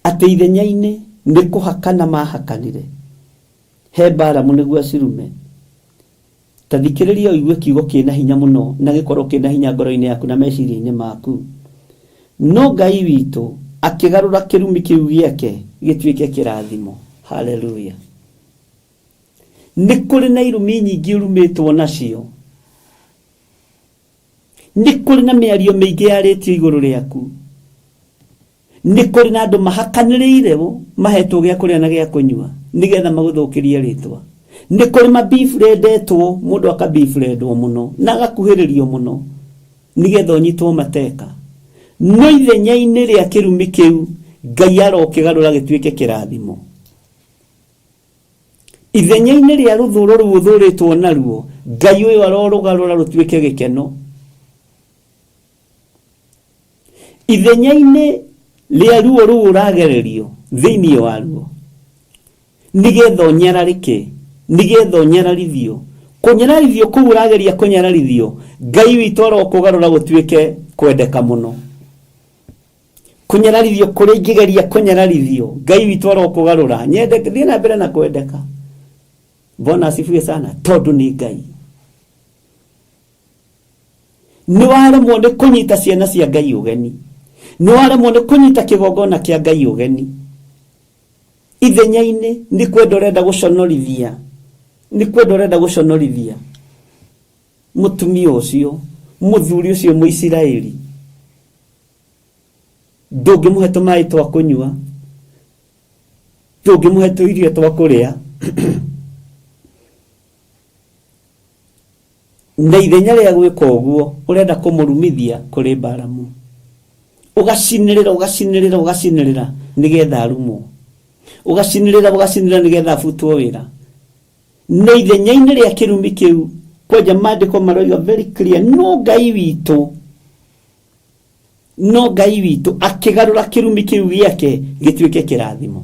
Atĩ ithenya-inĩ nĩ kũhakana mahakanire he Balamu nĩguo acirume. Ta thikĩrĩria ũigue kiugo kĩna hinya mũno na gĩkorwo kĩna hinya ngoro-inĩ yaku na meciria-inĩ maku. No Ngai witũ akĩgarũra kĩrumi kĩu gĩake gĩtuĩke kĩrathimo. Haleluya. Nĩ kũrĩ na irumi nyingĩ ũrumĩtwo nacio. Nĩ kũrĩ na mĩario mĩingĩ yarĩtio igũrũ rĩaku. Nĩ kũrĩ na andũ mahakanĩrĩire mahetwo gĩa kũrĩa na gĩa kũnyua nĩgetha magũthũkĩrie rĩtwa. Nĩ kũrĩ mabifrendetwo, mũndũ akabifrendwo mũno na agakuhĩrĩrio mũno nĩgetha ũnyitwo mateka. No ithenya-inĩ rĩa kĩrumi kĩu, Ngai arokĩgarũra gĩtuĩke kĩrathimo. Ithenya-inĩ rĩa rũthũro rũu ũthũrĩtwo naruo, Ngai ũyũ arorũgarũra rũtuĩke gĩkeno. Ithenya-inĩ rĩa ruo rũu ũragererio thĩinĩ waruo, nĩgetha ũnyararĩke, nĩgetha ũnyararithio, kũnyararithio kũu ũrageria kũnyararithio, Ngai witũ arokũgarũra gũtuĩke kwendeka mũno. Kũnyararithio kũrĩa ingĩgeria kũnyararithio, Ngai witũ arokũgarũra nyende thiĩ na mbere na kwendeka. Bwana asifiwe sana, tondũ nĩ Ngai. Nĩ waremwo nĩ kũnyita ciana cia Ngai ũgeni, nĩ waremwo nĩ kũnyita kĩgongona kĩa Ngai ũgeni. Ithenya-inĩ nĩ kwenda ũrenda gũconorithia, nĩ kwenda ũrenda gũconorithia mũtumia ũcio, mũthuri ũcio Mũisiraeli. Ndũngĩmũhe tũmaĩ twa kũnyua, ndũngĩmũhe tũirio twa kũrĩa. Na ithenya rĩa gwĩka ũguo, ũrenda kũmũrumithia kũrĩ Balamu. Ũgacinĩrĩra, ũgacinĩrĩra, ũgacinĩrĩra nĩgetha arumwo. Ũgacinĩrĩra, ũgacinĩrĩra nĩgetha abutwo wĩra. Na ithenya-inĩ rĩa kĩrumi kĩu, kwanja maandĩko maroiga very clear, no Ngai witũ, no Ngai witũ akĩgarũra kĩrumi kĩu gĩake gĩtuĩke kĩrathimo.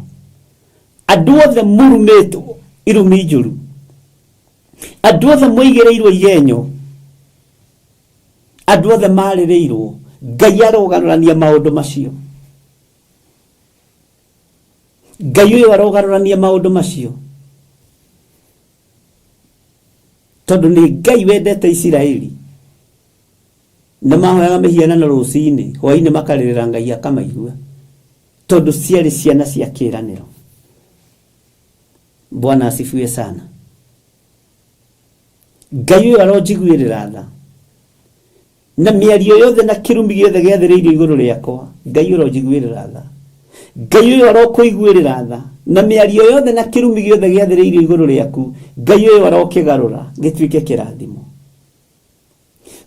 Andũ othe mũrumĩtwo irumi njũru, andũ othe mũigĩrĩirwo igenyo, andũ othe marĩrĩirwo, Ngai arogarũrania maũndũ macio. Ngai ũyũ arogarũrania maũndũ macio, tondũ nĩ Ngai wendete Isiraeli. Na mahoyaga mĩhianano rũcinĩ, hwainĩ makarĩrĩra Ngai akamaigua, tondũ ciarĩ ciana cia kĩĩranĩro. Bwana asifiwe sana. Ngai ũyũ aronjiguĩrĩra tha na mĩario yothe na kĩrumi gĩothe gĩathĩrĩirio igũrũ rĩakwa. Ngai ũronjiguĩrĩra tha. Ngai ũyũ arokũiguĩrĩra tha na mĩario yothe na kĩrumi gĩothe gĩathĩrĩirio igũrũ rĩaku. Ngai ũyũ arokĩgarũra gĩtuĩke kĩrathimo.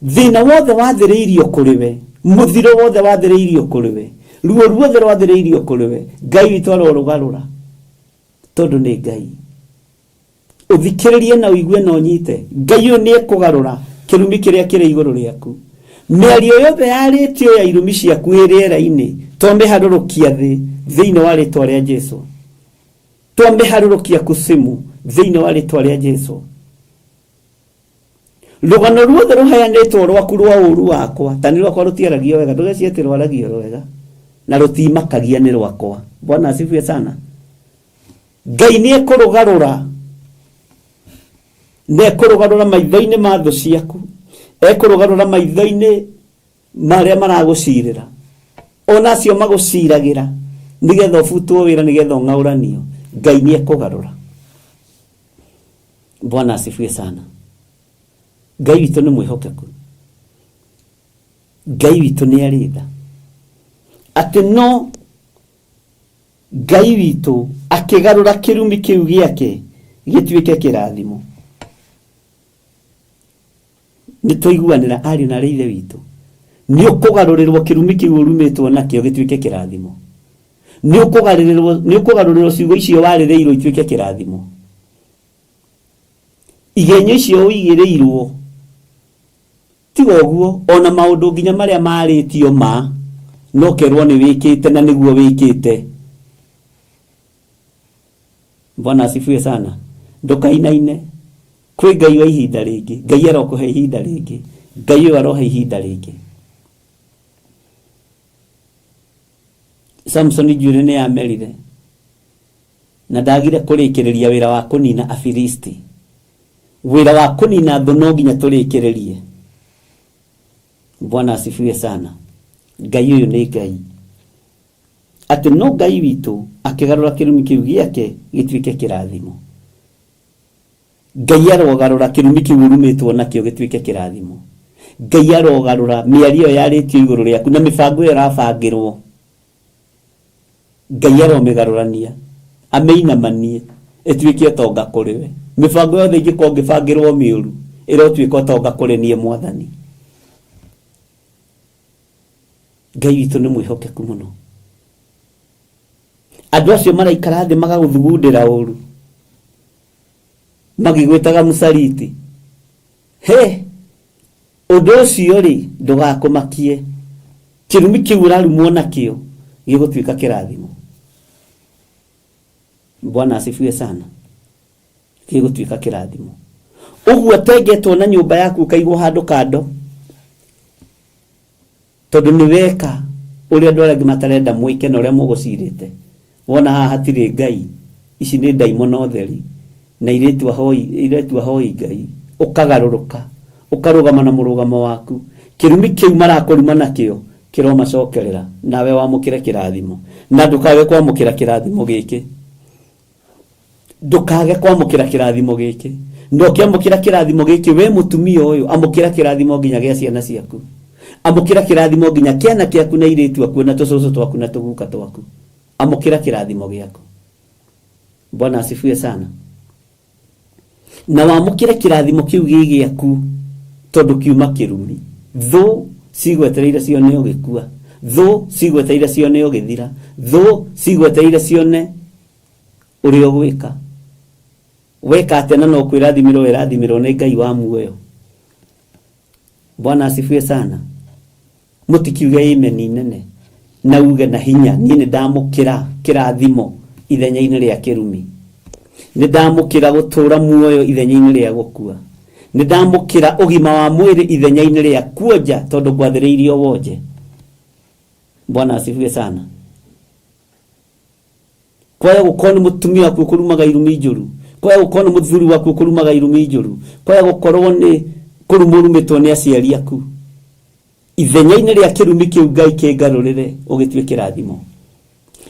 Thĩna wothe wathĩrĩirio kũrĩ we, mũthiro wothe wathĩrĩirio kũrĩ we, ruo ruothe rwathĩrĩirio kũrĩ we, Ngai witũ arorũgarũra, tondũ nĩ Ngai. Ũthikĩrĩrie na ũigue na ũnyite. Ngai ũyũ nĩ ekũgarũra kĩrumi kĩrĩa kĩrĩ igũrũ rĩaku. Mĩario yothe yarĩtio ya irumi ciaku ĩ rĩera-inĩ, twamĩharũrũkia thĩ thĩinĩ wa rĩtwa rĩa Jesu. Twamĩharũrũkia kusimu thĩinĩ wa rĩtwa rĩa Jesu. Rũgano ruothe rũheanĩtwo rwaku rwa ũũru wakwa, ta nĩ rwakwa rũtiaragio wega, ndũgecirie atĩ rwaragio rwega na rũtimakagia nĩ rwakwa. Bwana asifiwe sana. Ngai nĩ ekũrũgarũra na ekũrũgarũra maitho-inĩ ma thũ ciaku, ekũrũgarũra maitho-inĩ ma arĩa maragũcirĩra, ona acio magũciragĩra nĩgetha ũbutwo wĩra, nĩgetha ũng'aũranio. Ngai nĩ ekũgarũra. Bwana asifiwe sana. Ngai witũ nĩ mwĩhokeku, Ngai witũ nĩ arĩ tha, atĩ no Ngai witũ akĩgarũra kĩrumi kĩu gĩake gĩtuĩke kĩrathimo. Nĩ twaiguanĩra ariũ na arĩ ithe witũ, nĩ ũkũgarũrĩrwo kĩrumi kĩu ũrumĩtwo nakĩo gĩtuĩke kĩrathimo. Nĩ ũkũgarũrĩrwo, nĩ ũkũgarũrĩrwo ciugo icio warĩrĩirwo ituĩke kĩrathimo. Igenyo icio ũigĩrĩirwo tiga ũguo, ona maũndũ nginya marĩa marĩtio ma no kerwo nĩ wĩkĩte na nĩguo wĩkĩte. Bwana asifiwe sana. Ndũkainaine, kwĩ Ngai wa ihinda rĩngĩ. Ngai arokũhe ihinda rĩngĩ. Ngai ũyũ arohe ihinda rĩngĩ. Samsoni njuĩrĩ nĩ yamerire na ndagire kũrĩkĩrĩria wĩra wa kũnina Afilisti. Wĩra wa kũnina thũ no nginya tũrĩkĩrĩrie. Bwana asifiwe sana. Ngai ũyũ nĩ Ngai. Atĩ no Ngai witũ akĩgarũra kĩrumi kĩu gĩake gĩtuĩke kĩrathimo. Ngai arogarũra kĩrumi kĩu ũrumĩtwo nakĩo gĩtuĩke kĩrathimo. Ngai arogarũra mĩario ĩyo yarĩtio igũrũ rĩaku na mĩbango ĩyo ĩrabangĩrwo. Ngai aromĩgarũrania, amĩinamanie, ĩtuĩke ũtonga kũrĩ we. Mĩbango yothe ingĩkorwo ngĩbangĩrwo mĩũru, ĩrotuĩka ũtonga kũrĩ niĩ Mwathani. Ngai witũ nĩ mwĩhokeku mũno. Andũ acio maraikara thĩ magagũthugundĩra ũru, magĩgwĩtaga mũcariti. He, ũndũ ũcio rĩ, ndũgakũmakie. Kĩrumi kĩu ũrarumwo nakĩo gĩgũtuĩka kĩrathimo. Bwana asifiwe sana. Gĩgũtuĩka kĩrathimo. Ũguo tengetwo na nyũmba yaku ũkaigwo handũ kando, tondũ nĩ weka ũrĩa andũ arĩa angĩ matarenda mwĩke na ũrĩa mũgũcirĩte. Wona haha hatirĩ Ngai, ici nĩ ndaimono theri na irĩtu ahoi, irĩtu ahoi Ngai. Ũkagarũrũka, ũkarũgama na mũrũgamo waku. Kĩrumi kĩu marakũruma nakĩo kĩromacokerera, nawe wamũkĩre kĩrathimo. Na ndũkage kwamũkĩra kĩrathimo gĩkĩ. Ndũkage kwamũkĩra kĩrathimo gĩkĩ. Na ũkĩamũkĩra kĩrathimo gĩkĩ, we mũtumia ũyũ, amũkĩra kĩrathimo nginya gĩa ciana ciaku. Amũkĩra kĩrathimo nginya kĩana kĩaku na airĩtu aku na tũcũcũ twaku na tũguka twaku. Amũkĩra kĩrathimo gĩaku. Bwana asifiwe sana. Na wamũkĩre kĩrathimo kĩu gĩ gĩaku, tondũ kiuma kĩrumi. Thũ cigwetereire cione ũgĩkua, thũ cigwetereire cione ũgĩthira, thũ cigwetereire cione ũrĩa ũgwĩka. Weka atĩa na no kwĩrathimĩrwo wĩrathimĩrwo nĩ Ngai wa muoyo. Bwana asifiwe sana. Mũtikiuge amen nene na uge na hinya, niĩ nĩ ndamũkĩra kĩrathimo ithenya-inĩ rĩa kĩrumi. Nĩ ndamũkĩra gũtũũra muoyo ithenya-inĩ rĩa gũkua. Nĩ ndamũkĩra ũgima wa mwĩrĩ ithenya-inĩ rĩa kuonja tondũ ngwathĩrĩirio wonje. Bwana asifiwe sana. Kwaya gũkorwo nĩ mũtumia waku ũkũrumaga irumi njũru, kwaya gũkorwo nĩ mũthuri waku ũkũrumaga irumi njũru, kwaya gũkorwo nĩ kũrumwo ũrumĩtwo nĩ aciari aku, ithenya-inĩ rĩa kĩrumi kĩu Ngai kĩngarũrĩre ũgĩtue kĩrathimo.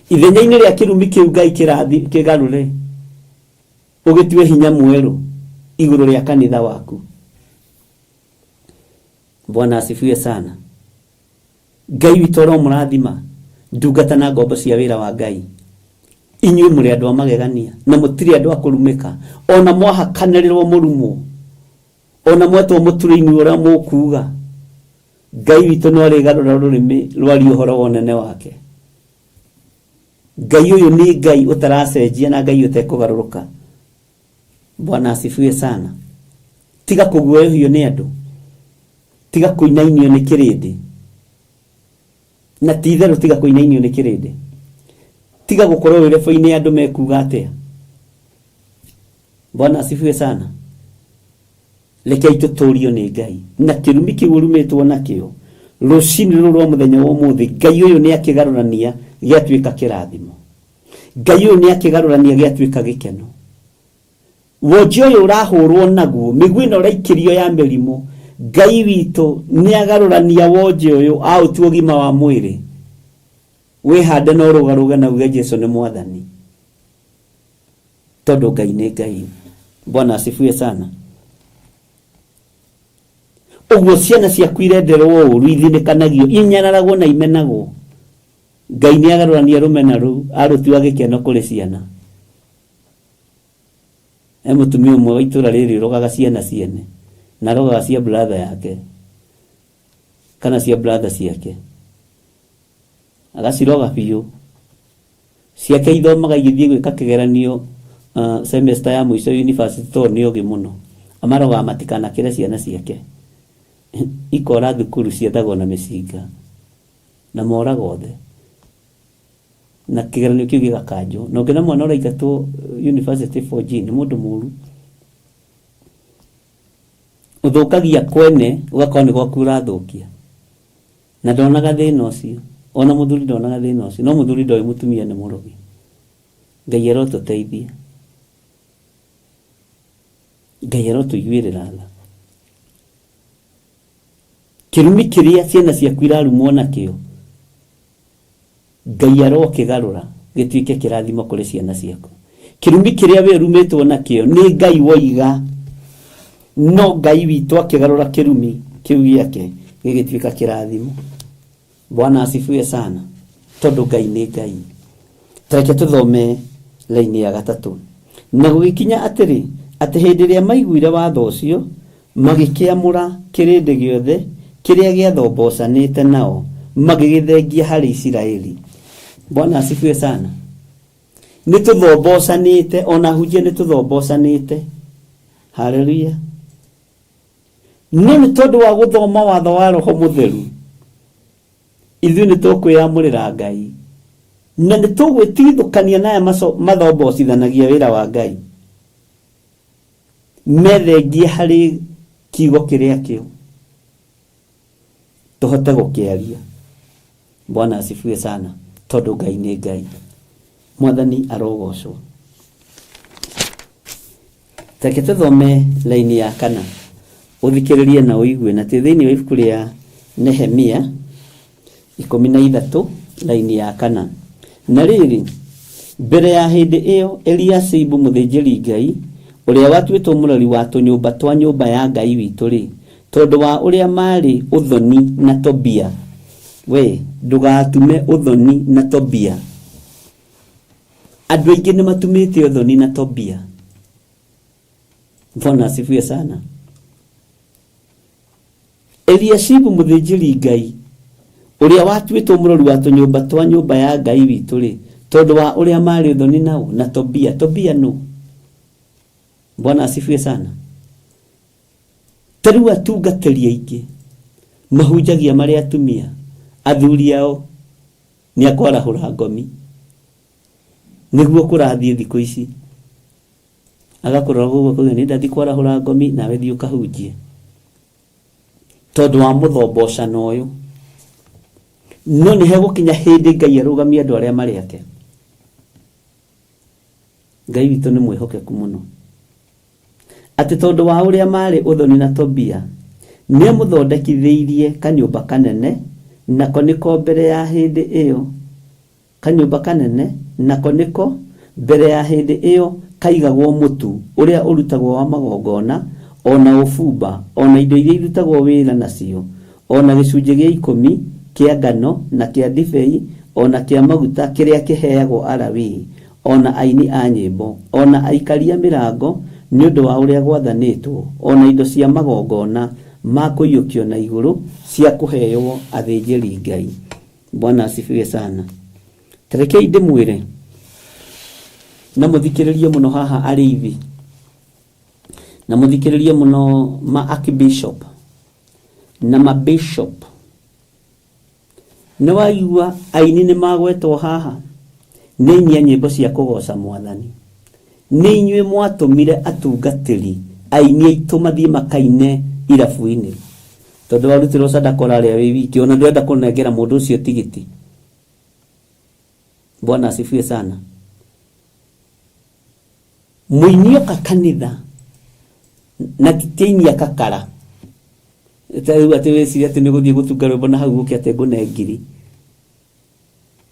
Ithenya-inĩ rĩa kĩrumi kĩu Ngai kĩgarũre ũgĩtue hinya mwerũ igũrũ rĩa kanitha waku. Bwana asifiwe sana. Ngai witũ aromũrathima, ndungata na ngombo cia wĩra wa Ngai. Inyuĩ mũrĩ andũ a magegania na mũtirĩ andũ a kũrumĩka. Ona mwahakanĩrĩrwo mũrumwo, ona mwetwo mũtũrĩ-inĩ ũrĩa mũkuuga, Ngai witũ no arĩgarũra rũrĩmĩ rwarie ũhoro wa ũnene wake. Ngai ũyũ nĩ Ngai ũtaracenjia na Ngai ũtekũgarũrũka. Bwana asifiwe sana. Tiga kũguoyohio nĩ andũ, tiga kũinainio nĩ kĩrĩndĩ, na ti itherũ tiga kũinainio nĩ kĩrĩndĩ, tiga gũkorwo wĩ rebo-inĩ andũ mekuga atĩa. Bwana asifiwe sana. Rekei tũtũrio nĩ Ngai na kĩrumi kĩu ũrumĩtwo nakĩo rũcinĩ rũrũ rwa mũthenya wa ũmũthĩ, Ngai ũyũ nĩ akĩgarũrania gĩatuĩka kĩrathimo. Ngai ũyũ nĩ akĩgarũrania gĩatuĩka gĩkeno. Wonje ũyũ ũrahũrwo naguo, mĩguĩ ĩno ũraikĩrio ya mĩrimũ, Ngai witũ nĩ agarũrania wonje ũyũ aũtua ũgima wa mwĩrĩ. Wĩhande na ũrũgarũge na uge Jesu nĩ mwathani, tondũ Ngai nĩ Ngai. Bwana asifiwe sana. Ũguo ciana ciaku irenderwo ũru, ithinĩkanagio, inyararagwo na imenagwo, Ngai nĩ agarũrania rũmena rũu arũtua gĩkeno kũrĩ ciana. He mũtumia ũmwe wa itũra rĩrĩ ũrogaga ciana ciene, na arogaga cia brother yake kana cia brother ciake, agaciroga biũ. Ciake ithomaga igĩthiĩ gwĩka kĩgeranio semester ya mũico university tondũ nĩ ogĩ mũno. Amarogaga matikanakĩre ciana ciake. Ikora thukuru ciethagwo na mĩcinga na moraga othe. Na kĩgeranio kĩu gĩgakanjwo. Na ũngĩona mwana ũraingatwo university 4G nĩ mũndũ mũru. Ũthũkagia kwene ũgakorwo nĩ gwaku ũrathũkia. Na ndonaga thĩna ũcio. Ona mũthuri ndonaga thĩna ũcio. No mũthuri ndoĩ mũtumia nĩ mũrogi. Ngai arotũteithia. Ngai arotũiguĩrĩra tha. Kĩrumi kĩrĩa ciana ciaku irarumwo nakĩo, Ngai arokĩgarũra gĩtuĩke kĩrathimo kũrĩ ciana ciaku. Kĩrumi kĩrĩa we ũrumĩtwo nakĩo nĩ Ngai woiga, no Ngai witũ akĩgarũra kĩrumi kĩu gĩake gĩgĩtuĩka kĩrathimo. Bwana asifiwe sana, tondũ Ngai nĩ Ngai. Tareke tũthome raini ya gatatũ. Na gũgĩkinya atĩrĩ, atĩ hĩndĩ ĩrĩa maiguire watho ũcio, magĩkĩamũra kĩrĩndĩ gĩothe kĩrĩa gĩathombocanĩte nao, magĩgĩthengia harĩ Isiraeli. Bwana asifiwe sana. Nĩ tũthombocanĩte, ona hunjia nĩ tũthombocanĩte. Haleluya. No nĩ tondũ wa gũthoma watho wa Roho Mũtheru, ithuĩ nĩ tũkwĩyamũrĩra Ngai na nĩ tũgwĩtigithũkania na aya mathombocithanagia wĩra wa Ngai, methengie harĩ kiugo kĩrĩa kĩo tũhote gũkĩaria. Bwana asifiwe sana, tondũ Ngai nĩ Ngai. Mwathani arogocwo. Reke tũthome laini ya kana ũthikĩrĩrie na ũigue, na twĩ thĩinĩ wa ibuku rĩa Nehemia 13 laini ya kana. Na rĩrĩ, mbere ya hĩndĩ ĩyo Eliashibu mũthĩnjĩri Ngai, ũrĩa watuĩtwo mũrori wa tũnyũmba twa nyũmba ya Ngai witũ-rĩ, tondũ wa ũrĩa maarĩ ũthoni na Tobia, we ndũgatume ũthoni na Tobia. Andũ aingĩ nĩ matumĩte ũthoni na Tobia. Bwana asifiwe sana. Eliashibu mũthĩnjĩri Ngai, ũrĩa watuĩtwo mũrori wa tũnyũmba twa nyũmba ya Ngai witũ-rĩ, tondũ wa ũrĩa maarĩ ũthoni nao na Tobia. Tobia nũ? Bwana asifiwe sana. Ta rĩu atungatĩri aingĩ mahunjagia marĩ atumia, athuri ao nĩ akwarahũra ngomi. Nĩguo kũrathiĩ thikũ ici. Agakũrora ũguo akauga nĩ ndathiĩ kwarahũra ngomi nawe thiĩ ũkahunjie. Tondũ wa mũthombocano ũyũ. No nĩ hegũkinya hĩndĩ Ngai arũgamie andũ arĩa marĩ ake. Ngai witũ nĩ mwĩhokeku mũno. Atĩ tondũ wa ũrĩa maarĩ ũthoni na Tobia, nĩamũthondekithĩirie kanyũmba kanene, nako nĩko mbere ya hĩndĩ ĩyo, kanyũmba kanene, nako nĩko mbere ya hĩndĩ ĩyo kaigagwo mũtu ũrĩa ũrutagwo wa magongona, o na ũbumba, o na indo iria irutagwo wĩra nacio, o na gĩcunjĩ gĩa ikũmi kĩa ngano, na kĩa ndibei, o na kĩa maguta, kĩrĩa kĩheagwo Alawii, o na aini a nyĩmbo, o na aikaria mĩrango, nĩ ũndũ wa ũrĩa gwathanĩtwo, o na indo cia magongona ma kũiyũkio na igũrũ cia kũheywo athĩnjĩri-Ngai. Bwana asifiwe sana. Ta rekei ndĩmwĩre na mũthikĩrĩrie mũno haha arĩithi. Na mũthikĩrĩrie mũno ma archbishop na ma bishop. Nĩ waigua aini nĩ magwetwo haha? Nĩ aini a nyĩmbo cia kũgoca Mwathani. Nĩ inyuĩ mwatũmire atungatĩri aini aitũ mathiĩ makaine irabu-inĩ. Tondũ warutĩrwo sadaka ũrarĩa wĩ wiki, ona ndũrenda kũnengera mũndũ ũcio tigiti. Bwana asifiwe sana. Mũini oka kanitha na ti aini a kakara. Ta rĩu atĩ wĩcirie atĩ nĩ ũgũthiĩ gũtunga rwĩmbo na hau ũke atĩ ngũne ngiri.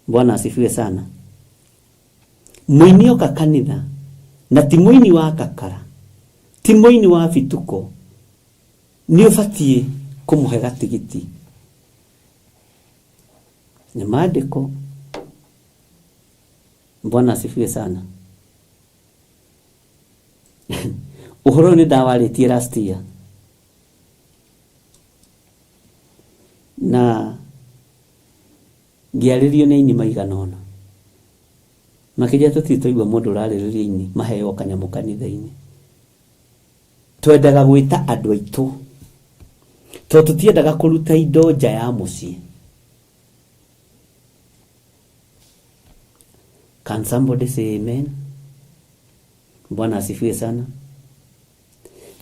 Bwana asifiwe sana. Mũini oka kanitha na ti mũini wa kakara, ti mũini wa bituko, nĩ ũbatiĩ kũmũhe gatigiti. Nĩ maandĩko. Bwana asifiwe sana. Ũhoro ũyũ nĩ ndawarĩtie last year na ngĩarĩrio nĩ aini maigana ũna makĩnjĩra tũtirĩ twaigua mũndũ ũrarĩrĩria aini maheo kanyamũ kanitha-inĩ. Twendaga gwĩta andũ aitũ tondũ tũtiendaga kũruta indo nja ya mũciĩ. Can somebody say amen? Bwana asifiwe sana.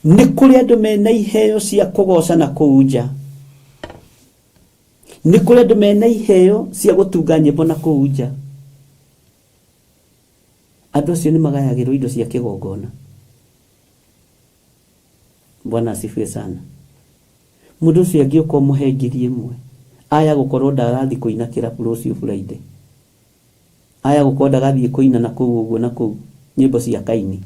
Nĩ kũrĩ andũ mena iheo cia kũgoca na kũu nja. Nĩ kũrĩ andũ mena iheo cia gũtunga nyĩmbo na kũu nja. Andũ acio nĩ magayagĩrwo indo cia kĩgongona. Bwana asifiwe sana. Mũndũ ũcio angĩũka ũmũhe 1000, aya gũkorwo ndagathiĩ kũina kĩrabu rũciũ Friday. Aya gũkorwo ndagathiĩ kũina na kũu ũguo na kũu nyĩmbo cia Kaini.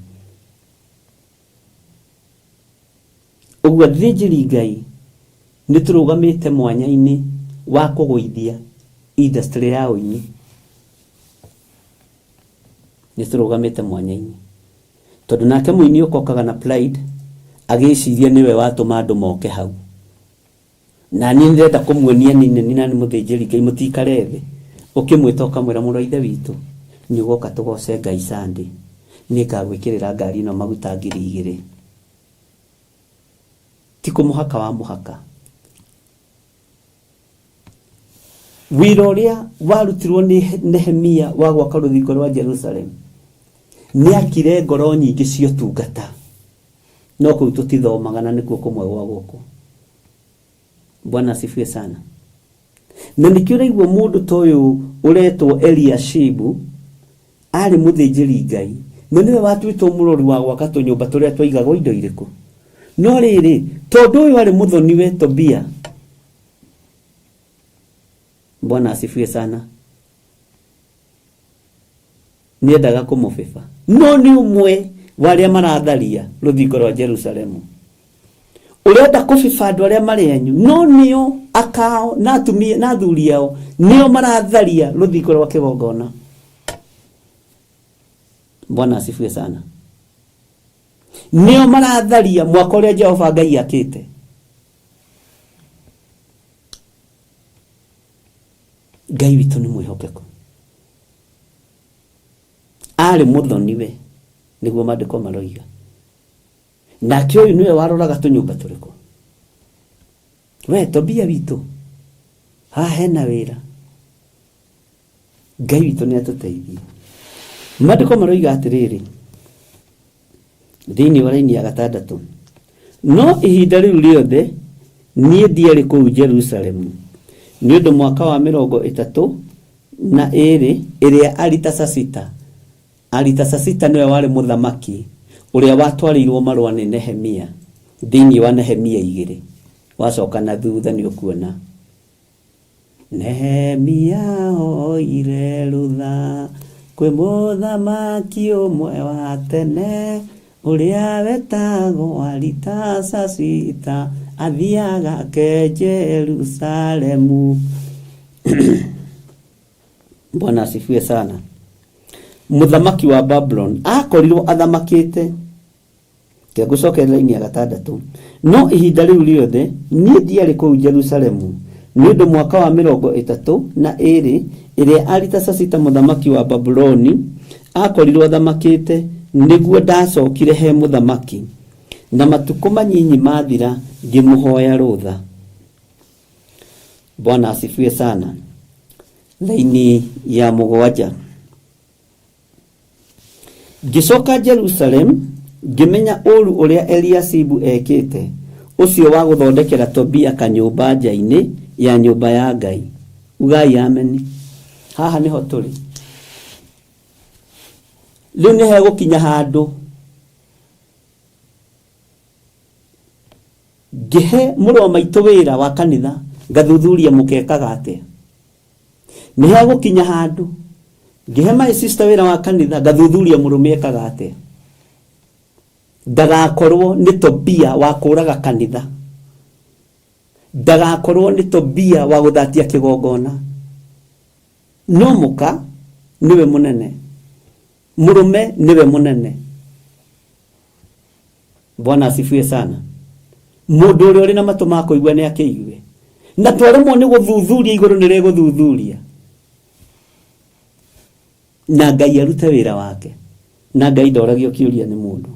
Ũguo athĩnjĩri Ngai nĩ tũrũgamĩte mwanya-inĩ wa kũgũithia industry ya ũini. Nĩ tũrũgamĩte mwanya-inĩ. Tondũ nake mũini ũkokaga na pride agĩciria nĩwe watũma andũ moke hau. Na niĩ ndĩrenda kũmuonia nĩ nĩ na nĩ mũthĩnjĩri Ngai mũtikare thĩ. Ũkĩmwĩta ũkamwĩra mũrũ wa ithe witũ nĩ ũgoka tũgoce Ngai Sunday. Nĩ ngagwĩkĩrĩra ngari ĩno maguta 2000. Ti kũmũhaka wa mũhaka. Wĩra ũrĩa warutirwo nĩ Nehemia wa gwaka rũthingo rwa Jerusalem nĩ akire ngoro nyingĩ cia ũtungata. No kũu tũtithomaga na nĩkuo kũmwe gwa gũkũ. Bwana asifiwe sana. Na nĩkĩo ũraigua mũndũ ta ũyũ ũretwo Eliashibu arĩ mũthĩnjĩri Ngai na nĩwe watuĩtwo mũrori wa gwaka tũnyũmba tũrĩa twaigagwo indo irĩkũ. No rĩrĩ, tondũ ũyũ arĩ mũthoniwe Tobia, Bwana asifiwe sana, nĩendaga kũmũbĩba no nĩ ũmwe wa arĩa maratharia rũthingo rwa Jerusalemu. Ũrenda kũbĩba andũ arĩa marĩ anyu no nĩo akao na atumia na athuri ao nĩo maratharia rũthingo rwa kĩgongona. Bwana asifiwe sana. Nĩo maratharia mwaka ũrĩa Jehova Ngai akĩte. Ngai witũ nĩ mwĩhokeku. Arĩ mũthoniwe nĩguo maandĩko maroiga. Nake ũyũ nĩwe waroraga tũnyũmba tũrĩkũ? We Tobia witũ, haha hena wĩra. Ngai witũ nĩ atũteithie. Maandĩko maroiga atĩrĩrĩ, thĩinĩ wa raini ya gatandatũ, no ihinda rĩu rĩothe niĩ ndiarĩ kũu Jerusalemu, nĩ ũndũ mwaka wa 32 ĩrĩa Aritasasita, Aritasasita nĩwe warĩ mũthamaki ũrĩa watwarĩirwo marũa nĩ Nehemia, thĩinĩ wa Nehemia igĩrĩ, wacoka na thutha nĩ ũkuona. Nehemia oire rũtha kwĩ mũthamaki ũmwe wa tene ũrĩa wetagwo Aritasasita athiaga ke Jerusalemu. Bwana asifiwe sana. Mũthamaki wa Babuloni akorirwo athamakĩte Reke ngũcokerere raini ya gatandatũ. No ihinda rĩu rĩothe niĩ ndiarĩ kũu Jerusalemu, nĩ ũndũ mwaka wa 32 ĩrĩa Aritasasita mũthamaki wa Babuloni aakorirũo athamakĩte, nĩguo ndacokire he mũthamaki. Na matukũ manyinyi mathira ngĩmũhoya rũtha. Bwana asifiwe sana. Laini ya mũgwanja. Ngĩcoka Jerusalem ngĩmenya ũũru ũrĩa Eliashibu ekĩte, ũcio wa gũthondekera Tobia kanyũmba nja-inĩ ya nyũmba ya Ngai. Ugai ameni. Haha nĩho tũrĩ. Rĩu nĩ hegũkinya handũ ngĩhe mũrũ wa maitũ wĩra wa kanitha ngathuthuria mũkekaga atĩa. Nĩ hegũkinya handũ ngĩhe my sister wĩra wa kanitha ngathuthuria mũrũme ekaga atĩa. Ndagakorwo nĩ Tobia wa kũraga kanitha, ndagakorwo nĩ Tobia wa gũthatia kĩgongona. No mũka nĩwe mũnene, mũrũme nĩwe mũnene. Bwana asifiwe sana. Mũndũ ũrĩa ũrĩ na matũ ma kũigua nĩ akĩigue. Na twaremwo nĩ gũthuthuria igũrũ nĩ rĩgũthuthuria. Na Ngai arute wĩra wake. Na Ngai ndoragio kĩũria nĩ mũndũ.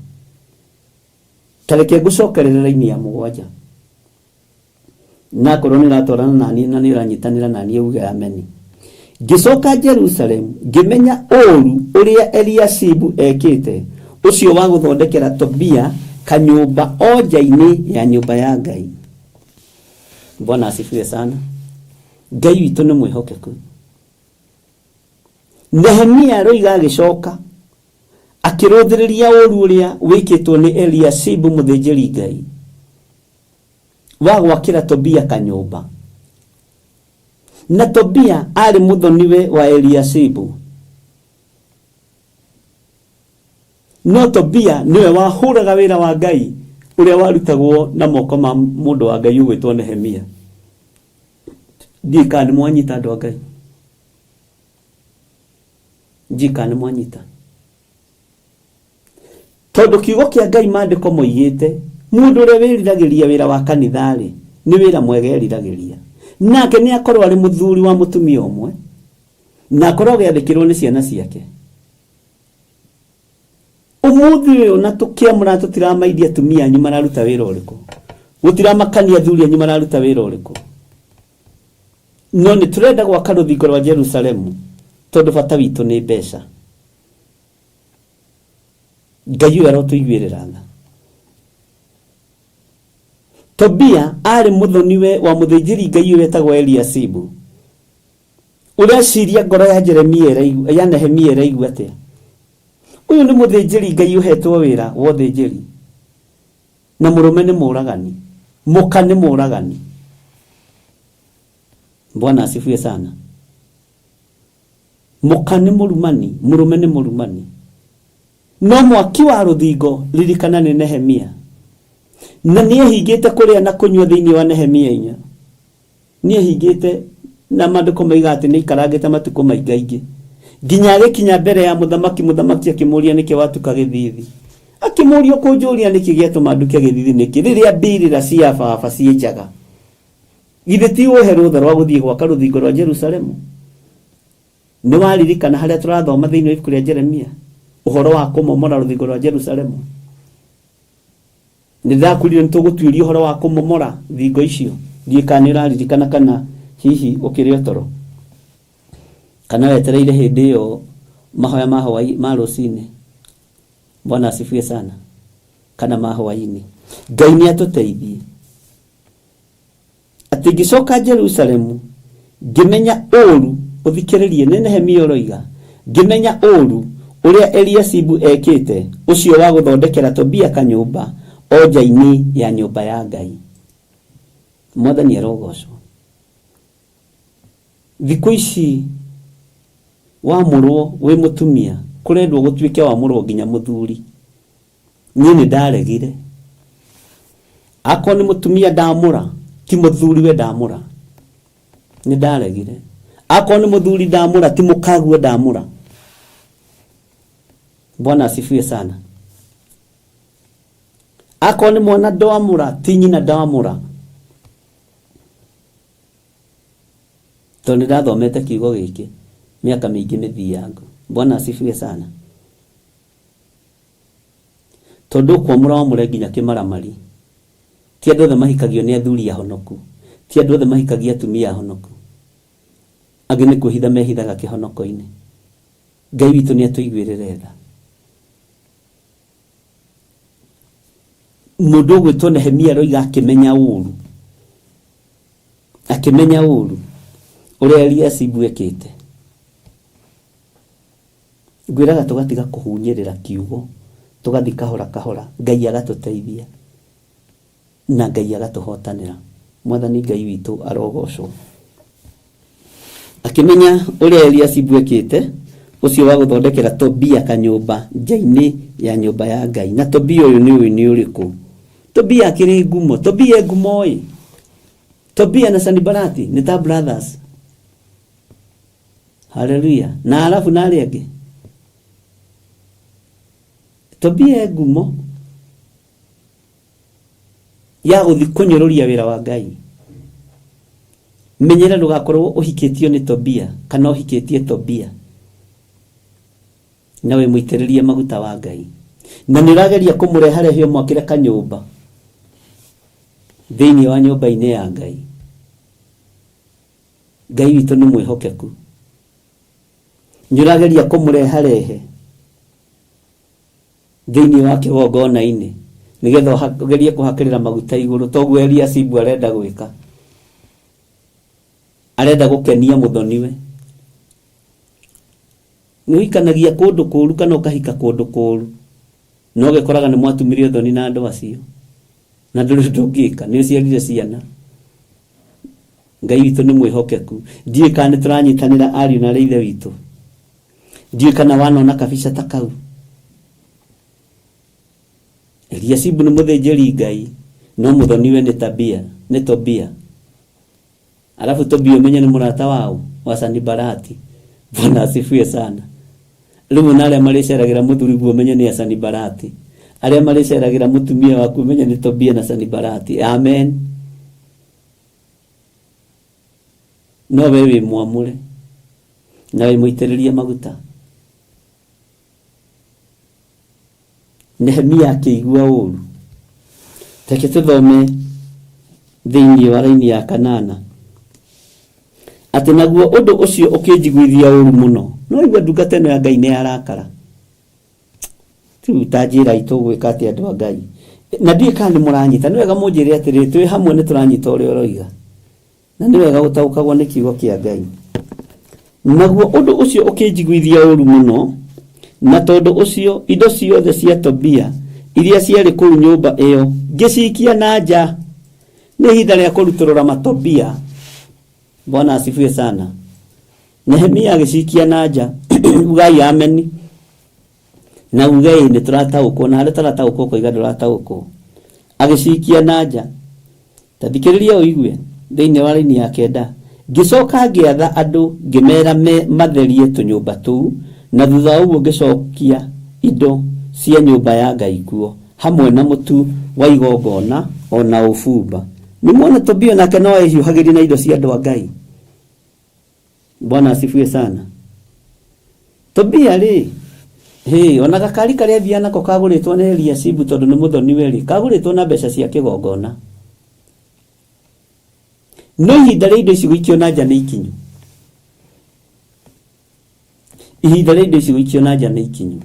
Ta reke ngũcokerere raini ya mũgwanja. Na akorwo nĩ ũratwarana na niĩ na nĩ ũranyitanĩra na niĩ uge ameni. Ngĩcoka Jerusalemu ngĩmenya ũũru ũrĩa Eliashibu ekĩte, ũcio wa gũthondekera Tobia kanyũmba o nja-inĩ ya nyũmba ya Ngai. Bwana asifiwe sana. Ngai witũ nĩ mwĩhokeku. Nehemia aroiga agĩcoka akĩrũthĩrĩria ũũru ũrĩa wĩkĩtwo nĩ Eliashibu mũthĩnjĩri Ngai wa gwakĩra Tobia kanyũmba. Na Tobia aarĩ mũthoniwe wa Eliashibu. No Tobia nĩwe wahũraga wĩra wa Ngai ũrĩa warutagwo na moko ma mũndũ wa Ngai ũgwĩtwo Nehemia. Ndiũĩ kana nĩ mwanyita andũ a Ngai. Ndiũĩ kana nĩ mwanyita. Tondũ kiugo kĩa Ngai maandĩko moigĩte, mũndũ ũrĩa wĩriragĩria wĩra wa kanitha-rĩ, nĩ wĩra mwega eriragĩria. Nake nĩ akorwo arĩ mũthuri wa mũtumia ũmwe, na akorwo agĩathĩkĩrwo nĩ ciana ciake. Ũmũthĩ ũyũ na tũkĩamũra tũtiramaidia atumia anyu mararuta wĩra ũrĩkũ. Gũtiramakania athuri anyu mararuta wĩra ũrĩkũ. No nĩ tũrenda gwaka rũthingo rwa Jerusalemu tondũ bata witũ nĩ mbeca. Ngai ũyũ arotũiguĩrĩra tha. Tobia aarĩ mũthoniwe wa mũthĩnjĩri Ngai ũyũ wetagwo Eliashibu. Ũreciria ngoro ya Jeremia ĩraigua, ya Nehemia ĩraigua atĩa? Ũyũ nĩ mũthĩnjĩri Ngai ũhetwo wĩra wa ũthĩnjĩri na mũrũme nĩ mũragani, mũka nĩ mũragani. Bwana asifiwe sana. Mũka nĩ mũrumani, mũrũme nĩ mũrumani. No mwaki wa rũthingo, ririkana nĩ Nehemia. Na nĩ ehingĩte kũrĩa na kũnyua thĩinĩ wa Nehemia inya. Nĩ ehingĩte na maandĩko maiga atĩ nĩ aikarangĩte matukũ maingaingĩ. Nginya agĩkinya mbere ya mũthamaki, mũthamaki akĩmũria nĩkĩ watuka gĩthithi. Akĩmũria ũkũnjũria nĩkĩ gĩatũma nduke gĩthithi nĩkĩ rĩrĩa mbĩrĩra cia baba ciĩ njaga. Githĩ ti ũhe rũtha rwa gũthiĩ gwaka rũthingo rwa Jerusalemu? Nĩ waririkana harĩa tũrathoma thĩinĩ wa ibuku rĩa Jeremia ũhoro wa kũmomora rũthingo rwa Jerusalemu? Nĩ ndakwĩrire nĩ tũgũtuĩria ũhoro wa kũmomora thingo icio. Ndiũĩ kana nĩ ũraririkana kana hihi ũkĩrĩ o toro. Kana wetereire hĩndĩ ĩyo mahoya ma hwaĩ ma rũcinĩ. Bwana asifiwe sana. Kana ma hwaĩ-inĩ. Ngai nĩ atũteithie. Atĩ ngĩcoka Jerusalemu, ngĩmenya ũũru, ũthikĩrĩrie, nĩ Nehemia ũroiga, ngĩmenya ũũru ũrĩa Eliashibu ekĩte, ũcio wa gũthondekera Tobia kanyũmba o nja-inĩ ya nyũmba ya Ngai. Mwathani arogocwo. Thikũ ici wamũrwo wĩ mũtumia, kũrendwo gũtuĩke wamũrwo nginya mũthuri. Niĩ nĩ ndaregire. Akorwo nĩ mũtumia ndamũra, ti mũthuri we ndamũra. Nĩ ndaregire. Akorwo nĩ mũthuri ndamũra, ti mũkaguo ndamũra. Bwana asifiwe sana. Akorwo nĩ mwana ndamũra, ti nyina ndamũra. Tondũ nĩ ndathomete kiugo gĩkĩ mĩaka mĩingĩ mĩthiangu. Bwana asifiwe sana. Tondũ ũkwamũra wamũre nginya kĩmaramari. Ti andũ othe mahikagio nĩ athuri ahonoku. Ti andũ othe mahikagia atumia ahonoku. Angĩ nĩ kwĩhitha mehithaga kĩhonoko-inĩ. Ngai witũ nĩ atũiguĩrĩre tha. Mũndũ ũgwĩtwo Nehemia aroiga akĩmenya ũru. Akĩmenya ũru ũrĩa Eliashibu ekĩte. Ngwĩraga tũgatiga kũhunyĩrĩra kiugo, tũgathiĩ kahora kahora, Ngai agatũteithia na Ngai agatũhotanĩra. Mwathani Ngai witũ arogocwo. Akĩmenya ũrĩa Eliashibu ekĩte, ũcio wa gũthondekera Tobia kanyũmba nja-inĩ ya nyũmba ya Ngai. Na Tobia ũyũ nĩ ũĩ nĩ ũrĩkũ? Tobia akĩrĩ ngumo. Tobia e ngumo ĩ. Tobia na Sanibalati nĩ ta brothers. Haleluya. Na arabu na arĩa angĩ. Tobia e ngumo ya gũthiĩ kũnyũrũria wĩra wa Ngai. Menyera ndũgakorwo ũhikĩtio nĩ Tobia kana ũhikĩtie Tobia na wĩ mũitĩrĩrie maguta wa Ngai na nĩ ũrageria kũmũreharehe ũmwakĩre kanyũmba thĩinĩ wa nyũmba-inĩ ya Ngai. Ngai witũ nĩ mwĩhokeku. Nĩ ũrageria kũmũreharehe thĩinĩ wa kĩgongona-inĩ nĩgetha ũgerie kũhakĩrĩra maguta igũrũ toguo Eliashibu arenda gwĩka. Arenda gũkenia mũthoniwe. Nĩ ũhikanagia kũndũ kũru kana ũkahika kũndũ kũru na ũgekoraga nĩ mwatumire ũthoni na andũ acio na ndũrĩ ũndũ ũngĩka nĩ ũciarire ciana. Ngai witũ nĩ mwĩhokeku. Ndiũĩ kana nĩ tũranyitanĩra ariũ na arĩ ithe witũ. Ndiũĩ kana wanona kabica ta kau. Eliashibu nĩ mũthĩnjĩri Ngai no mũthoniwe nĩ Tabia, nĩ Tobia. Alafu Tobia ũmenye nĩ mũrata waũ wa Sanibalati. Bwana asifiwe sana. Rĩmwe na arĩa marĩceragĩra mũthuri guo ũmenye nĩ Sanibalati. Arĩa marĩceragĩra mũtumia waku ũmenye nĩ Tobia na Sanibalati. Amen. No we wĩ mwamũre na wĩ mũitĩrĩrie maguta. Nehemia akĩigua ũũru. Reke tũthome thĩinĩ wa raini ya kanana atĩ naguo ũndũ ũcio ũkĩnjiguithia ũũru mũno. No igua ndungata ĩno ya Ngai nĩ yarakara. Rĩu ta njĩrai tũgwĩka atĩa andũ a Ngai. Na ndiũĩ kana nĩ mũranyita. Nĩ wega mũnjĩre atĩrĩrĩ twĩ hamwe nĩ tũranyita ũrĩa ũroiga. Na nĩ wega gũtaũkagwo nĩ kiugo kĩa Ngai. Naguo ũndũ ũcio ũkĩnjiguithia ũũru mũno, na tondũ ũcio indo ciothe cia Tobia iria ciarĩ kũu nyũmba ĩyo ngĩcikia na nja. Nĩ ihinda rĩa kũrutũrũra matobia. Bwana asifiwe sana. Nehemia agĩcikia na nja. Ugai ameni. Na uge ĩ nĩ tũrataũkwo na harĩa ũtarataũkwo ũkoiga ndũrataũkwo. Agĩcikia na nja. Ta thikĩrĩria ũigue thĩinĩ wa raini ya kenda. Ngĩcoka ngĩatha andũ ngĩmera me matherie tũnyũmba tũu, na thutha wa ũguo ngĩcokia indo cia nyũmba ya Ngai kuo, hamwe na mũtu wa igongona o na ũbumba. Nĩ muona Tobia nake no ehiũhagĩria na indo cia andũ a Ngai. Bwana asifiwe sana. Tobia rĩ, hĩ, ona gakari karĩa athiaga nako kagũrĩtwo nĩ Eliashibu tondũ nĩ mũthoniwe rĩ, kagũrĩtwo na mbeca cia kĩgongona. No ihinda rĩa indo ici gũikio na nja nĩ ikinyu. Ihinda rĩa indo ici gũikio na nja nĩ ikinyu.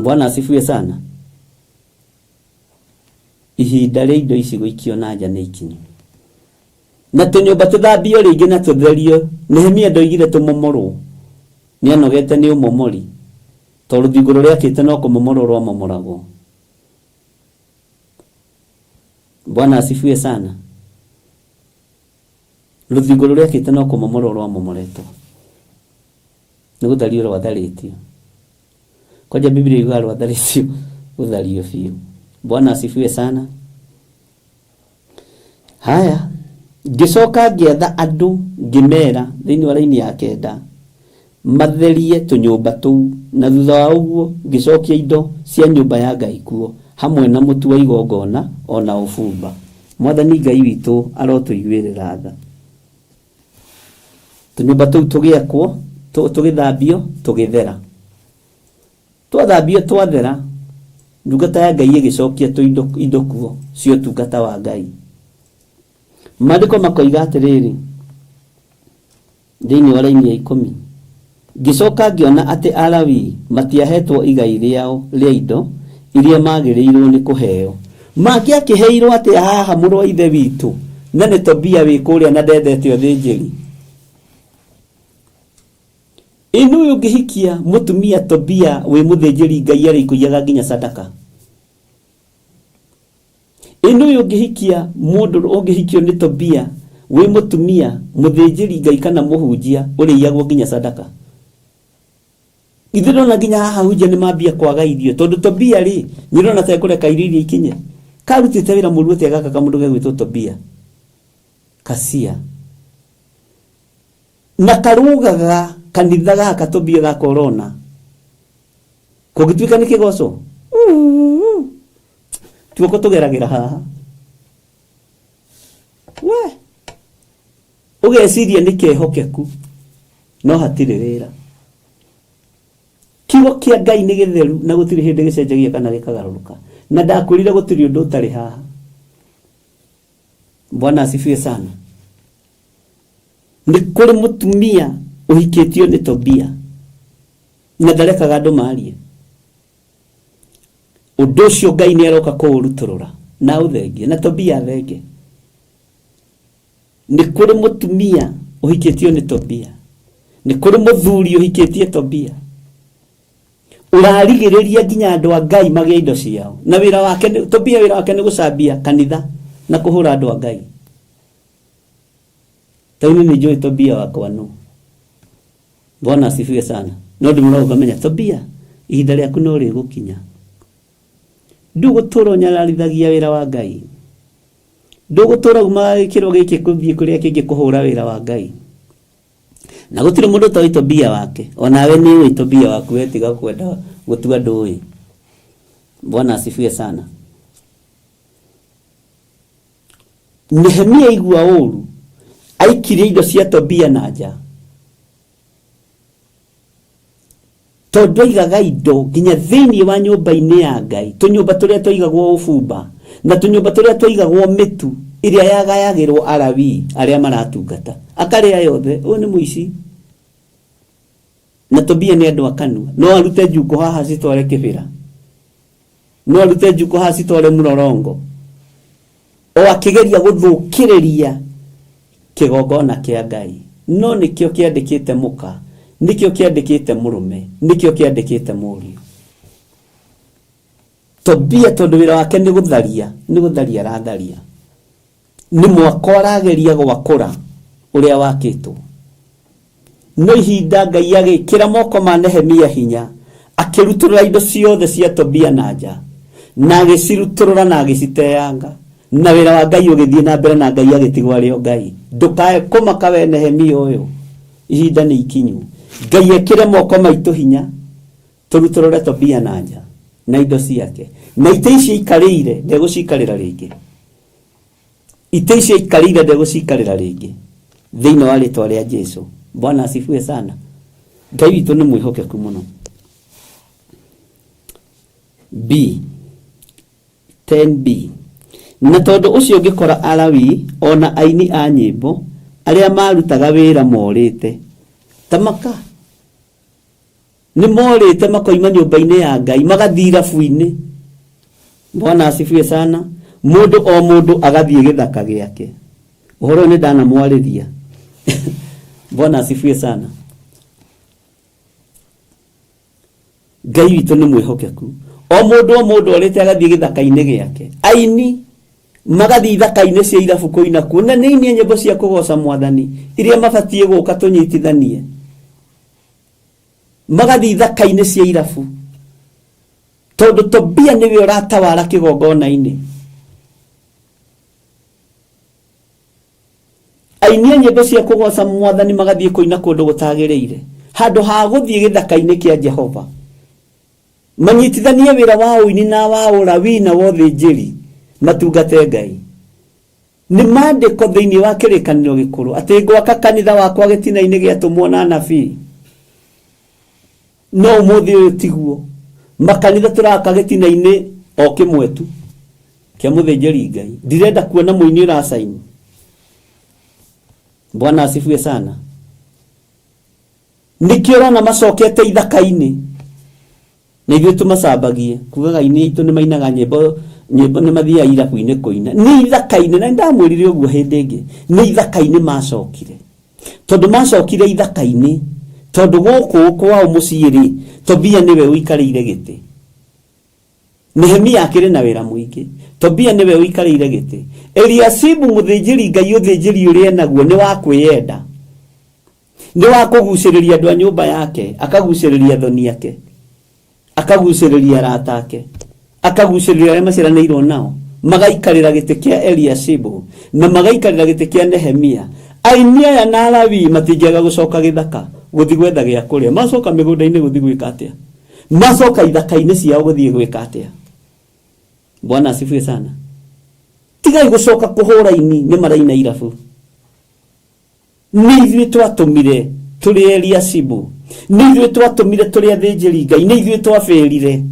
Bwana asifiwe sana. Ihinda rĩa indo ici gũikio na nja nĩ ikinyu. Na tũnyũmba tũthambio rĩngĩ na tũtherio. Nehemia ndoigire tũmomorwo. Nĩ anogete nĩ ũmomori. Tondũ rũthingo rũrĩa akĩte no kũmomorwo rwamomoragwo. Bwana asifiwe sana. Rũthingo rũrĩa akĩte no kũmomorwo rwamomoretwo. Nĩ gũthario rwatharĩtio. Kwanja Biblia yugaga rwatharĩtio gũthario biũ. Bwana asifiwe sana. Haya, ngĩcoka ngĩatha andũ ngĩmera thĩinĩ wa raini ya kenda matherie tũnyũmba tũu, na thutha wa ũguo ngĩcokia indo cia nyũmba ya Ngai kuo, hamwe na mũtu wa igongona o na ũbumba. Mwathani Ngai witũ arotũiguĩrĩra tha. Tũnyũmba tũu tũgĩakwo, tũgĩthambio, tũgĩthera. Twathambio twathera, ndungata ya Ngai ĩgĩcokia tũindo indo kuo cia ũtungata wa Ngai. Maandĩko makoiga atĩrĩrĩ, thĩinĩ wa raini ya ikũmi, ngĩcoka ngĩona atĩ Alawii matiahetwo igai rĩao rĩa indo iria maagĩrĩirwo nĩ kũheo. Mangĩakĩheirwo atĩa haha mũrũ wa ithe witũ na nĩ Tobia wĩ kũrĩa na ndendete ũthĩnjĩri? Ĩ nũũ ũngĩhikia mũtumia Tobia wĩ mũthĩnjĩri Ngai arĩkũiyaga nginya sadaka? Ĩ nũũ ũngĩhikia mũndũ ũngĩhikio nĩ Tobia wĩ mũtumia mũthĩnjĩri Ngai kana mũhunjia ũrĩiyagwo nginya sadaka? Ithuĩ ndona nginya haha hunjia nĩ mambia kwaga irio tondũ Tobia rĩ nĩ ũrona ta ekũreka irio iria ikinye karutĩte wĩra mũru atĩa gaka kamũndũ gegwĩtwo Tobia Kasia na karũgaga kanitha gaka Tobia gaka ũrona kũngĩtuĩka nĩ kĩgoco tuoko tũgeragĩra haha we ũgeciria nĩ kehokeku no hatirĩ wĩra kiugo kĩa Ngai nĩ gĩtheru na gũtirĩ hĩndĩ gĩcenjagia kana gĩkagarũrũka na ndakwĩrire gũtirĩ ũndũ ũtarĩ haha Bwana asifiwe sana. Nĩ kũrĩ mũtumia ũhikĩtio nĩ Tobia na ndarekaga andũ marie. Ũndũ ũcio Ngai nĩ aroka kũũrutũrũra na ũthengie na Tobia athenge. Nĩ kũrĩ mũtumia ũhikĩtio nĩ Tobia, nĩ kũrĩ mũthuri ũhikĩtie Tobia ũrarigĩrĩria nginya andũ a Ngai magĩe indo ciao na wĩra wake nĩ- Tobia wĩra wake nĩ gũcambia kanitha na kũhũra andũ a Ngai. Tau nĩ njũĩ Tobia wakwa nũ. Bwana asifiwe sana. No ndimũroga ngamenya Tobia ihinda rĩaku no rĩgũkinya. Ndũgũtũra ũnyararithagia wĩra wa Ngai. Ndũgũtũra umaga gĩkĩro gĩkĩ kũthiĩ kũrĩa kĩngĩ kũhũra wĩra wa Ngai. Na gũtirĩ mũndũ ũtoĩ Tobia wake. Onawe nĩ ũĩ Tobia waku we tiga kwenda gũtua ndũĩ. Bwana asifiwe sana. Nehemia aigua ũru aikirie indo cia Tobia na nja tondũ aigaga indo nginya thĩinĩ wa nyũmba-inĩ ya Ngai tũnyũmba tũrĩa twaigagwo ũbumba na tũnyũmba tũrĩa twaigagwo mĩtu ĩrĩa yagayagĩrwo Alawii arĩa maratungata akarĩa yothe ũyũ nĩ mũici na Tobia nĩ andũ a kanua no arute njukũ haha citware kĩbĩra no arute njukũ haha citware mũrorongo o akĩgeria gũthũkĩrĩria kĩgongona kĩa Ngai no nĩkĩo kĩandĩkĩte mũka nĩkĩo kĩandĩkĩte mũrũme nĩkĩo kĩandĩkĩte mũriũ Tobia tondũ wĩra wake nĩ gũtharia nĩ gũtharia aratharia nĩ mwako arageria gwakũra ũrĩa wakĩtwo no ihinda Ngai agĩkĩra moko ma Nehemia hinya akĩrutũrũra indo ciothe cia Tobia na nja na agĩcirutũrũra na agĩciteanga na wĩra wa Ngai ũgĩthiĩ na mbere na Ngai agĩtigwo arĩ o Ngai ndũkae kũmaka we Nehemia ũyũ ihinda nĩ ikinyu Ngai ekĩre moko maitũ hinya tũrutũrũre Tobia na nja na indo ciake na itĩ icio ikarĩire ndegũcikarĩra rĩngĩ itĩ icio ikarĩire ndegũcikarĩra rĩngĩ thĩinĩ wa rĩtwa rĩa Jesu. Bwana asifiwe sana. Ngai witũ nĩ mwĩhokeku mũno. B 10b na tondũ ũcio ngĩkora Alawii o na aini a nyĩmbo arĩa maarutaga wĩra morĩte tamaka nĩ morĩte makoima nyũmba-inĩ ya Ngai magathiĩ irabu-inĩ. Bwana asifiwe sana. Mũndũ o mũndũ agathiĩ gĩthaka gĩake. Ũhoro ũyũ nĩ ndanamwarĩria. Bwana asifiwe sana. Ngai witũ nĩ mwĩhokeku. O mũndũ o mũndũ orĩte agathiĩ gĩthaka-inĩ gĩake. Aini magathiĩ ithaka-inĩ cia irabu kũina kuo na nĩ aini a nyĩmbo cia kũgoca mwathani iria mabatiĩ gũka tũnyitithanie. Magathiĩ ithaka-inĩ cia irabu tondũ Tobia nĩwe ũratawara kĩgongona-inĩ. Aini a nyĩmbo cia kũgoca mwathani magathiĩ kũina kũndũ gũtagĩrĩire handũ ha gũthiĩ gĩthaka-inĩ kĩa Jehova manyitithanie wĩra wa ũini na wa ũlawii na wa ũthĩnjĩri matungate Ngai. Nĩ maandĩko thĩinĩ wa kĩrĩkanĩro gĩkũrũ atĩ ngwaka kanitha wakwa gĩtina-inĩ gĩa atũmwo na anabii. No ũmũthĩ ũyũ tiguo. Makanitha tũraka gĩtina-inĩ o kĩmwe tu kĩa mũthĩnjĩri Ngai. Ndirenda kuona mũini ũracaini. Bwana asifiwe sana. Nĩkĩo ũrona macokete ithaka-inĩ na ithuĩ tũmacambagie kugaga aini aitũ nĩ mainaga nyĩmbo nyĩmbo nĩ mathiaga irabu-inĩ kũina nĩ ithaka-inĩ na nĩndamwĩrire ũguo hĩndĩ ĩngĩ nĩ ithaka-inĩ macokire tondũ macokire ithaka-inĩ tondũ gũkũ kwao mũciĩ rĩ Tobia nĩwe ũikarĩire gĩtĩ Nehemia akĩrĩ na wĩra mũingĩ Tobia nĩwe ũikarĩire gĩtĩ Eliashibu mũthĩnjĩri Ngai ũthĩnjĩri ũrĩa enaguo nĩ wa kwĩyenda nĩ wa kũgucĩrĩria andũ a nyũmba yake akagucĩrĩria athoni ake akagucĩrĩria arata ake akagucĩrĩria arĩa maciaranĩirwo nao magaikarĩra gĩtĩ kĩa Eliashibu na magaikarĩra gĩtĩ kĩa Nehemia aini aya na Alawii matingĩaga gũcoka gĩthaka gũthiĩ gwetha gĩa kũrĩa macoka mĩgũnda-inĩ gũthiĩ gwĩka atĩa macoka ithaka-inĩ ciao gũthiĩ gwĩka atĩa Bwana asifiwe sana tigai gũcoka kũhũra ini nĩ maraina irabu nĩ ithuĩ twatũmire tũrĩ Eliashibu nĩ ithuĩ twatũmire tũrĩ athĩnjĩri Ngai nĩ ithuĩ twabĩrire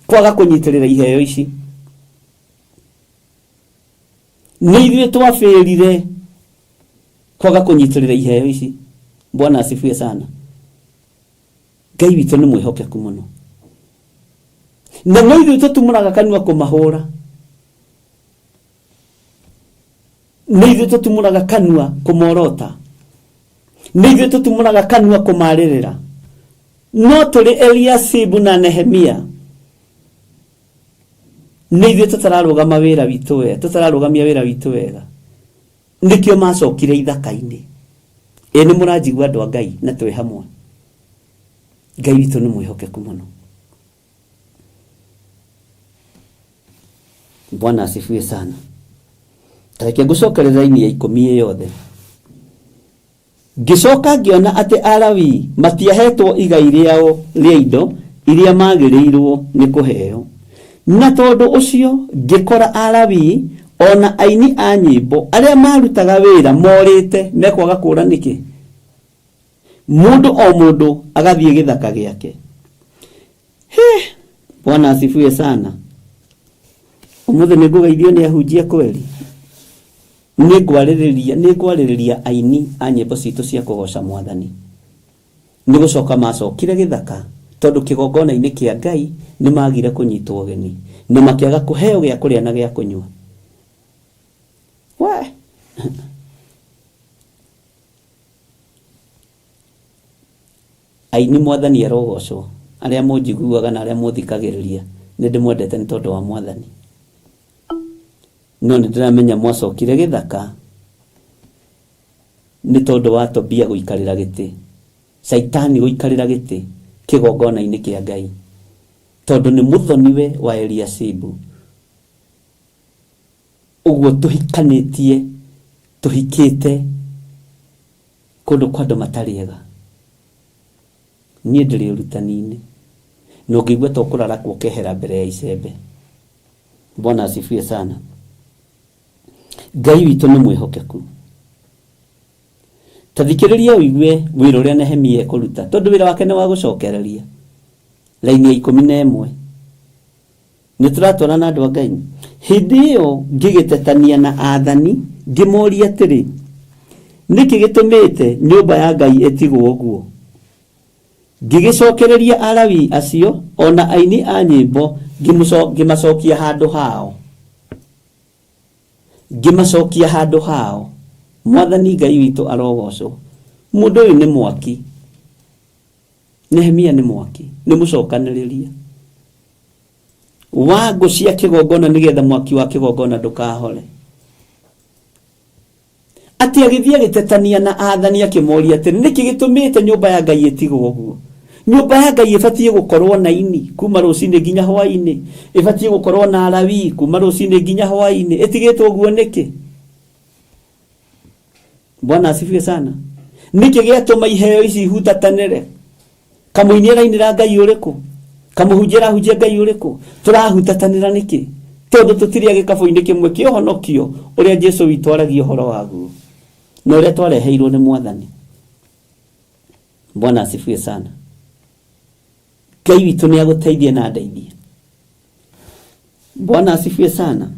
kwaga kũnyitĩrĩra iheo ici nĩ ithuĩ twabĩrire kwaga kũnyitĩrĩra iheo ici Bwana asifiwe sana Ngai witũ nĩ mwĩhokeku mũno na no ithuĩ tũtumũraga kanua kũmahũra nĩ ithuĩ tũtumũraga kanua kũmorota nĩ ithuĩ tũtumũraga kanua kũmarĩrĩra no tũrĩ Eliashibu na Nehemia nĩ ithuĩ tũtararũgama wĩra witũ wega tũtararũgamia wĩra witũ wega nĩkĩo macokire ithaka-inĩ ĩ nĩ mũranjigua andũ a Ngai na twĩ hamwe Ngai witũ nĩ mwĩhokeku mũno Bwana asifiwe sana. Tareke ngũcokerera raini ya ikũmi ĩ yothe. Ngĩcoka ngĩona atĩ Alawii matiahetwo igai rĩao rĩa indo iria maagĩrĩirwo nĩ kũheo. Na tondũ ũcio ngĩkora Alawii o na aini a nyĩmbo arĩa maarutaga wĩra morĩte. Mekwaga kũũra nĩkĩ? Mũndũ o mũndũ agathiĩ gĩthaka gĩake. He! Bwana asifiwe sana. Ũmũthĩ nĩ ngũgeithio nĩ ahunjia kweli. Nĩ ngwarĩrĩria nĩ ngwarĩrĩria aini a nyĩmbo citũ cia kũgoca Mwathani. Nĩ gũcoka macokire gĩthaka tondũ kĩgongona-inĩ kĩa Ngai nĩ magire kũnyitwo ũgeni na makĩaga kũheo gĩa kũrĩa na gĩa kũnyua. We! Aini Mwathani arogocwo, arĩa mũnjiguaga na arĩa mũthikagĩrĩria, nĩ ndĩmwendete nĩ tondũ wa Mwathani. No nĩ ndĩramenya mwacokire gĩthaka nĩ tondũ wa Tobia gũikarĩra gĩtĩ, Caitani gũikarĩra gĩtĩ kĩgongona-inĩ kĩa Ngai, tondũ nĩ mũthoniwe wa Eliashibu. Ũguo tũhikanĩtie, tũhikĩte kũndũ kwa andũ matarĩ ega. Niĩ ndĩrĩ ũrutani-inĩ, na ũngĩigua ta ũkũrarakwo ũkehera mbere ya icembe. Bwana asifiwe sana. Ngai witũ nĩ mwĩhokeku. Ta thikĩrĩria ũigue wĩra ũrĩa Nehemia ekũruta, tondũ wĩra wake nĩ wa gũcokereria. Raini ya 11. Nĩ tũratwarana andũ a Ngai? Hĩndĩ ĩyo ngĩgĩtetania na aathani, ngĩmoria atĩrĩ, Nĩkĩ gĩtũmĩte nyũmba ya Ngai ĩtigwo ũguo? Ngĩgĩcokereria Alawii acio o na aini a nyĩmbo, ngĩmacokia handũ hao. Ngĩmacokia handũ hao. Mwathani Ngai witũ arogocwo. Mũndũ ũyũ nĩ mwaki. Nehemia nĩ mwaki, nĩ mũcokanĩrĩria wa ngũ cia kĩgongona nĩgetha mwaki wa kĩgongona ndũkahore. Atĩ agĩthiĩ agĩtetania na athani akĩmoria atĩrĩ, nĩkĩ gĩtũmĩte nyũmba ya Ngai ĩtigwo ũguo? Nyũmba ya Ngai ĩbatiĩ gũkorwo na ini kuma rũcinĩ nginya hwaĩ-inĩ, ĩbatiĩ gũkorwo na Alawii kuma rũcinĩ nginya hwaĩ-inĩ, ĩtigĩtwo ũguo nĩkĩ? Bwana asifiwe sana. Nĩkĩ gĩatũma iheo ici ihutatanĩre? Kamũini arainĩra Ngai ũrĩkũ? Kamũhunjia arahunjia Ngai ũrĩkũ? Tũrahutatanĩra nĩkĩ? Tondũ tũtirĩ a gĩkabũ-inĩ kĩmwe kĩa ũhonokio ũrĩa Jesu witũ aragia ũhoro waguo na ũrĩa twareheirwo nĩ Mwathani. Bwana asifiwe sana. Ngai witũ nĩ agũteithie na andeithie. Bwana asifiwe sana.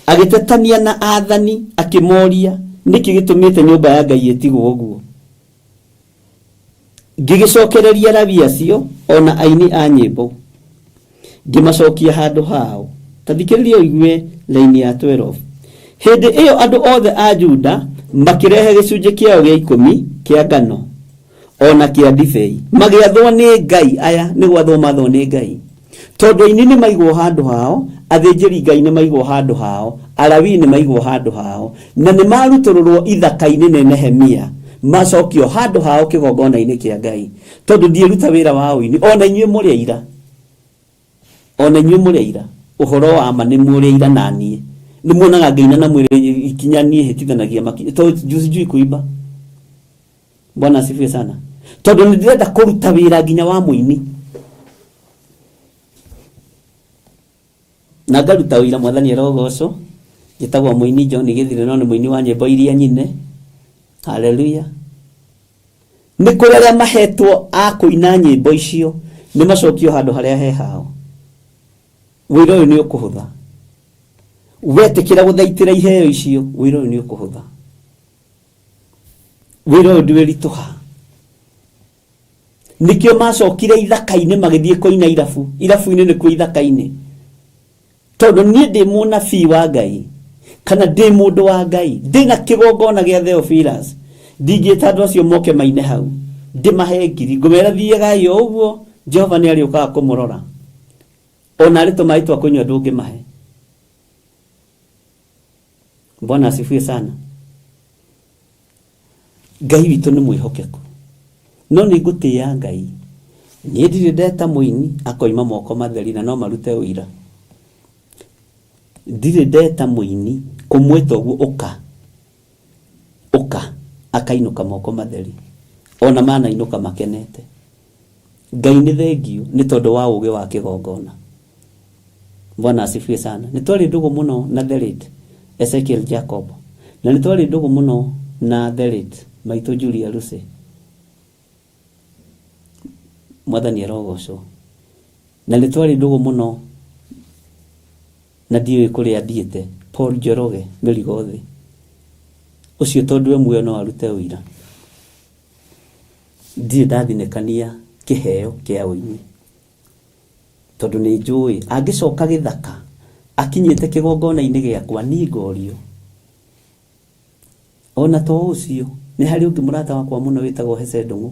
Agĩtetania na athani akĩmoria nĩkĩ gĩtũmĩte nyũmba ya Ngai ĩtigwo ũguo. Ngĩgĩcokereria Lawi acio o na aini a nyĩmbo, ngĩmacokia handũ hao. Ta thikĩrĩria ũigue raini ya 12. Hĩndĩ ĩyo andũ othe a Juda makĩrehe gĩcunjĩ kĩao gĩa ikũmi kĩa ngano o na kĩa ndibei, magĩathwo nĩ Ngai. Aya nĩ gwathwo mathwo nĩ Ngai, tondũ aini nĩ maigwo handũ hao, athĩnjĩri Ngai nĩ maigwo handũ hao, Alawii nĩ maigwo handũ hao, na nĩ marutũrũrwo ithaka-inĩ nĩ Nehemia, macokio handũ hao kĩgongona-inĩ kĩa Ngai. Tondũ ndiĩruta wĩra wa ũini, o na inyuĩ mũrĩ aira, o na inyuĩ mũrĩ aira, ũhoro wa ma nĩ mũrĩ aira na niĩ. Nĩ muonaga ngĩina na mwĩrĩ ikinya niĩ hĩtithanagia makinya, tondũ juu sijui kuimba. Bwana asifiwe sana. Tondũ nĩ ndĩrenda kũruta wĩra nginya wa mũini. Na ngaruta ũira mwathani arogocwo. Njĩtagwo mũini John Gĩthire no nĩ mũini wa nyĩmbo iria nyine. Haleluya. Nĩ kũrĩ arĩa mahetwo a kũina nyĩmbo icio nĩ macokio handũ harĩa he hao. Wĩra ũyũ nĩ ũkũhũtha. Wetĩkĩra gũthaitĩra iheo icio, wĩra ũyũ nĩ ũkũhũtha. Wĩra ũyũ ndwĩritũha. Nĩkĩo macokire ithaka-inĩ magĩthiĩ kũina irabu. Irabu-inĩ nĩkuo ithaka-inĩ. Tondũ niĩ ndĩ mũnabii wa Ngai, kana ndĩ mũndũ wa Ngai, ndĩna kĩgongona gĩa Theophilus, ndingĩta andũ acio moke maine hau, ndĩmahe ngiri, ngũmera thiagai o ũguo, Jehova nĩ arĩũkaga kũmũrora. Ona arĩ tũmaĩ twa kũnyua ndũngĩmahe. Bwana asifiwe sana. Ngai witũ nĩ mwĩhokeku. No nĩ ngũtĩĩa Ngai. Niĩ ndirĩ ndeta mũini akoima moko matheri na no marute ũira. Ndirĩ ndeta mũini kũmwĩta ũguo ũka, ũka, akainũka moko matheri. Ona manainũka makenete. Ngai nĩ thengiũ nĩ tondũ wa ũgĩ wa kĩgongona. Bwana asifiwe sana. Nĩ twarĩ ndũgũ mũno na the late Ezekiel Jacob. Na nĩ twarĩ ndũgũ mũno na the late maitũ Julia Lucy. Mwathani arogocwo. Na nĩ twarĩ ndũgũ mũno na ndiũĩ kũrĩa athiĩte Paul Njoroge mĩrigo thĩ. Ũcio tondũ e muoyo no arute ũira. Ndirĩ ndathinĩkania kĩheo kĩa ũini. Tondũ nĩ njũĩ angĩcoka gĩthaka akinyĩte kĩgongona-inĩ gĩakwa niĩ ngorio. Ona to ũcio, nĩ harĩ ũngĩ mũrata wakwa mũno wĩtagwo Hece Ndũng'ũ.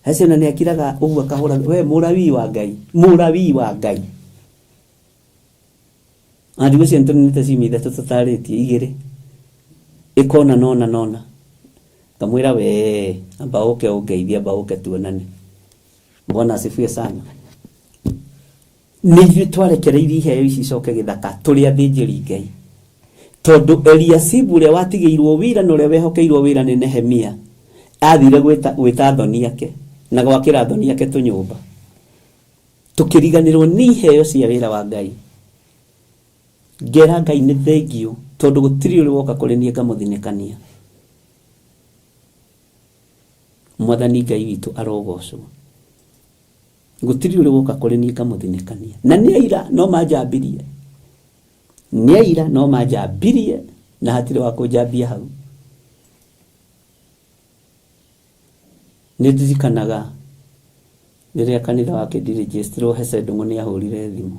Hece ona nĩ akiraga ũguo akahũra, we mũrawii wa Ngai, mũrawii wa Ngai. Na ndigwĩciria nĩ tũninĩte ciumia ithatũ tũtarĩtie, igĩrĩ. Ĩkona nona nona. Ngamwĩra we amba ũke ũngeithie, amba ũke tuonane. Bwana asifiwe sana. Nĩ ithuĩ twarekereirie iheo ici icoke gĩthaka tũrĩ athĩnjĩri Ngai. Tondũ Eliashibu ũrĩa watigĩirwo wĩra na ũrĩa wehokeirwo wĩra nĩ Nehemia athire gwĩta, gwĩta athoni ake na gwakĩra athoni ake tũnyũmba. Tũkĩriganĩrwo nĩ iheo cia wĩra wa Ngai. Ngera Ngai nĩ thengiũ tondũ gũtirĩ ũrĩ woka kũrĩ niĩ ngamũthinĩkania. Mwathani Ngai witũ arogocwo. Gũtirĩ ũrĩ woka kũrĩ niĩ ngamũthinĩkania. Na nĩ aira no manjambirie. Nĩ aira no manjambirie na hatirĩ wa kũnjambia hau. Nĩ ndirikanaga rĩrĩa kanitha wa kĩndirĩnjĩstirwo Hece Ndung'u nĩ ahũrire thimũ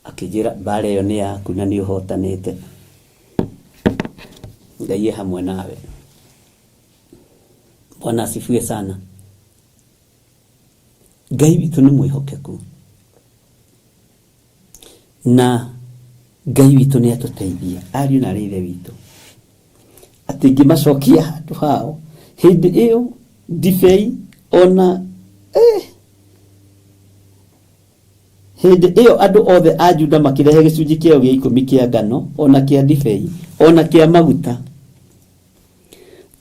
akĩnjĩra mbara ĩyo nĩ yaku na nĩ ũhotanĩte. Ngai e hamwe nawe. Bwana asifiwe sana. Ngai witũ nĩ mwĩhokeku na Ngai witũ nĩ atũteithie ariũ na arĩ ithe witũ atĩ ngĩmacokia handũ hao hĩndĩ ĩyo ndibei ona eh, Hĩndĩ ĩyo andũ othe a Juda makĩrehe gĩcunjĩ kĩao gĩa ikũmi kĩa ngano, o na kĩa ndibei, o na kĩa maguta,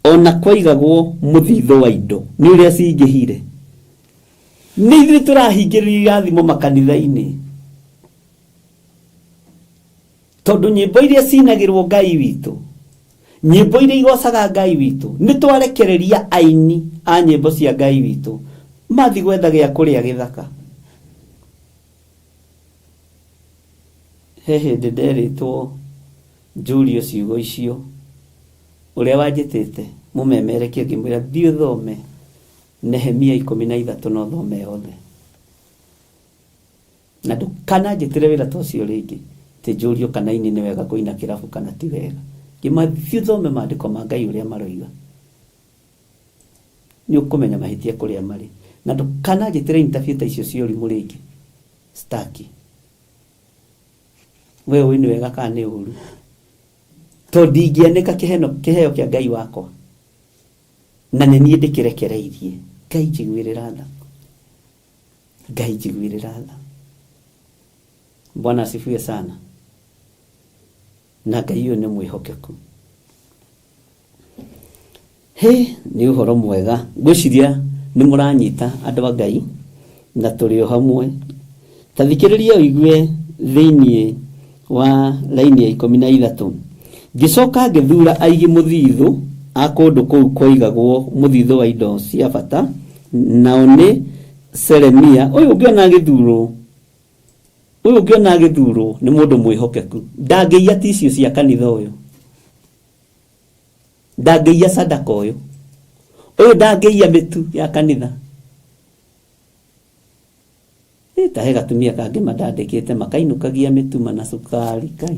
o na kwaigagwo mũthithũ wa indo nĩ ũrĩa cingĩhire. Nĩ ithuĩ tũrahingĩrĩria irathimo makanitha-inĩ, tondũ nyĩmbo iria cinagĩrwo Ngai witũ, nyĩmbo iria igocaga Ngai witũ, nĩ twarekereria aini a nyĩmbo cia Ngai witũ. Mathi gwetha gĩa kũrĩa gĩthaka. He hĩndĩ nderĩtwo njũrio ciugo icio, ũrĩa wanjĩtĩte mũmemerekia ngĩmwĩra thiĩ ũthome Nehemia 13 na ũthome yothe. Na ndũkananjĩtĩre wĩra ta ũcio rĩngĩ, atĩ njũrio kana ini nĩ wega kũina kĩrabu kana ti wega. Ngĩmwĩra thiĩ ũthome maandĩko ma Ngai ũrĩa maroiga. Nĩ ũkũmenya mahĩtia kũrĩa marĩ. Na ndũkananjĩtĩre interview ta icio cia ũrimũ rĩngĩ. Staki. We ũĩ nĩ wega kana nĩ ũru. Tondũ ndingĩanĩka kĩheno, kĩheo kĩa Ngai wakwa. Na nĩ niĩ ndĩkĩrekereirie. Ngai njiguĩrĩra tha. Ngai njiguĩrĩra tha. Bwana asifiwe sana. Na Ngai ũyũ nĩ mwĩhokeku. Hĩ, nĩ ũhoro mwega. Ngwĩciria nĩ mũranyita andũ a Ngai na tũrĩ o hamwe. Ta thikĩrĩria ũigue thĩinĩ wa raini ya 13. Ngĩcoka ngĩthura aigi mũthithũ a kũndũ kũu kwaigagwo mũthithũ wa indo cia bata, nao nĩ Selemia, ũyũ ũngĩona agĩthurwo, ũyũ ũngĩona agĩthurwo nĩ mũndũ mwĩhokeku. Ndangĩiya tissue cia kanitha ũyũ. Ndangĩiya sadaka ũyũ. Ũyũ ndangĩiya mĩtu ya kanitha. Ĩ ta he gatumia kangĩ mandandĩkĩte makainũkagia mĩtu mana cukari kai.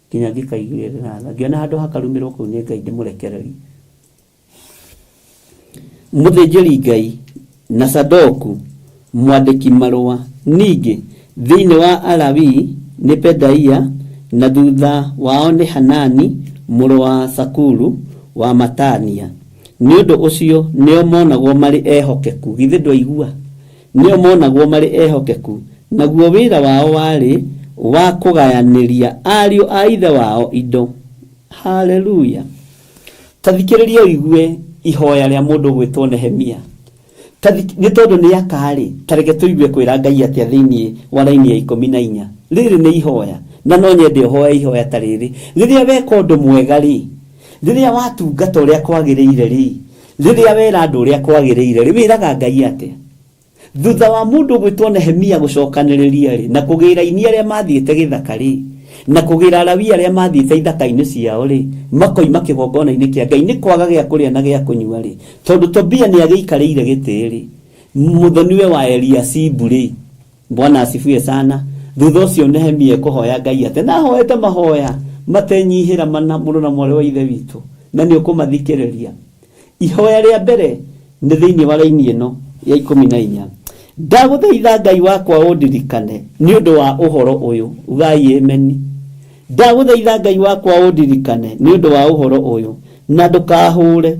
Nginya ngĩkaiguĩrĩra tha. Ngĩona handũ hakarumĩrwo kũu nĩ Ngai ndĩmũrekererie. Mũthĩnjĩri-Ngai, na Sadoku mwandĩki-marũa, ningĩ thĩinĩ wa Alawii nĩ Pedaia, na thutha wao nĩ Hanani mũrũ wa Zakuru wa Matania, nĩ ũndũ ũcio nĩo monagwo marĩ ehokeku. Githĩ ndwaigua? Nĩo monagwo marĩ ehokeku, naguo wĩra wao warĩ wa kũgayanĩria ariũ a ithe wao indo. Haleluya! Ta thikĩrĩria ũigue ihoya rĩa mũndũ ũgwĩtwo Nehemia. Ta nĩ tondũ nĩ aka-rĩ, ta reke tũigue kwĩra Ngai atĩa thĩinĩ wa raini ya 14. Rĩrĩ nĩ ihoya, na no nyende ũhoe ihoya ta rĩrĩ. Rĩrĩa weka ũndũ mwega-rĩ, rĩrĩa watungata ũrĩa kwagĩrĩire-rĩ, rĩrĩa wera andũ ũrĩa kwagĩrĩire-rĩ, wĩraga Ngai atĩa? Thutha wa mũndũ ũgwĩtwo Nehemia gũcokanĩrĩria-rĩ, na kũgĩra aini arĩa maathiĩte gĩthaka-rĩ, na kũgĩra Alawii arĩa maathiĩte ithaka-inĩ ciao-rĩ, makoima kĩgongona-inĩ kĩa Ngai nĩ kwaga gĩa kũrĩa na gĩa kũnyua-rĩ, tondũ Tobia nĩagĩikarĩire gĩtĩ-rĩ, mũthoniwe wa Eliashibu-rĩ, Bwana asifiwe sana, thutha ũcio Nehemia ekũhoya Ngai atĩa? Na ahoete mahoya matenyihĩra mana mũrũ na mwarĩ wa Ithe witũ, na nĩũkũmathikĩrĩria. Ihoya rĩa mbere nĩ thĩinĩ wa raini ĩno ya 14. Ndagũthaitha Ngai wakwa ũndirikane nĩ ũndũ wa ũhoro ũyũ. Ugai ameni. Ndagũthaitha Ngai wakwa ũndirikane nĩ ũndũ wa ũhoro ũyũ, na ndũkahũre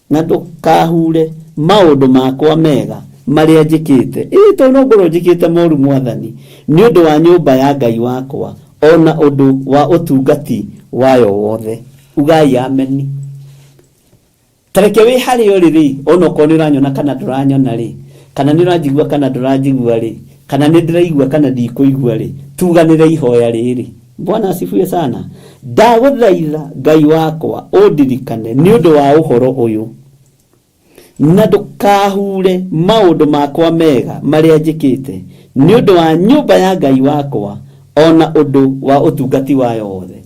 na ndũkahure maũndũ makwa mega marĩa njĩkĩte. Ĩĩ tondũ no ngorwo njĩkĩte moru Mwathani, nĩ ũndũ wa nyũmba ya Ngai wakwa, o na ũndũ wa ũtungati wayo wothe. Ugai ameni. Ta reke wĩ harĩa ũrĩ rĩ, ona okorwo nĩ ũranyona kana ndũranyona rĩ, kana nĩ ũranjigua kana ndũranjigua rĩ, kana nĩ ndĩraigua kana ndikũigua rĩ, tuganĩre ihoya rĩrĩ. Bwana asifiwe sana. Ndagũthaitha Ngai wakwa ũndirikane nĩ ũndũ wa ũhoro ũyũ, na ndũkahure maũndũ makwa mega marĩa njĩkĩte nĩ ũndũ wa nyũmba ya Ngai wakwa, o na ũndũ wa ũtungati wayo wothe.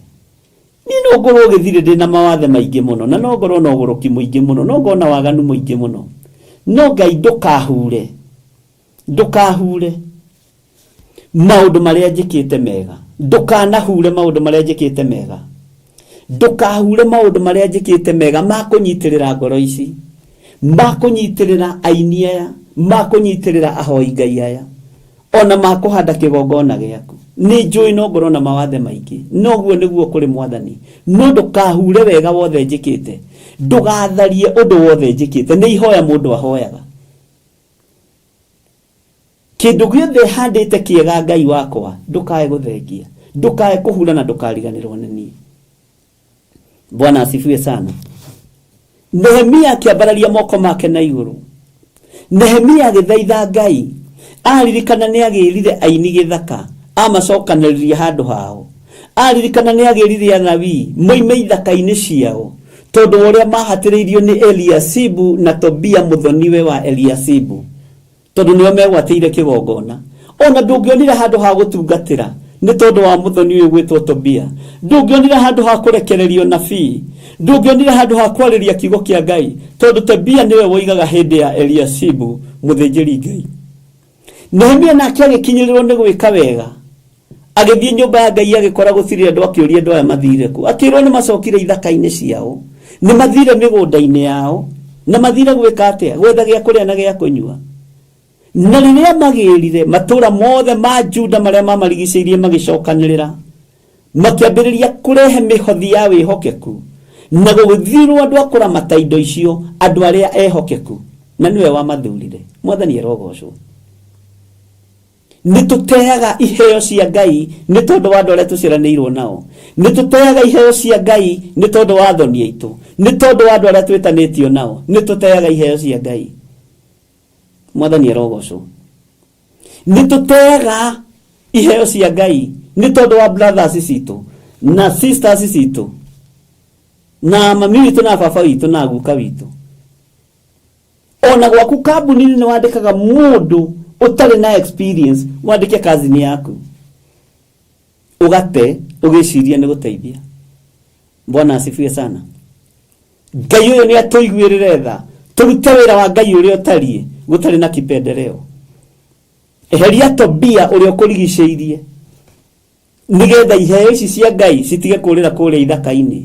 Niĩ no ngorwo gĩthirĩ ndĩ na mawathe maingĩ mũno, na no ngorwo na ũgũrũki mũingĩ mũno, no ngorwo na waganu mũingĩ mũno, no Ngai ndũkahure, ndũkahure maũndũ marĩa njĩkĩte mega, ndũkanahure maũndũ marĩa njĩkĩte mega, ndũkahure maũndũ marĩa njĩkĩte mega ma kũnyitĩrĩra ngoro ici, ma kũnyitĩrĩra aini aya, ma kũnyitĩrĩra ahoi Ngai aya. Ona ma kũhanda kĩgongona gĩaku. Nĩ njũĩ no ngorwo na mawathe maingĩ, no ũguo nĩguo kũrĩ Mwathani. No ndũkahure wega wothe njĩkĩte, ndũgatharie ũndũ wothe njĩkĩte. Nĩ ihoya mũndũ ahoyaga. Kĩndũ gĩothe handĩte kĩega Ngai wakwa, ndũkae gũthengia, ndũkae kũhura na ndũkariganĩrwo nĩ niĩ. Bwana asifiwe sana. Nehemia akĩambararia moko make na igũrũ. Nehemia agĩthaitha Ngai. Aririkana nĩ agĩrire aini gĩthaka, amacokanĩrĩria handũ hao. Aririkana nĩ agĩrire Alawii moime ithaka-inĩ ciao. Tondũ wa ũrĩa mahatĩrĩirio nĩ Eliasibu na Tobia mũthoniwe wa Eliasibu, tondũ nĩo megwatĩire kĩgongona. Ona ndũngĩonire handũ ha gũtungatĩra nĩ tondũ wa mũthoni ũyũ gwĩtwo Tobia. Ndũngĩonire handũ ha kũrekererio nabii. Ndũngĩonire handũ ha kwarĩria kiugo kĩa Ngai, tondũ Tobia nĩwe woigaga hĩndĩ ya Eliasibu mũthĩnjĩri Ngai. Nehemia nake agĩkinyĩrĩrwo nĩ gwĩka wega. Agĩthiĩ nyũmba ya Ngai agĩkora gũtirĩ andũ, akĩũria andũ aya mathire kũ. Akĩrwo nĩ macokire ithaka-inĩ ciao, nĩ mathire mĩgũnda-inĩ yao, na mathire gwĩka atĩa? Gwetha gĩa kũrĩa na gĩa kũnyua. Na rĩrĩa magĩrire, matũũra mothe ma Juda marĩa mamarigicĩirie magĩcokanĩrĩra, makĩambĩrĩria kũrehe mĩhothi ya wĩhokeku, na gũgĩthurwo andũ a kũramata indo icio, andũ arĩa ehokeku, na nĩwe wamathurire. Mwathani arogocwo. Nĩ tũteaga iheo cia Ngai nĩ tondũ wa andũ arĩa tũciaranĩirwo nao. Nĩ tũteaga iheo cia Ngai nĩ tondũ wa athoni aitũ. Nĩ tondũ wa andũ arĩa twĩtanĩtio nao. Nĩ tũteaga iheo cia Ngai. Mwathani arogocwo. Nĩ tũteaga iheo cia Ngai nĩ tondũ wa brothers citũ na sisters citũ na mami witũ na baba witũ na guka witũ. Ona gwaku kambuni-inĩ nĩ wandĩkaga mũndũ ũtarĩ na experience wandĩke kazini yaku, ũgate ũgĩciria nĩ gũteithia. Bwana asifiwe sana. Ngai ũyũ nĩ atũiguĩrĩre tha, tũrute wĩra wa Ngai ũrĩa ũtariĩ gũtarĩ na kipendeleo. Eheria Tobia ũrĩa ũkũrigicĩirie, nigetha iheo ici cia Ngai citige kũrĩra kũrĩa ithaka-inĩ,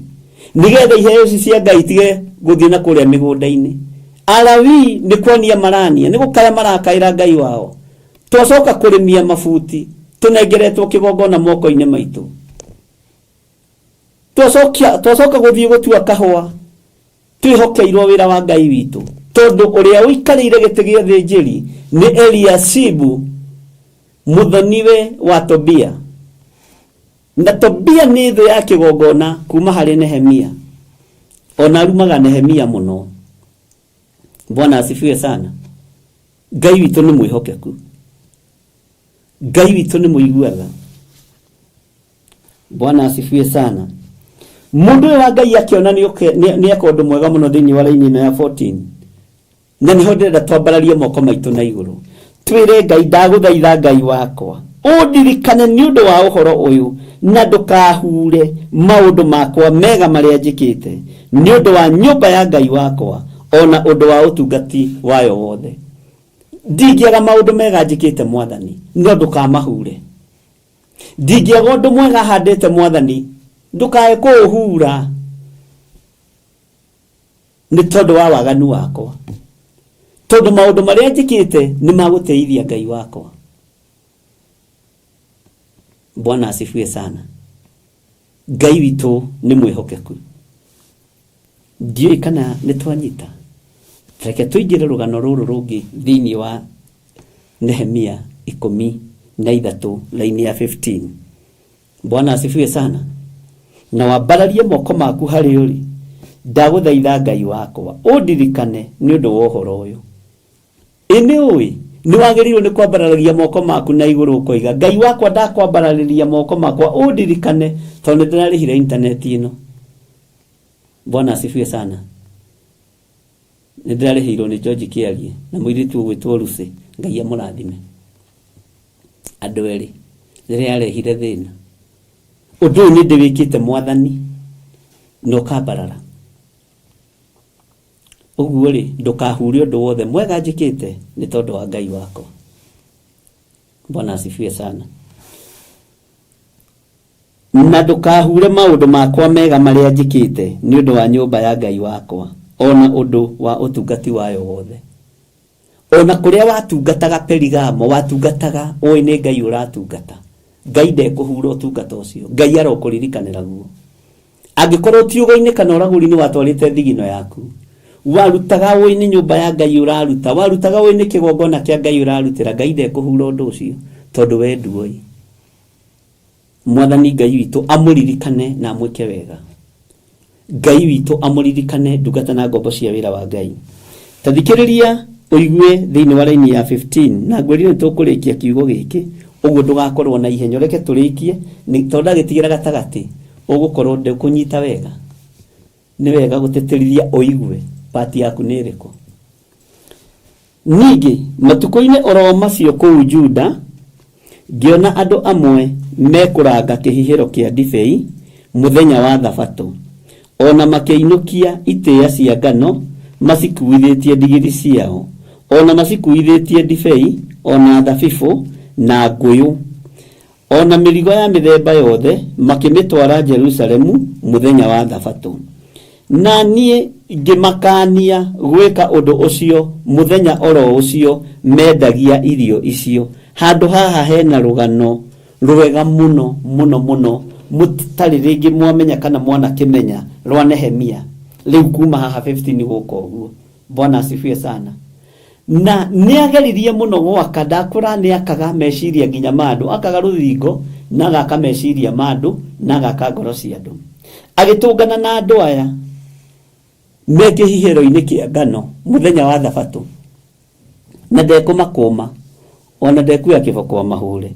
nigetha iheo ici cia Ngai itige gũthiĩ na kũrĩa mĩgũnda-inĩ. Alawii nĩ kwania marania, nĩ gũkaya marakaĩra Ngai wao. Twacoka kũrĩmia mabuti tũnengeretwo kĩgongona moko-inĩ maitũ. Twacoka gũthiĩ gũtua kahũa twĩhokeirwo wĩra wa Ngai witũ, tondũ ũrĩa ũikarĩire gĩtĩ gĩa ũthĩnjĩri nĩ Eliashibu mũthoniwe wa Tobia. Na Tobia nĩ thũ ya kĩgongona kuma harĩ Nehemia, ona arumaga Nehemia mũno. Bwana asifiwe sana. Ngai witũ nĩ mwĩhokeku, Ngai witũ nĩ mũigua tha. Bwana asifiwe sana. Mũndũ ũyũ wa Ngai akĩona nĩ eka ũndũ mwega mũno thĩinĩ wa raini ĩno ya 14, na nĩho ndĩrenda twambararie moko maitũ na igũrũ twĩre Ngai, ndagũthaitha Ngai wakwa ũndirikane nĩ ũndũ wa ũhoro ũyũ, na ndũkahure maũndũ makwa mega marĩa njĩkĩte nĩ ũndũ wa nyũmba ya Ngai wakwa, ona ũndũ wa ũtungati wayo wothe. Ndingĩaga maũndũ mega njĩkĩte Mwathani, no ndũkamahure. Ndingĩaga ũndũ mwega handĩte Mwathani, ndũkae kũũhura nĩ tondũ wa waganu wakwa, tondũ maũndũ marĩa njĩkĩte nĩ magũteithia Ngai wakwa. Bwana asifiwe sana. Ngai witũ nĩ mwĩhokeku. Ndiũĩ kana nĩ twanyita. Reke tũingĩre rũgano rũrũ rũngĩ thĩinĩ wa Nehemia 13 laini ya 15. Bwana asifiwe sana. Na wambararie moko maku harĩ ũrĩ, ndagũthaitha Ngai wakwa ũndirikane nĩ ũndũ wa ũhoro ũyũ. Ĩ nĩ ũĩ nĩ wagĩrĩirwo nĩ kwambararagia moko maku na igũrũ ũkoiga, Ngai wakwa ndakwambararĩria moko makwa ũndirikane tondũ nĩ ndĩrarĩhire intaneti ĩno. Bwana asifiwe sana. Nĩ ndĩrarĩhĩirwo nĩ George Kĩarie na mũirĩtu ũgwĩtwo Lucy, Ngai amũrathime. Andũ erĩ rĩrĩa arehire thĩna, ũndũ ũyũ nĩ ndĩwĩkĩte Mwathani na ũkambarara. Ũguo rĩ, ndũkahure ũndũ wothe mwega njĩkĩte nĩ tondũ wa Ngai wakwa. Bwana asifiwe sana. Na ndũkahure maũndũ makwa mega marĩa njĩkĩte nĩ ũndũ wa nyũmba ya Ngai wakwa, o na ũndũ wa ũtungati wayo wothe. Ona kũrĩa watungataga Perigamo, watungataga ũĩ nĩ Ngai ũratungata. Ngai ndekũhura ũtungata ũcio. Ngai arokũririkanĩra guo. Angĩkorwo ti ũgo-inĩ kana ũragũri-inĩ watwarĩte thigino yaku, warutaga ũĩ nĩ nyũmba ya Ngai ũraruta, warutaga ũĩ nĩ kĩgongona kĩa Ngai ũrarutĩra, Ngai ndekũhura ũndũ ũcio tondũ we nduoĩ. Mwathani Ngai witũ amũririkane na amwĩke wega. Ngai witũ amũririkane ndungata na ngombo cia wĩra wa Ngai. Ta thikĩrĩria ũigue thĩinĩ wa raini ya 15, na ngwĩrire nĩ tũkũrĩkia kiugo gĩkĩ, ũguo ndũgakorwo na ihenya, reke tũrĩkie, tondũ ndagĩtigĩra gatagatĩ, ũgũkorwo ndũkũnyita wega. Nĩ wega gũtĩtĩrithia ũigue pati yaku nĩ ĩrĩkũ. Ningĩ matukũ-inĩ o ro macio kũu Juda, ngĩona andũ amwe mekũranga kĩhihĩro kĩa ndibei mũthenya wa Thabatũ, o na makĩinũkia itĩĩa cia ngano macikuuithĩtie ndigiri ciao, o na macikuuithĩtie ndibei, o na thabibũ, na ngũyũ. O na mĩrigo ya mĩthemba yothe makĩmĩtwara Jerusalemu mũthenya wa Thabatũ. Na niĩ ngĩmakaania gwĩka ũndũ ũcio mũthenya o ro ũcio mendagia irio icio. Handũ haha he na rũgano rwega mũno mũno mũno mũtarĩ rĩngĩ mwamenya kana mwanakĩmenya rwa Nehemia. Rĩu kuma haha 15 gũka ũguo. Bwana asifiwe sana. Na nĩ ageririe mũno gwaka, ndakũra nĩ akaga meciria nginya ma andũ, akaga rũthingo na agaka meciria ma andũ na agaka ngoro cia andũ. Agĩtũngana na andũ aya me kĩhihĩro-inĩ kĩa ngano mũthenya wa Thabatũ, na ndekũmakũma ona ndekuoya kĩboko amahũre.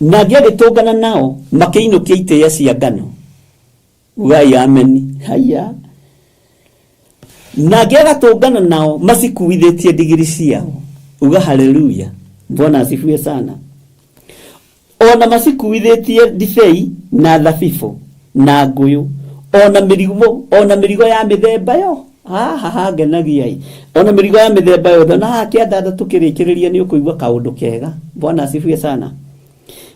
Nangĩ agĩtũngana nao makĩinũkia itĩĩa cia ngano. Ugai ameni. Haya. Nangĩ agatũngana nao macikuithĩtie ndigiri ciao. Uga haleluya. Bwana asifiwe sana. Ona macikuithĩtie ndibei na thabibũ na ngũyũ ona mĩrigo ona mĩrigo ya mĩthemba yo haha hangenagia ĩ ona mĩrigo ya mĩthemba yothe na haha kĩandanda tũkĩrĩkĩrĩria nĩ ũkũigua kaũndũ kega. Bwana asifiwe sana.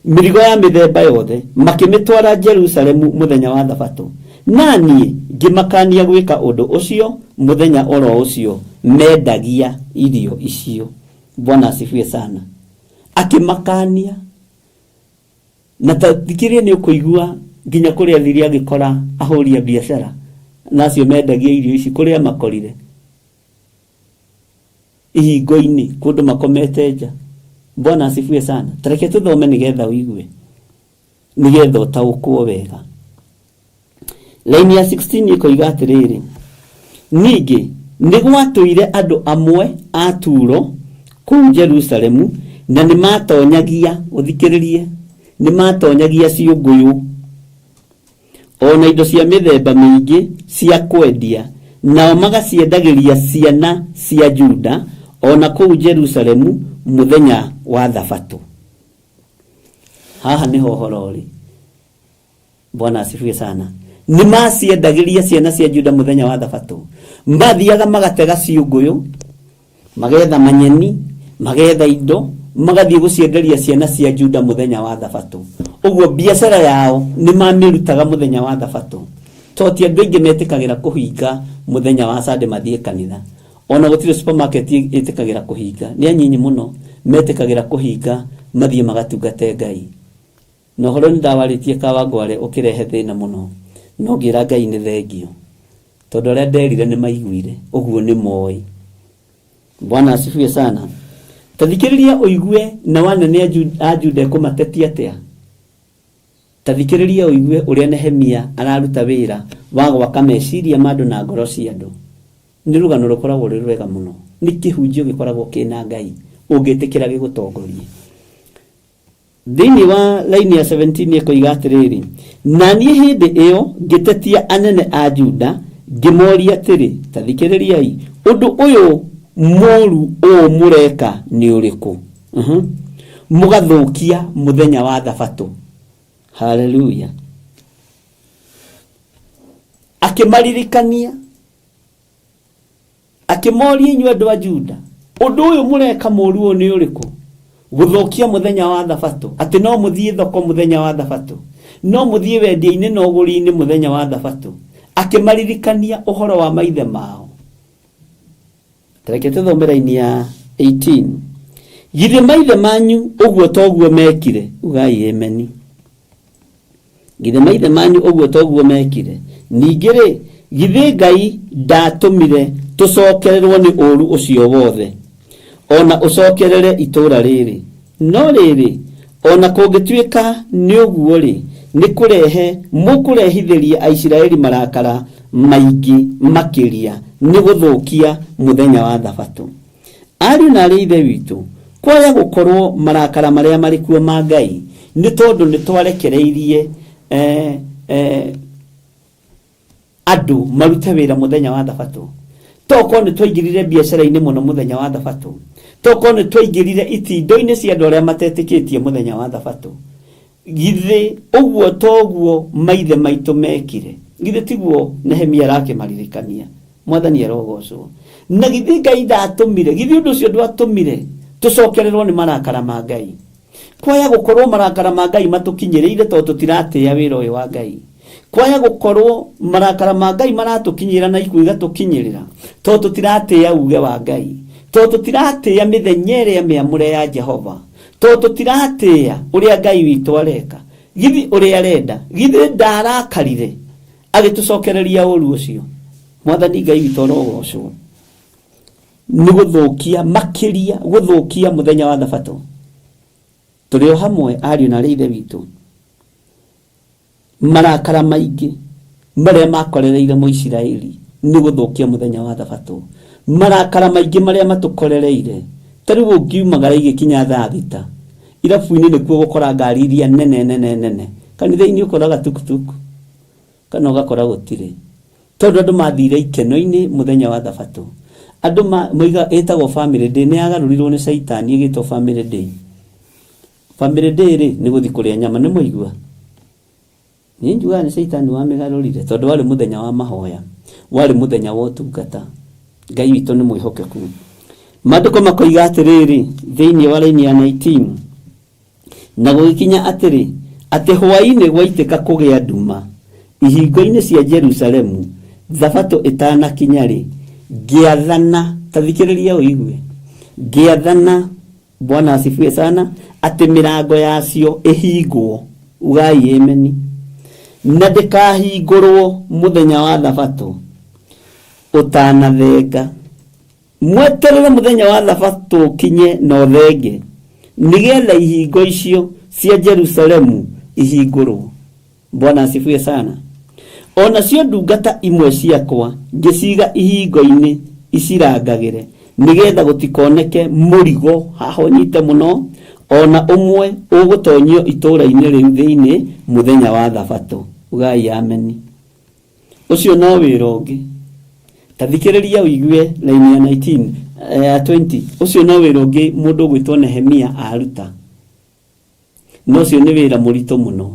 Mĩrigo ya mĩthemba yothe, makĩmĩtwara Jerusalemu mũthenya wa Thabatũ. Na niĩ ngĩmakaania gwĩka ũndũ ũcio mũthenya o ro ũcio mendagia irio icio. Bwana asifiwe sana. Akĩmakaania. Na ta thikĩrĩria nĩ ũkũigua nginya kũrĩa athire agĩkora ahũri a biacara na acio mendagia irio ici kũrĩa makorire. Ihingo-inĩ, kũndũ makomete nja. Bwana asifiwe sana. Tareke tũthome nĩgetha ũigue, nĩgetha ũtaũkwo wega. Laini ya 16 ĩkoiga atĩrĩrĩ, ningĩ nĩ gwatũire andũ amwe a Turo kũu Jerusalemu, na nĩ maatonyagia, ũthikĩrĩrie, nĩ maatonyagia ciũngũyũ o na indo cia mĩthemba mĩingĩ cia kwendia, nao magaciendagĩria ciana cia Juda o na kũu Jerusalemu mũthenya wa Thabatũ. Haha nĩho ũhoro ũrĩ. Bwana asifiwe sana. Nĩ maciendagĩria ciana cia Juda mũthenya wa Thabatũ. Mathiaga magatega ciũngũyũ, magetha manyeni, magetha indo, magathiĩ gũcienderia ciana cia Juda mũthenya wa Thabatũ. Ũguo biacara yao nĩ mamĩrutaga mũthenya wa Thabatũ. To ti andũ aingĩ metĩkagĩra kũhinga mũthenya wa Sunday mathiĩ kanitha. Ona gũtirĩ supermarket ĩtĩkagĩra kũhinga. Nĩ anyinyi mũno metĩkagĩra kũhinga mathiĩ magatungate Ngai. Na ũhoro nĩ ndawarĩtie Kawangware ũkĩrehe thĩna mũno, no ngĩra Ngai nĩ thengiũ. Tondũ arĩa nderire nĩ maiguire, ũguo nĩ moĩ. Bwana asifiwe sana. Ta thikĩrĩria ũigue nao anene a Juda ekũmatetia atĩa. Ta thikĩrĩria ũigue ũrĩa Nehemia araruta wĩra wa gwaka meciria ma andũ na ngoro cia andũ. Nĩ rũgano rũkoragwo rwĩ rwega mũno. Nĩ kĩhunjio gĩkoragwo kĩna Ngai ũngĩtĩkĩra gĩgũtongorie. Thĩinĩ wa raini ya 17 ĩkoiga atĩrĩrĩ, Na niĩ hĩndĩ ĩyo ngĩtetia anene a Juda, ngĩmoria atĩrĩ, Ta thikĩrĩriai, ũndũ ũyũ mũũru ũũ mũreka nĩ ũrĩkũ? Mhm. Mũgathũkia mũthenya wa Thabatũ. Haleluya! Akĩmaririkania Akĩmooria, Inyuĩ andũ a Juda, ũndũ ũyũ mũreka mũũru ũũ nĩ ũrĩkũ, gũthũkia mũthenya wa Thabatũ, atĩ no mũthiĩ thoko mũthenya wa Thabatũ, no mũthiĩ wendia-inĩ na ũgũri-inĩ mũthenya wa Thabatũ? Akĩmaririkania ũhoro wa maithe mao. Ta reke tũthome raini ya 18. Githĩ maithe manyu ũguo toguo meekire? Ugai ameni. Githĩ maithe manyu ũguo toguo meekire? Ningĩ-rĩ, githĩ Ngai ndaatũmire tũcokererwo nĩ ũũru ũcio wothe, o na ũcokerere itũũra rĩrĩ? No rĩrĩ, o na kũngĩtuĩka nĩ ũguo-rĩ, nĩ kũrehe mũkũrehithĩria Aisiraeli marakara maingĩ makĩria nĩ gũthũkia mũthenya wa Thabatũ. Ariũ na aarĩ a Ithe witũ, kwaya gũkorwo marakara marĩa marĩ kuo ma Ngai nĩ tondũ nĩ twarekereirie eh, eh, Andũ marute wĩra mũthenya wa thabatũ. Tokorwo nĩ twaingĩrire biacara-inĩ mũno mũthenya wa thabatũ. Tokorwo nĩ twaingĩrire itindo-inĩ cia andũ arĩa matetĩkĩtie mũthenya wa thabatũ. Githĩ ũguo toguo maithe maitũ mekire? Githĩ tiguo Nehemia arakĩmaririkania? Mwathani arogocwo. Na githĩ Ngai ndatũmire, githĩ ũndũ ũcio ndwatũmire tũcokererwo nĩ marakara ma Ngai? Kwaya gũkorwo marakara ma Ngai matũkinyĩrĩire tondũ tũtiratĩĩa wĩra ũyũ wa Ngai. Kwaya gũkorwo marakara ma Ngai maratũkinyĩra na ikuũ igatũkinyĩrĩra tondũ tũtiratĩĩa uge wa Ngai. Tondũ tũtiratĩĩa mĩthenya ĩrĩa mĩamũre ya Jehova. Tondũ tũtiratĩĩa ũrĩa Ngai witũ areka. Githĩ ũrĩa arenda, githĩ ndarakarire agĩtũcokereria ũru ũcio? Mwathani Ngai witũ arogocwo. Nĩ gũthũkia makĩria gũthũkia mũthenya wa thabatũ. Tũrĩ o hamwe ariũ na arĩ ithe witũ. Marakara maingĩ marĩa makorereire Mũisiraeli nĩ gũthũkia mũthenya wa thabatũ. Marakara maingĩ marĩa matũkorereire, ta rĩu ũngiumagara igĩkinya thaa thita, irabu-inĩ nĩkuo ũgũkora ngari iria nene nene nene, kanitha-inĩ ũkoraga tuktuk kana ũgakora gũtirĩ. Tondũ andũ mathire ikeno-inĩ mũthenya wa thabatũ. Andũ moiga ĩtagwo family day, nĩ yagarũrirwo nĩ caitani ĩgĩtwo family day. Family day rĩ, nĩ gũthiĩ kũrĩa nyama, nĩ mwaigua? Niĩ njugaga nĩ caitani wamĩgarũrire, tondũ warĩ mũthenya wa mahoya, warĩ mũthenya wa ũtungata. Ngai witũ nĩ mwĩhokeku. Maandĩko makoiga atĩrĩrĩ, thĩinĩ wa raini ya 19, na gũgĩkinya atĩrĩ, atĩ hwaĩ-inĩ gwaitĩka kũgĩa nduma ihingo-inĩ cia Jerusalemu, thabatũ ĩtanakinya-rĩ, ngĩathana, ta thikĩrĩria ũigue, ngĩathana Bwana asifiwe sana, atĩ mĩrango yacio ĩhingwo, ugai ameni, na ndĩkahingũrwo mũthenya wa thabatũ ũtanathenga. Mweterere mũthenya wa thabatũ ũkinye na ũthenge, nĩgetha ihingo icio cia Jerusalemu ihingũrwo. Bwana asifiwe sana. O nacio ndungata imwe ciakwa ngĩciga ihingo-inĩ icirangagĩre, nĩgetha gũtikoneke mũrigo, haha ũnyite mũno, o na ũmwe ũgũtonyio itũũra-inĩ rĩu thĩinĩ mũthenya wa thabatũ. Ugai ameni. Ũcio no wĩra ũngĩ. Ta thikĩrĩria ũigue raini ya 19, ya 20. Ũcio no wĩra ũngĩ mũndũ ũgwĩtwo Nehemia aruta. Na ũcio nĩ wĩra mũritũ mũno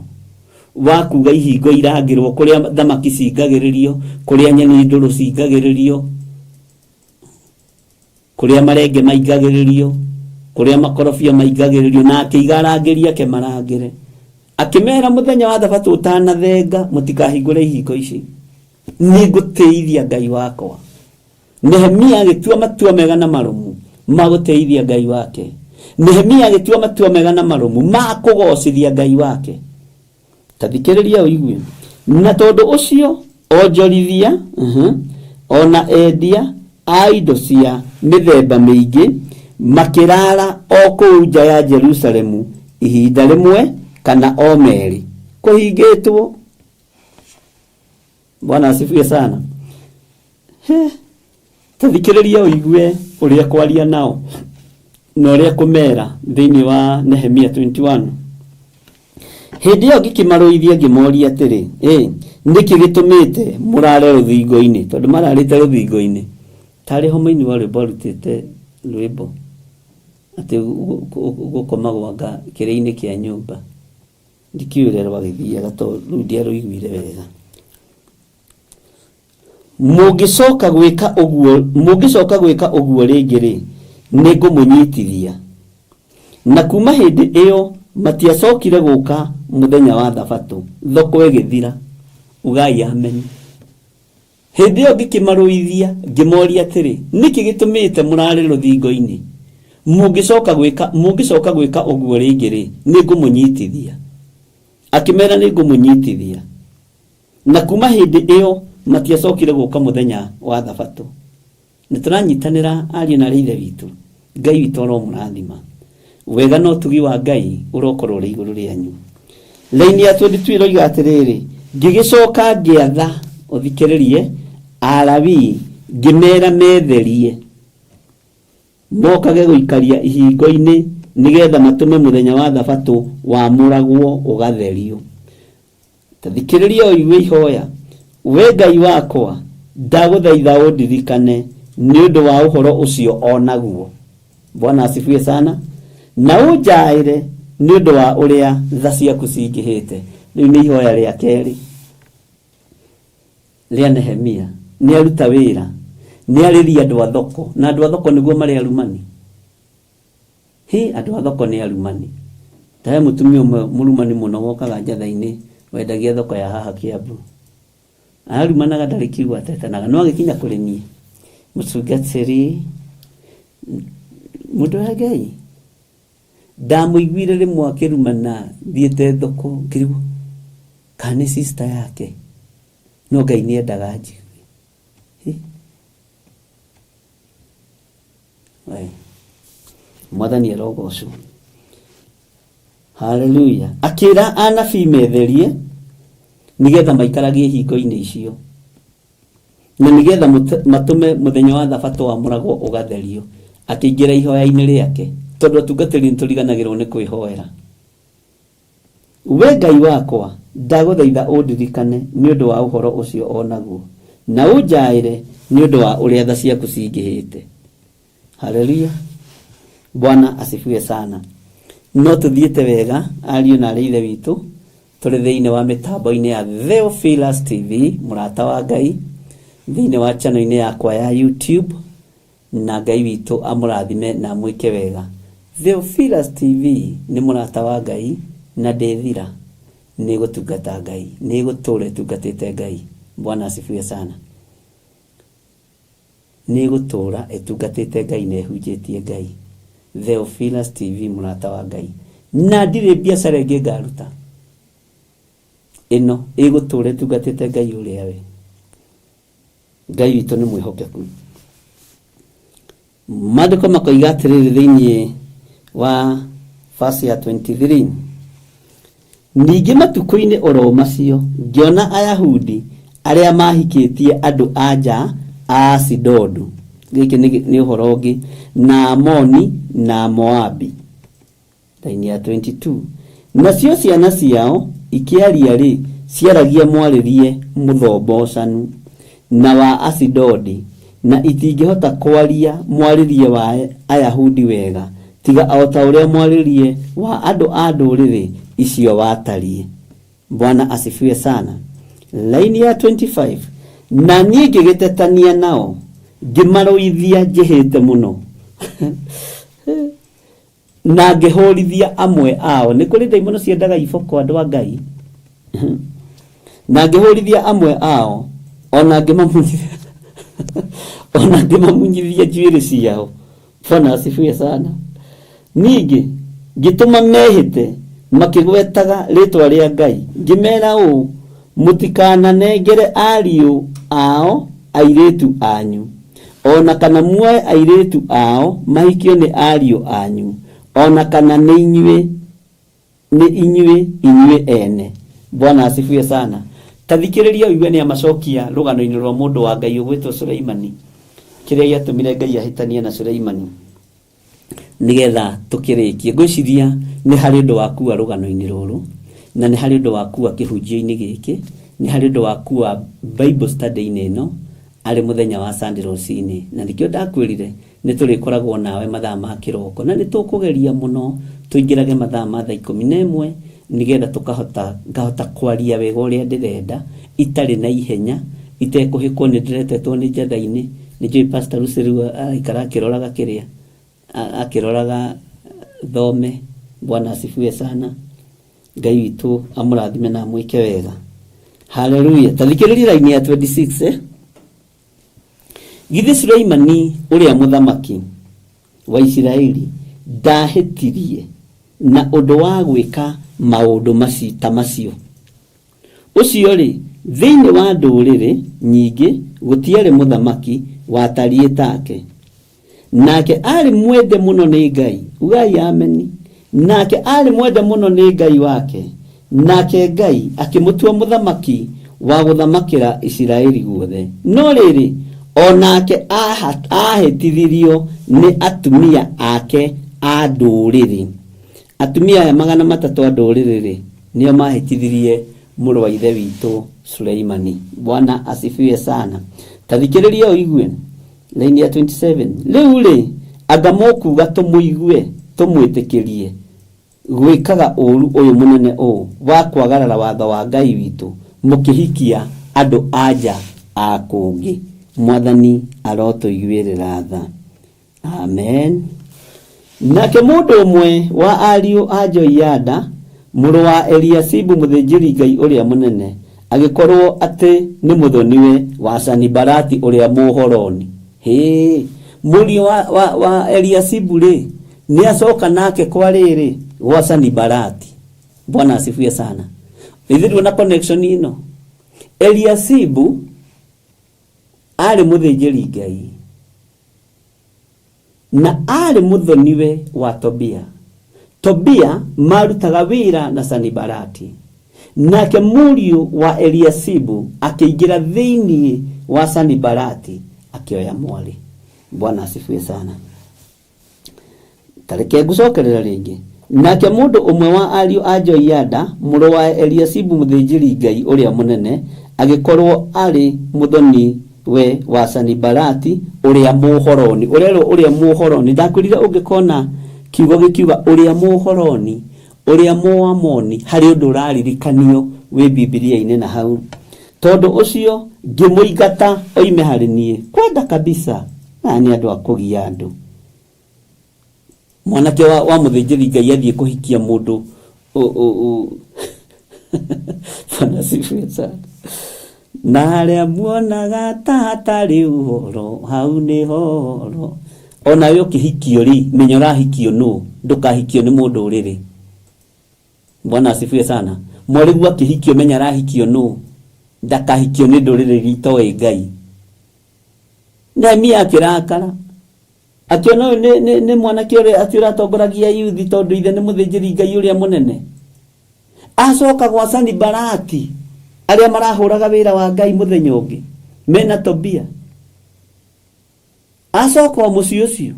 wa kuga ihingo irangĩrwo kũrĩa thamaki cingagĩrĩrio, kũrĩa nyeni ndũrũ cingagĩrĩrio, kũrĩa marenge maingagĩrĩrio, kũrĩa makorobia maingagĩrĩrio, na akĩiga arangĩri ake marangĩre. Akĩmera mũthenya wa thabatũ ũtanathenga mũtikahingũre ihingo ici. Nĩngũtĩithia Ngai wakwa. Nehemia agĩtua matua mega na marũmu ma gũtĩithia Ngai wake. Nehemia agĩtua matua mega na marũmu ma kũgoocithia Ngai wake. Ta thikĩrĩria ũigue. Na tondũ ũcio onjorithia o na endia a indo cia mĩthemba mĩingĩ makĩraara o kũu nja ya Jerusalemu ihinda rĩmwe kana o merĩ. Kũhingĩtwo. Bwana asifiwe sana. He, ta thikĩrĩria ũigue ũrĩa kwaria nao na ũrĩa kũmera thĩinĩ wa Nehemia 21. Hĩndĩ ĩyo ngĩkĩmarũithia ngĩmoria atĩrĩ, ĩ nĩkĩ gĩtũmĩte mũrare rũthingo-inĩ? Tondũ mararĩte rũthingo-inĩ. Tarĩ ho mũini wa rwĩmbo arutĩte rwĩmbo atĩ gũkoma gwanga kĩrĩ-inĩ kĩa nyũmba. Ndikĩũĩ ũrĩa rwagĩthiaga tondũ rũu ndiarũiguire wega. Mũngĩcoka gwĩka ũguo, mũngĩcoka gwĩka ũguo rĩngĩ-rĩ, nĩngũmũnyitithia. Na kuma hĩndĩ ĩyo matiacokire gũka mũthenya wa thabatũ, thoko ĩgĩthira. Ugai ameni. Hĩndĩ ĩyo ngĩkĩmarũithia, ngĩmoria atĩrĩ, Nĩkĩ gĩtũmĩte mũraare rũthingo-inĩ? Mũngĩcoka gwĩka, mũngĩcoka gwĩka ũguo rĩngĩ-rĩ, nĩngũmũnyitithia. Akĩmera nĩngũmũnyitithia. Na kuma hĩndĩ ĩyo matiacokire gũka mũthenya wa thabatũ. Nĩ tũranyitanĩra ariũ na arĩ ithe witũ. Ngai witũ aromũrathima. Wega na ũtugi wa Ngai ũrokorwo ũrĩ igũrũ rĩanyu. Raini ya 22 ĩroiga atĩrĩrĩ, ngĩgĩcoka ngĩatha, ũthikĩrĩrie, Alawii ngĩmera metherie, mokage gũikaria ihingo-inĩ nĩgetha matũme mũthenya wa thabatũ wamũragwo ũgatherio. Ta thikĩrĩria ũigue ihoya. We Ngai wakwa, ndagũthaitha ũndirikane nĩ ũndũ wa ũhoro ũcio o naguo. Bwana asifiwe sana. Na ũnjaĩre nĩ ũndũ wa ũrĩa tha ciaku cingĩhĩte. Rĩu nĩ ihoya rĩa kerĩ rĩa Nehemia. Nĩ aruta wĩra, nĩ arĩria andũ a thoko, na andũ a thoko nĩguo marĩ arumani. Hi, andũ a thoko nĩ arumani. Ta he mũtumia ũmwe mũrumani mũno wokaga njatha-inĩ wendagia thoko ya haha Kiambu. Arumanaga ndarĩ kiugo atetanaga, no agĩkinya kũrĩ niĩ, mũtungatĩri, mũndũ wa Ngai, ndamũiguire rĩmwe akĩrumana thiĩte thoko ngĩrigwo kana nĩ sister yake, no Ngai nĩ endaga njigue. Hi. We, Mwathani arogocwo. Haleluya. Akĩra anabii metherie nĩgetha maikaragie ihingo-inĩ icio na nĩgetha matũme mũthenya wa thabatũ wamũragwo ũgatherio. Akĩingĩra ihoya-inĩ rĩake tondũ atungatĩri nĩtũriganagĩrwo nĩ kwĩhoera. We Ngai wakwa, ndagũthaitha ũndirikane nĩ ũndũ wa ũhoro ũcio o naguo, na ũnjaĩre nĩ ũndũ wa ũrĩa tha ciaku cingĩhĩte. Haleluya! Bwana asifiwe sana. No tũthiĩte wega ariũ na arĩ ithe witũ, tũrĩ thĩinĩ wa mĩtambo-inĩ ya Theophilus TV, mũrata wa Ngai, thĩinĩ wa channel-inĩ yakwa ya YouTube, Na Ngai witũ amũrathime na amwĩke wega. Theophilus TV nĩ mũrata wa Ngai na ndĩthira nĩ gũtungata Ngai. Nĩ ĩgũtũra ĩtungatĩte Ngai. Bwana asifiwe sana. Nĩ ĩgũtũra ĩtungatĩte Ngai na ĩhunjĩtie Ngai. Theophilus TV mũrata wa Ngai. Na ndirĩ biacara ĩngĩ ngaruta. Ĩno ĩgũtũra ĩtungatĩte Ngai ũrĩa we. Ngai witũ nĩ mwĩhokeku. Maandĩko makoiga atĩrĩrĩ thĩinĩ wa verse ya 23 ningĩ matukũ-inĩ oro macio ngĩona Ayahudi arĩa maahikĩtie andũ a nja a Asidodu gĩkĩ nĩ ũhoro ũngĩ na Amoni na Moabi Raini ya 22. Nacio ciana ciao ikĩaria-rĩ, ciaragia mwarĩrie mũthombocanu na wa Asidodi, na itingĩhota kwaria mwarĩrie wa Ayahudi wega, tiga o ta ũrĩa mwarĩrie wa andũ a ndũrĩrĩ icio watariĩ. Bwana asifiwe sana. Laini ya 25. Na niĩ ngĩgĩtetania nao, ngĩmarũithia njĩhĩte mũno. Na ngĩhũrithia amwe ao. Nĩ kũrĩ ndaimono ciendaga iboko andũ a Ngai. Na ngĩhũrithia amwe ao, o na ngĩmamunyithia o na ngĩmamunyithia njuĩrĩ ciao. Bwana asifiwe sana. Ningĩ ngĩtũma mehĩte makĩgwetaga rĩĩtwa rĩa Ngai, ngĩmeera ũũ, Mũtikananengere ariũ ao airĩtu anyu, o na kana muoe airĩtu ao mahikio nĩ ariũ anyu, o na kana nĩ inyuĩ, nĩ inyuĩ inyuĩ ene. Bwana asifiwe sana. Ta thikĩrĩria ũigue nĩ amacokia rũgano-inĩ rwa mũndũ wa Ngai ũgwĩtwo Suleimani, kĩrĩa gĩatũmire Ngai ahĩtanie na Suleimani. Nĩgetha tũkĩrĩkie, ngwĩciria nĩ harĩ ũndũ wakua rũgano-inĩ rũrũ, na nĩ harĩ ũndũ wakua kĩhunjio-inĩ gĩkĩ, nĩ harĩ ũndũ wakua Bible study-inĩ ĩno, arĩ mũthenya wa Sunday rũcinĩ. Na nĩkĩo ndakwĩrire nĩ tũrĩkoragwo nawe mathaa ma kĩroko, na nĩ tũkũgeria mũno tũingĩrage mathaa ma thaa 11 nĩgetha tũkahota, ngahota kwaria wega ũrĩa ndĩrenda, itarĩ na ihenya, itekũhĩkwo nĩ ndĩretetwo nĩ njatha-inĩ. Nĩ njũĩ Pastor Lucy rĩu araikara akĩroraga kĩrĩa, akĩroraga thome. Bwana asifiwe sana. Ngai witũ amũrathime na amwĩke wega. Haleluya. Ta thikĩrĩria raini ya 26 eh? Githĩ Suleimani ũrĩa mũthamaki wa Isiraeli ndahĩtirie na ũndũ wa gwĩka maũndũ ta macio? Ũcio-rĩ, thĩinĩ wa ndũrĩrĩ nyingĩ gũtiarĩ mũthamaki watariĩ take. Nake aarĩ mwende mũno nĩ Ngai. Ugai ameni. Nake aarĩ mwende mũno nĩ Ngai wake, nake Ngai akĩmũtua mũthamaki wa gũthamakĩra Isiraeli guothe. No rĩrĩ, o nake aahĩtithirio nĩ atumia ake a ndũrĩrĩ. Atumia aya 300 a ndũrĩrĩ-rĩ, nĩo maahĩtithirie Mũrũ wa Ithe witũ Suleimani. Bwana asifiwe sana. Ta thikĩrĩria ũigue laini ya 27. Rĩu rĩ, anga mũkuuga tũmũigue tũmwĩtĩkĩrie gwĩkaga ũũru ũyũ mũnene ũũ wa kwagarara watho wa Ngai witũ, mũkĩhikia andũ a nja a kũngĩ? Mwathani arotũiguĩrĩra tha. Amen. Nake mũndũ ũmwe wa ariũ a Joiada, mũrũ wa Eliashibu mũthĩnjĩri-Ngai ũrĩa mũnene, agĩkorwo atĩ nĩ mũthoniwe wa Sanibalati ũrĩa Mũhoroni. Hĩ, mũriũ wa, wa, wa Eliashibu rĩ, nĩ acoka nake kwa rĩrĩ gwa Sanibalati. Bwana asifiwe sana. Ithuĩ ndũona connection ĩno. Eliashibu arĩ mũthĩnjĩri Ngai na aarĩ mũthoniwe wa Tobia. Tobia maarutaga wĩra na Sanibalati. Nake mũriũ wa Eliashibu akĩingĩra thĩinĩ wa Sanibalati akĩoya mwarĩ. Bwana asifiwe sana. Ta reke ngũcokerera rĩngĩ. Nake mũndũ ũmwe wa ariũ a Joiada, mũrũ wa Eliashibu mũthĩnjĩri-Ngai ũrĩa mũnene, agĩkorwo arĩ mũthoni we wa Sanibalati ũrĩa Mũhoroni. Ũrerwo ũrĩa Mũhoroni. Ndakwĩrire ũngĩkona kiugo gĩkiuga ũrĩa Mũhoroni, ũrĩa Mũamoni, harĩ ũndũ ũraririkanio wĩ Bibilia-inĩ na hau. Tondũ ũcio ngĩmũingata oime harĩ niĩ. Kwenda kabisa. Aya nĩ andũ a kũgia andũ. Mwanake wa, wa mũthĩnjĩri Ngai athiĩ kũhikia mũndũ Bwana asifiwe sana. Na harĩa muonaga ta hatarĩ ũhoro, hau nĩho ũhoro. Onawe ũkĩhikio rĩ, menya ũrahikio nũ, ndũkahikio nĩ mũndũ ũrĩrĩ. Bwana asifiwe sana. Mwarĩguo akĩhikio menya arahikio nũ, ndakahikio nĩ ndũrĩrĩ iria itoĩ Ngai. Nehemia akĩrakara akĩona ũyũ nĩ, nĩ, nĩ mwanake ũrĩa atĩ ũratongoragia yuthi tondũ ithe nĩ mũthĩnjĩri Ngai ũrĩa mũnene. Acoka gwa Sanibalati arĩa marahũraga wĩra wa Ngai mũthenya ũngĩ mena Tobia. Acoka o mũciĩ ũcio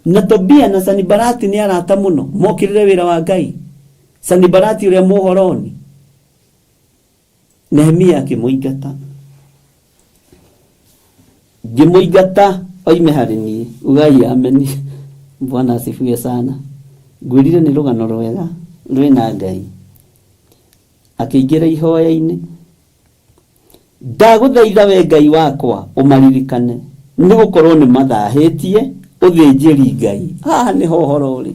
na Tobia na Sanibalati nĩ arata mũno, mokĩrĩre wĩra wa Ngai. Sanibalati ũrĩa Mũhoroni, Nehemia akĩmũingata. Ngĩmũingata oime harĩ niĩ. Ugai ameni. Bwana asifiwe sana. Ngwĩrire nĩ rũgano rwega rwĩna Ngai. Akĩingĩra ihoya-inĩ. Ndagũthaitha we Ngai wakwa ũmaririkane, nĩ gũkorwo nĩ mathahĩtie ũthĩnjĩri Ngai. Haha nĩho ũhoro ũrĩ.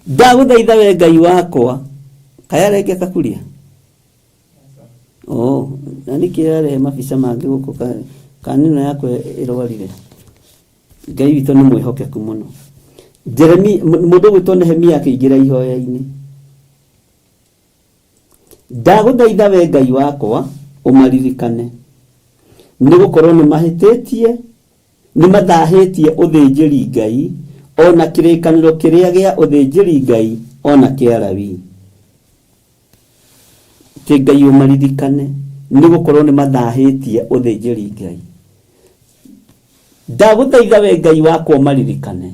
Ndagũthaitha we Ngai wakwa. Kaĩ arenge kakuria? Oh, na nĩkĩ yarehe mabica mangĩ gũkũ kana ĩno yakwa ĩrwarire? Ngai witũ nĩ mwĩhokeku mũno. Jeremia, mũndũ ũgwĩtwo Nehemia akĩingĩra ihoya-inĩ. Ndagũthaitha we Ngai wakwa ũmaririkane, nĩ gũkorwo nĩ mahĩtĩtie, nĩ mathahĩtie ũthĩnjĩri Ngai, o na kĩrĩkanĩro kĩrĩa gĩa ũthĩnjĩri Ngai o na kĩa Lawii. Atĩ Ngai ũmaririkane, nĩ gũkorwo nĩ mathahĩtie ũthĩnjĩri Ngai. Ndagũthaitha we Ngai wakwa ũmaririkane,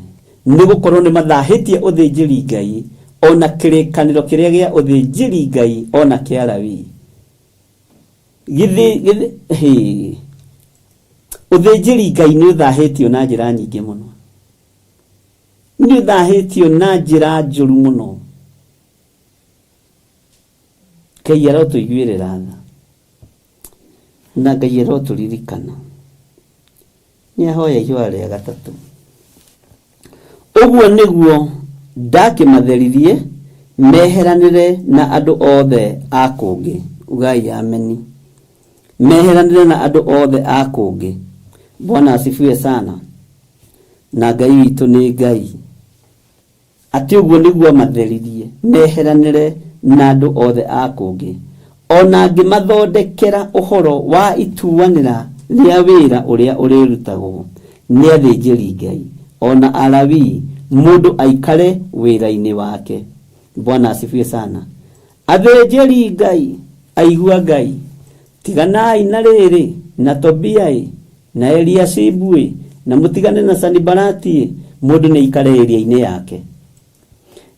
nĩ gũkorwo nĩ mathahĩtie ũthĩnjĩri Ngai, o na kĩrĩkanĩro kĩrĩa gĩa ũthĩnjĩri Ngai o na kĩa Lawii. Githĩ, githĩ, hĩ, ũthĩnjĩri Ngai nĩ ũthahĩtio na njĩra nyingĩ mũno, nĩ ũthahĩtio na njĩra njũru mũno. Ngai arotũiguĩrĩra tha na Ngai arotũririkana. Nĩ ahoya ihoya rĩa gatatũ. Ũguo nĩguo ndakĩmatheririe meheranĩre na andũ othe a kũngĩ. Ugai ameni. Meheranĩre na andũ othe a kũngĩ. Bwana asifiwe sana. Na Ngai witũ nĩ Ngai. Atĩ ũguo nĩguo amatheririe meheranĩre na andũ othe a kũngĩ, o na ngĩmathondekera ũhoro wa ituanĩra rĩa wĩra ũrĩa ũrĩrutagwo nĩ athĩnjĩri-Ngai, o na Alawii, mũndũ aikare wĩra-inĩ wake. Bwana asifiwe sana. Athĩnjĩri-Ngai, aigua Ngai, tiganai na rĩrĩ, na Tobia-ĩ, na Eliashibu-ĩ, na mũtigane na Sanibalati-ĩ, mũndũ nĩaikare ĩria-inĩ yake.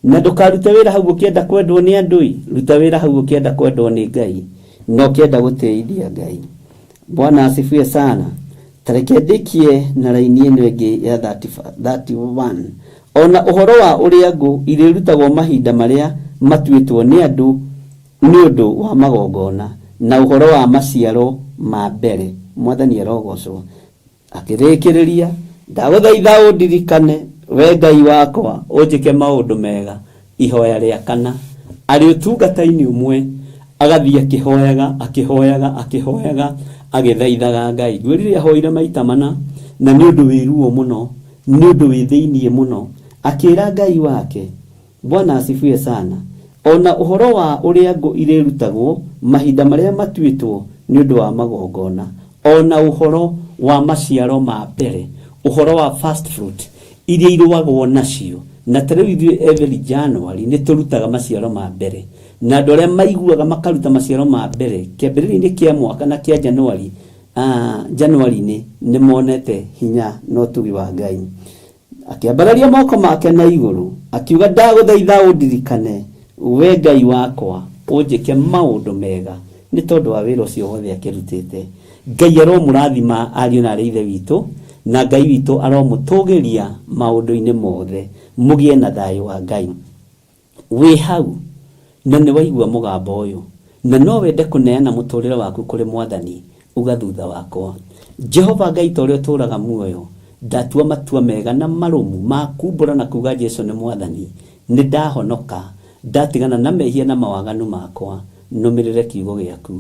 Na ndũkarute wĩra hau ũkĩenda kwendwo nĩ andũ ĩ, ruta wĩra hau ũkĩenda kwendwo nĩ Ngai na ũkĩenda gũtĩithia Ngai. Bwana asifiwe sana. Ta reke ndĩkie na raini ĩno ĩngĩ ya 31. Ona ũhoro wa ũrĩa ngũ irĩrutagwo mahinda marĩa matuĩtwo nĩ andũ nĩ ũndũ wa magongona, na ũhoro wa maciaro ma mbere. Mwathani arogocwo. Akĩrĩkĩrĩria, Ndagũthaitha ũndirikane, wee Ngai wakwa, ũnjĩke maũndũ mega. Ihoya rĩa kana. Arĩ ũtungata-inĩ ũmwe, agathiĩ akĩhoyaga, akĩhoyaga, akĩhoyaga, agĩthaithaga Ngai. Ngwĩrire ahoire maita mana, na nĩ ũndũ wĩ ruo mũno, nĩ ũndũ wĩ thĩiniĩ mũno. Akĩĩra Ngai wake, Bwana asifiwe sana. O na ũhoro wa ũrĩa ngũ irĩrutagwo mahinda marĩa matuĩtwo nĩ ũndũ wa magongona, o na ũhoro wa maciaro ma mbere, ũhoro wa first fruit iria irũagwo nacio, na ta rĩu ithuĩ every January nĩ tũrutaga maciaro ma mbere, na andũ arĩa maiguaga makaruta maciaro ma mbere kĩambĩrĩria-inĩ kĩa mwaka na kĩa January, January-inĩ nĩ monete hinya na ũtugi wa Ngai. Akĩambararia moko make na igũrũ, akiuga, Ndagũthaitha ũndirikane, wee Ngai wakwa, ũnjĩke maũndũ mega, nĩ tondũ wa wĩra ũcio wothe akĩrutĩte. Ngai aromũrathima ariũ na aarĩ a Ithe witũ, na Ngai witũ aromũtũũgĩria maũndũ-inĩ mothe, mũgĩe na thayũ wa Ngai. Wĩ hau, na nĩ waigua mũgambo ũyũ, na no wende kũneana mũtũũrĩre waku kũrĩ Mwathani, uga thutha wakwa, Jehova Ngai ta ũrĩa ũtũũraga muoyo, ndatua matua mega na marũmu ma kumbũra na kuuga Jesu nĩ Mwathani. Nĩ ndahonoka, ndatigana na mehia na mawaganu makwa, nũmĩrĩre kiugo gĩaku.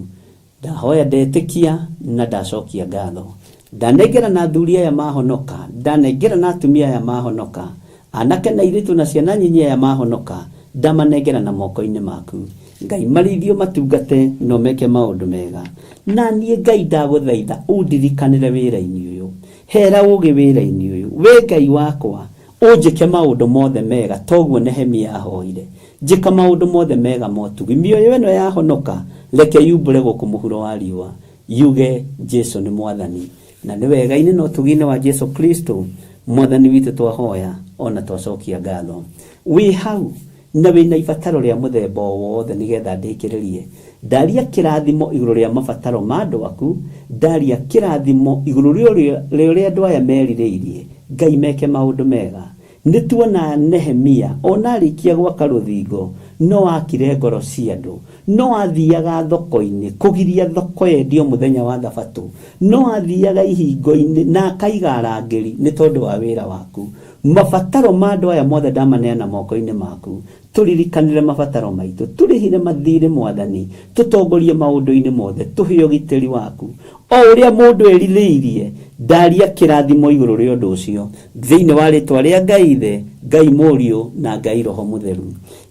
Ndahoya ndetĩkia na ndacokia ngatho. Ndanengerana athuri aya mahonoka, ndanengerana atumia aya mahonoka, anake na airĩtu na ciana nyinyi aya mahonoka, ndamanengerana moko-inĩ maku. Ngai marĩithie ũmatungate na ũmeke maũndũ mega. Na niĩ Ngai ndagũthaitha ũndirikanĩre wĩra-inĩ ũyũ. Hera ũgĩ wĩra-inĩ ũyũ. Wee Ngai wakwa, ũnjĩke maũndũ mothe mega toguo Nehemia ahoire. Njĩka maũndũ mothe mega ma ũtugi. Mĩoyo ĩno yahonoka, reke yumbũre gũkũ mũhuro wa riũa, yuge, Jesu nĩ Mwathani. Na nĩ wega-inĩ na ũtugi-inĩ wa Jesu Kristo, Mwathani witũ twahoya, o na twacokia ngatho. Wĩ hau, na wĩna ibataro rĩa mũthemba o wothe nĩgetha ndĩkĩrĩrie, ndaria kĩrathimo igũrũ rĩa mabataro ma andũ aku, ndaria kĩrathimo igũrũ rĩa ũrĩa andũ aya merirĩirie, Ngai meke maũndũ mega. Nĩ tuona Nehemia o na arĩkia gwaka rũthingo, no aakire ngoro cia andũ. No aathiaga thoko-inĩ kũgiria thoko yendio mũthenya wa Thabatũ. No aathiaga ihingo-inĩ na akaiga arangĩri nĩ tondũ wa wĩra waku. Mabataro ma andũ aya mothe ndamaneana moko-inĩ maku. Tũririkanĩre mabataro maitũ. Tũrĩhĩre mathiirĩ, Mwathani. Tũtongorie maũndũ-inĩ mothe. Tũhe ũgitĩri waku. O ũrĩa mũndũ erirĩirie, ndaria kĩrathimo igũrũ rĩa ũndũ ũcio. Thĩinĩ wa rĩtwa rĩa Ngai Ithe, Ngai Mũriũ, na Ngai Roho Mũtheru.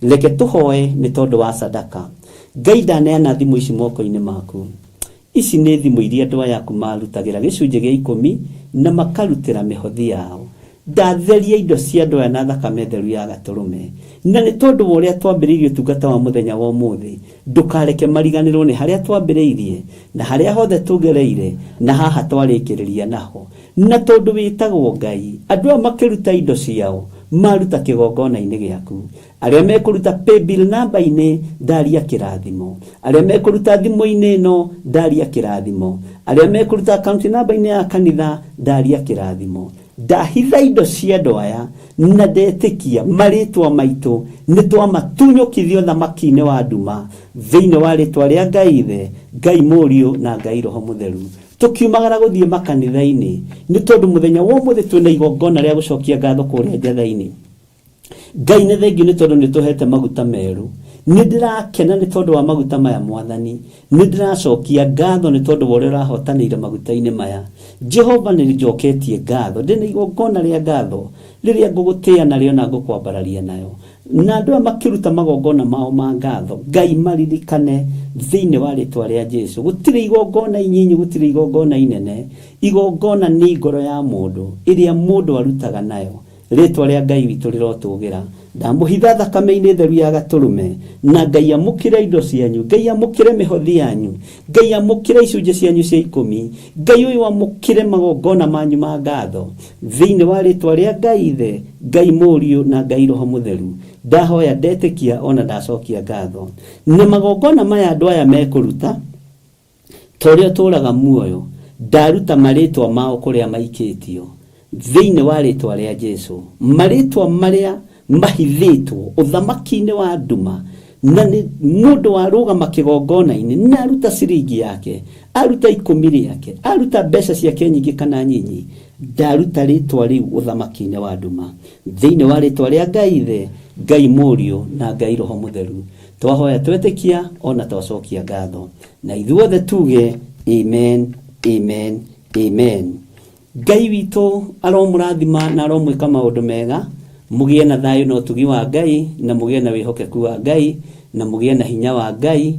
Reke tũhoe nĩ tondũ wa sadaka. Ngai ndaneana thimũ ici moko-inĩ maku. Ici nĩ thimũ iria andũ aya aku maarutagĩra gĩcunjĩ gĩa ikũmi na makarutĩra mĩhothi yao. Ndatheria indo cia andũ aya na thakame theru ya Gatũrũme. Na nĩ tondũ wa ũrĩa twambĩrĩirie ũtungata wa mũthenya wa ũmũthĩ, ndũkareke mariganĩrwo nĩ harĩa twambĩrĩirie, na harĩa hothe tũgereire, na haha twarĩkĩrĩria naho. Na tondũ wĩtagwo Ngai, andũ aya makĩruta indo ciao, maruta kĩgongona-inĩ gĩaku. Arĩa mekũruta paybill namba-inĩ, ndaria kĩrathimo. Arĩa mekũruta thimũ-inĩ ĩno, ndaria kĩrathimo. Arĩa mekũruta account namba-inĩ ya kanitha, ndaria kĩrathimo. Ndahitha indo cia andũ aya, na ndetĩkia marĩtwa maitũ nĩ twamatunyũkithia ũthamaki-inĩ wa nduma, thĩinĩ wa rĩtwa rĩa Ngai Ithe, Ngai Mũriũ, na Ngai Roho Mũtheru. Tũkiumagara gũthiĩ makanitha-inĩ, nĩ tondũ mũthenya wa ũmũthĩ twĩna igongona rĩa gũcokia ngatho kũrĩa Njatha-inĩ. Ngai nĩ thengiũ nĩ tondũ nĩ ũtũhete maguta merũ. Nĩ ndĩrakena nĩ tondũ wa maguta maya Mwathani. Nĩ ndĩracokia ngatho nĩ tondũ wa ũrĩa ũrahotanĩire maguta-inĩ maya. Jehova nĩ njoketie ngatho. Ndĩna igongona rĩa ngatho rĩrĩa ngũgũtĩa narĩo na ngũkwambararia nayo. Na andũ aya makĩruta magongona mao ma ngatho, Ngai maririkane thĩinĩ wa rĩtwa rĩa Jesu. Gũtirĩ igongona inyinyi, gũtirĩ igongona inene. Igongona nĩ ngoro ya mũndũ ĩrĩa mũndũ arutaga nayo. Rĩtwa rĩa Ngai witũ rĩrotũgĩra. Ndamũhitha thakame-inĩ theru ya Gatũrũme, na Ngai amũkĩre indo cianyu, Ngai amũkĩre mĩhothi yanyu, Ngai amũkĩre icunjĩ cianyu cia ikũmi, Ngai ũyũ amũkĩre magongona manyu ma ngatho, thĩinĩ wa rĩtwa rĩa Ngai Ithe, Ngai Mũriũ, na Ngai Roho Mũtheru. Ndahoya ndetĩkia ona ndacokia ngatho. Na magongona maya andũ aya mekũruta, ta ũrĩa ũtũũraga muoyo, ndaruta marĩtwa mao kũrĩa maikĩtio thĩinĩ wa rĩtwa rĩa Jesu, marĩtwa marĩa mahithĩtwo ũthamaki-inĩ wa nduma, na nĩ mũndũ warũgama kĩgongona-inĩ na aruta ciringi yake, aruta ikũmi rĩake, aruta mbeca ciake nyingĩ kana nyinyi, ndaruta rĩtwa rĩu ũthamaki-inĩ wa nduma thĩinĩ wa rĩtwa rĩa Ngai Ithe, Ngai Mũriũ na Ngai Roho Mũtheru. Twahoya twetĩkia ona twacokia ngatho, na ithuothe tuge amen, amen, amen. Ngai witũ aromũrathima na aromwĩka maũndũ mega, mũgĩe na thayũ na ũtugi wa Ngai, na mũgĩe na wĩhokeku wa Ngai, na mũgĩe na hinya wa Ngai.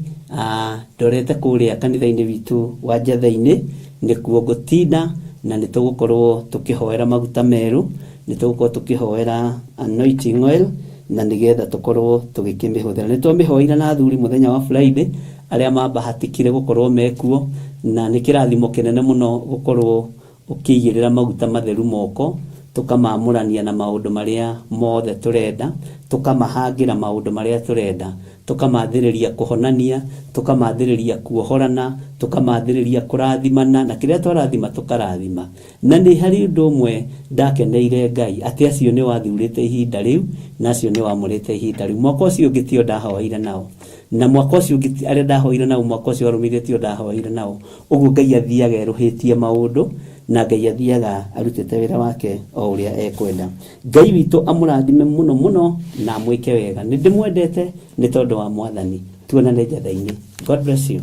Ndorete kũrĩa kanitha-inĩ witũ wa Njatha-inĩ, nĩkuo ngũtinda, na nĩ tũgũkorwo tũkĩhoera maguta merũ, nĩ tũgũkorwo tũkĩhoera anointing oil, na nĩgetha tũkorwo tũgĩkĩmĩhũthĩra. Nĩ twamĩhoeire na athuri mũthenya wa Friday, arĩa mambahatikire gũkorwo mekuo, na nĩ kĩrathimo kĩnene mũno gũkorwo ũkĩigĩrĩra maguta matheru moko, tũkamamũrania na maũndũ marĩa mothe tũrenda, tũkamahangĩra maũndũ marĩa tũrenda, tũkamathĩrĩria kũhonania, tũkamathĩrĩria kuohorana, tũkamathĩrĩria kũrathimana, na kĩrĩa twarathima tũkarathima. Na nĩ harĩ ũndũ ũmwe ndakeneire Ngai, atĩ acio nĩ wathurĩte ihinda rĩu, na acio nĩ wamũrĩte ihinda rĩu. Mwaka ũcio ũngĩ tio ndahoeire nao, na mwaka ũcio ũngĩ arĩa ndahoeire nao mwaka ũcio warũmĩrĩire tio ndahoeire nao. Ũguo Ngai athiaga erũhĩtie maũndũ, na Ngai athiaga arutĩte wĩra wake o ũrĩa ekwenda. Ngai witũ amũrathime mũno mũno na amwĩke wega. Nĩ ndĩmwendete nĩ tondũ wa Mwathani. Tuonane njatha-inĩ. God bless you.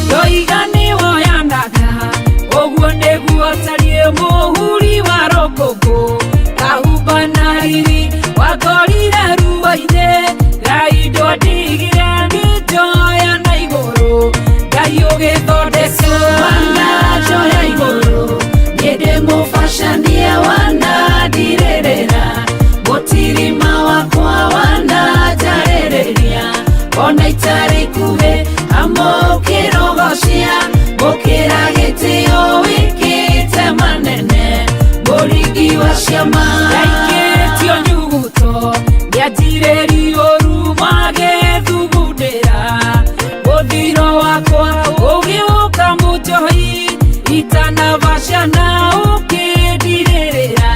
Ndoiga nĩwoyanaga ũguo nĩguo tariĩ mũhuri wa rũkũngũ kahumba na riri wakorire ruo-inĩ Ngai ndwandigire ngĩnjoya na igũrũ Ngai ũgĩthondeka wananjoya igũrũ niĩ ndĩmũbacanie wanandirĩrĩra mũtirima wakwa wananjarĩrĩria ona itarĩ ikuhĩ amũkĩrogocia gũkĩra gĩtĩo wĩkĩte manene mũringi wa ciama ndaikĩtio nyuguto nĩanjirĩrio ũru magĩthugundĩra mũthiro wakwa ũgĩũka mũnjohi itanabacana ũkĩndirĩrĩra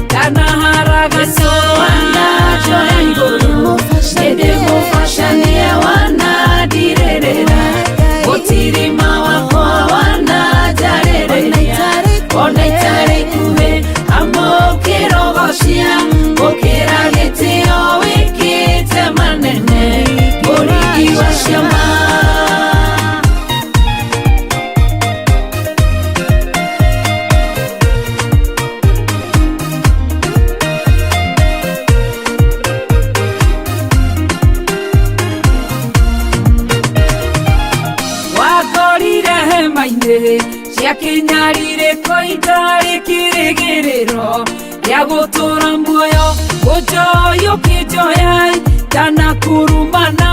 ndanaharagana wananjoya igũrũ nĩ ndĩmũbacanie wanandirĩrĩra mũtirima wakwa wananjarĩrĩria ona itarĩ ikuhĩ amũkĩrogocia gũkĩra gĩtĩo wĩkĩte manene mũringi wa ciama. Wakorire hema-inĩ cia kĩnyarire itarĩ kĩrĩgĩrĩro gĩa gũtũũra muoyo ũnjoyi ũkĩnjoya ndanakurumana.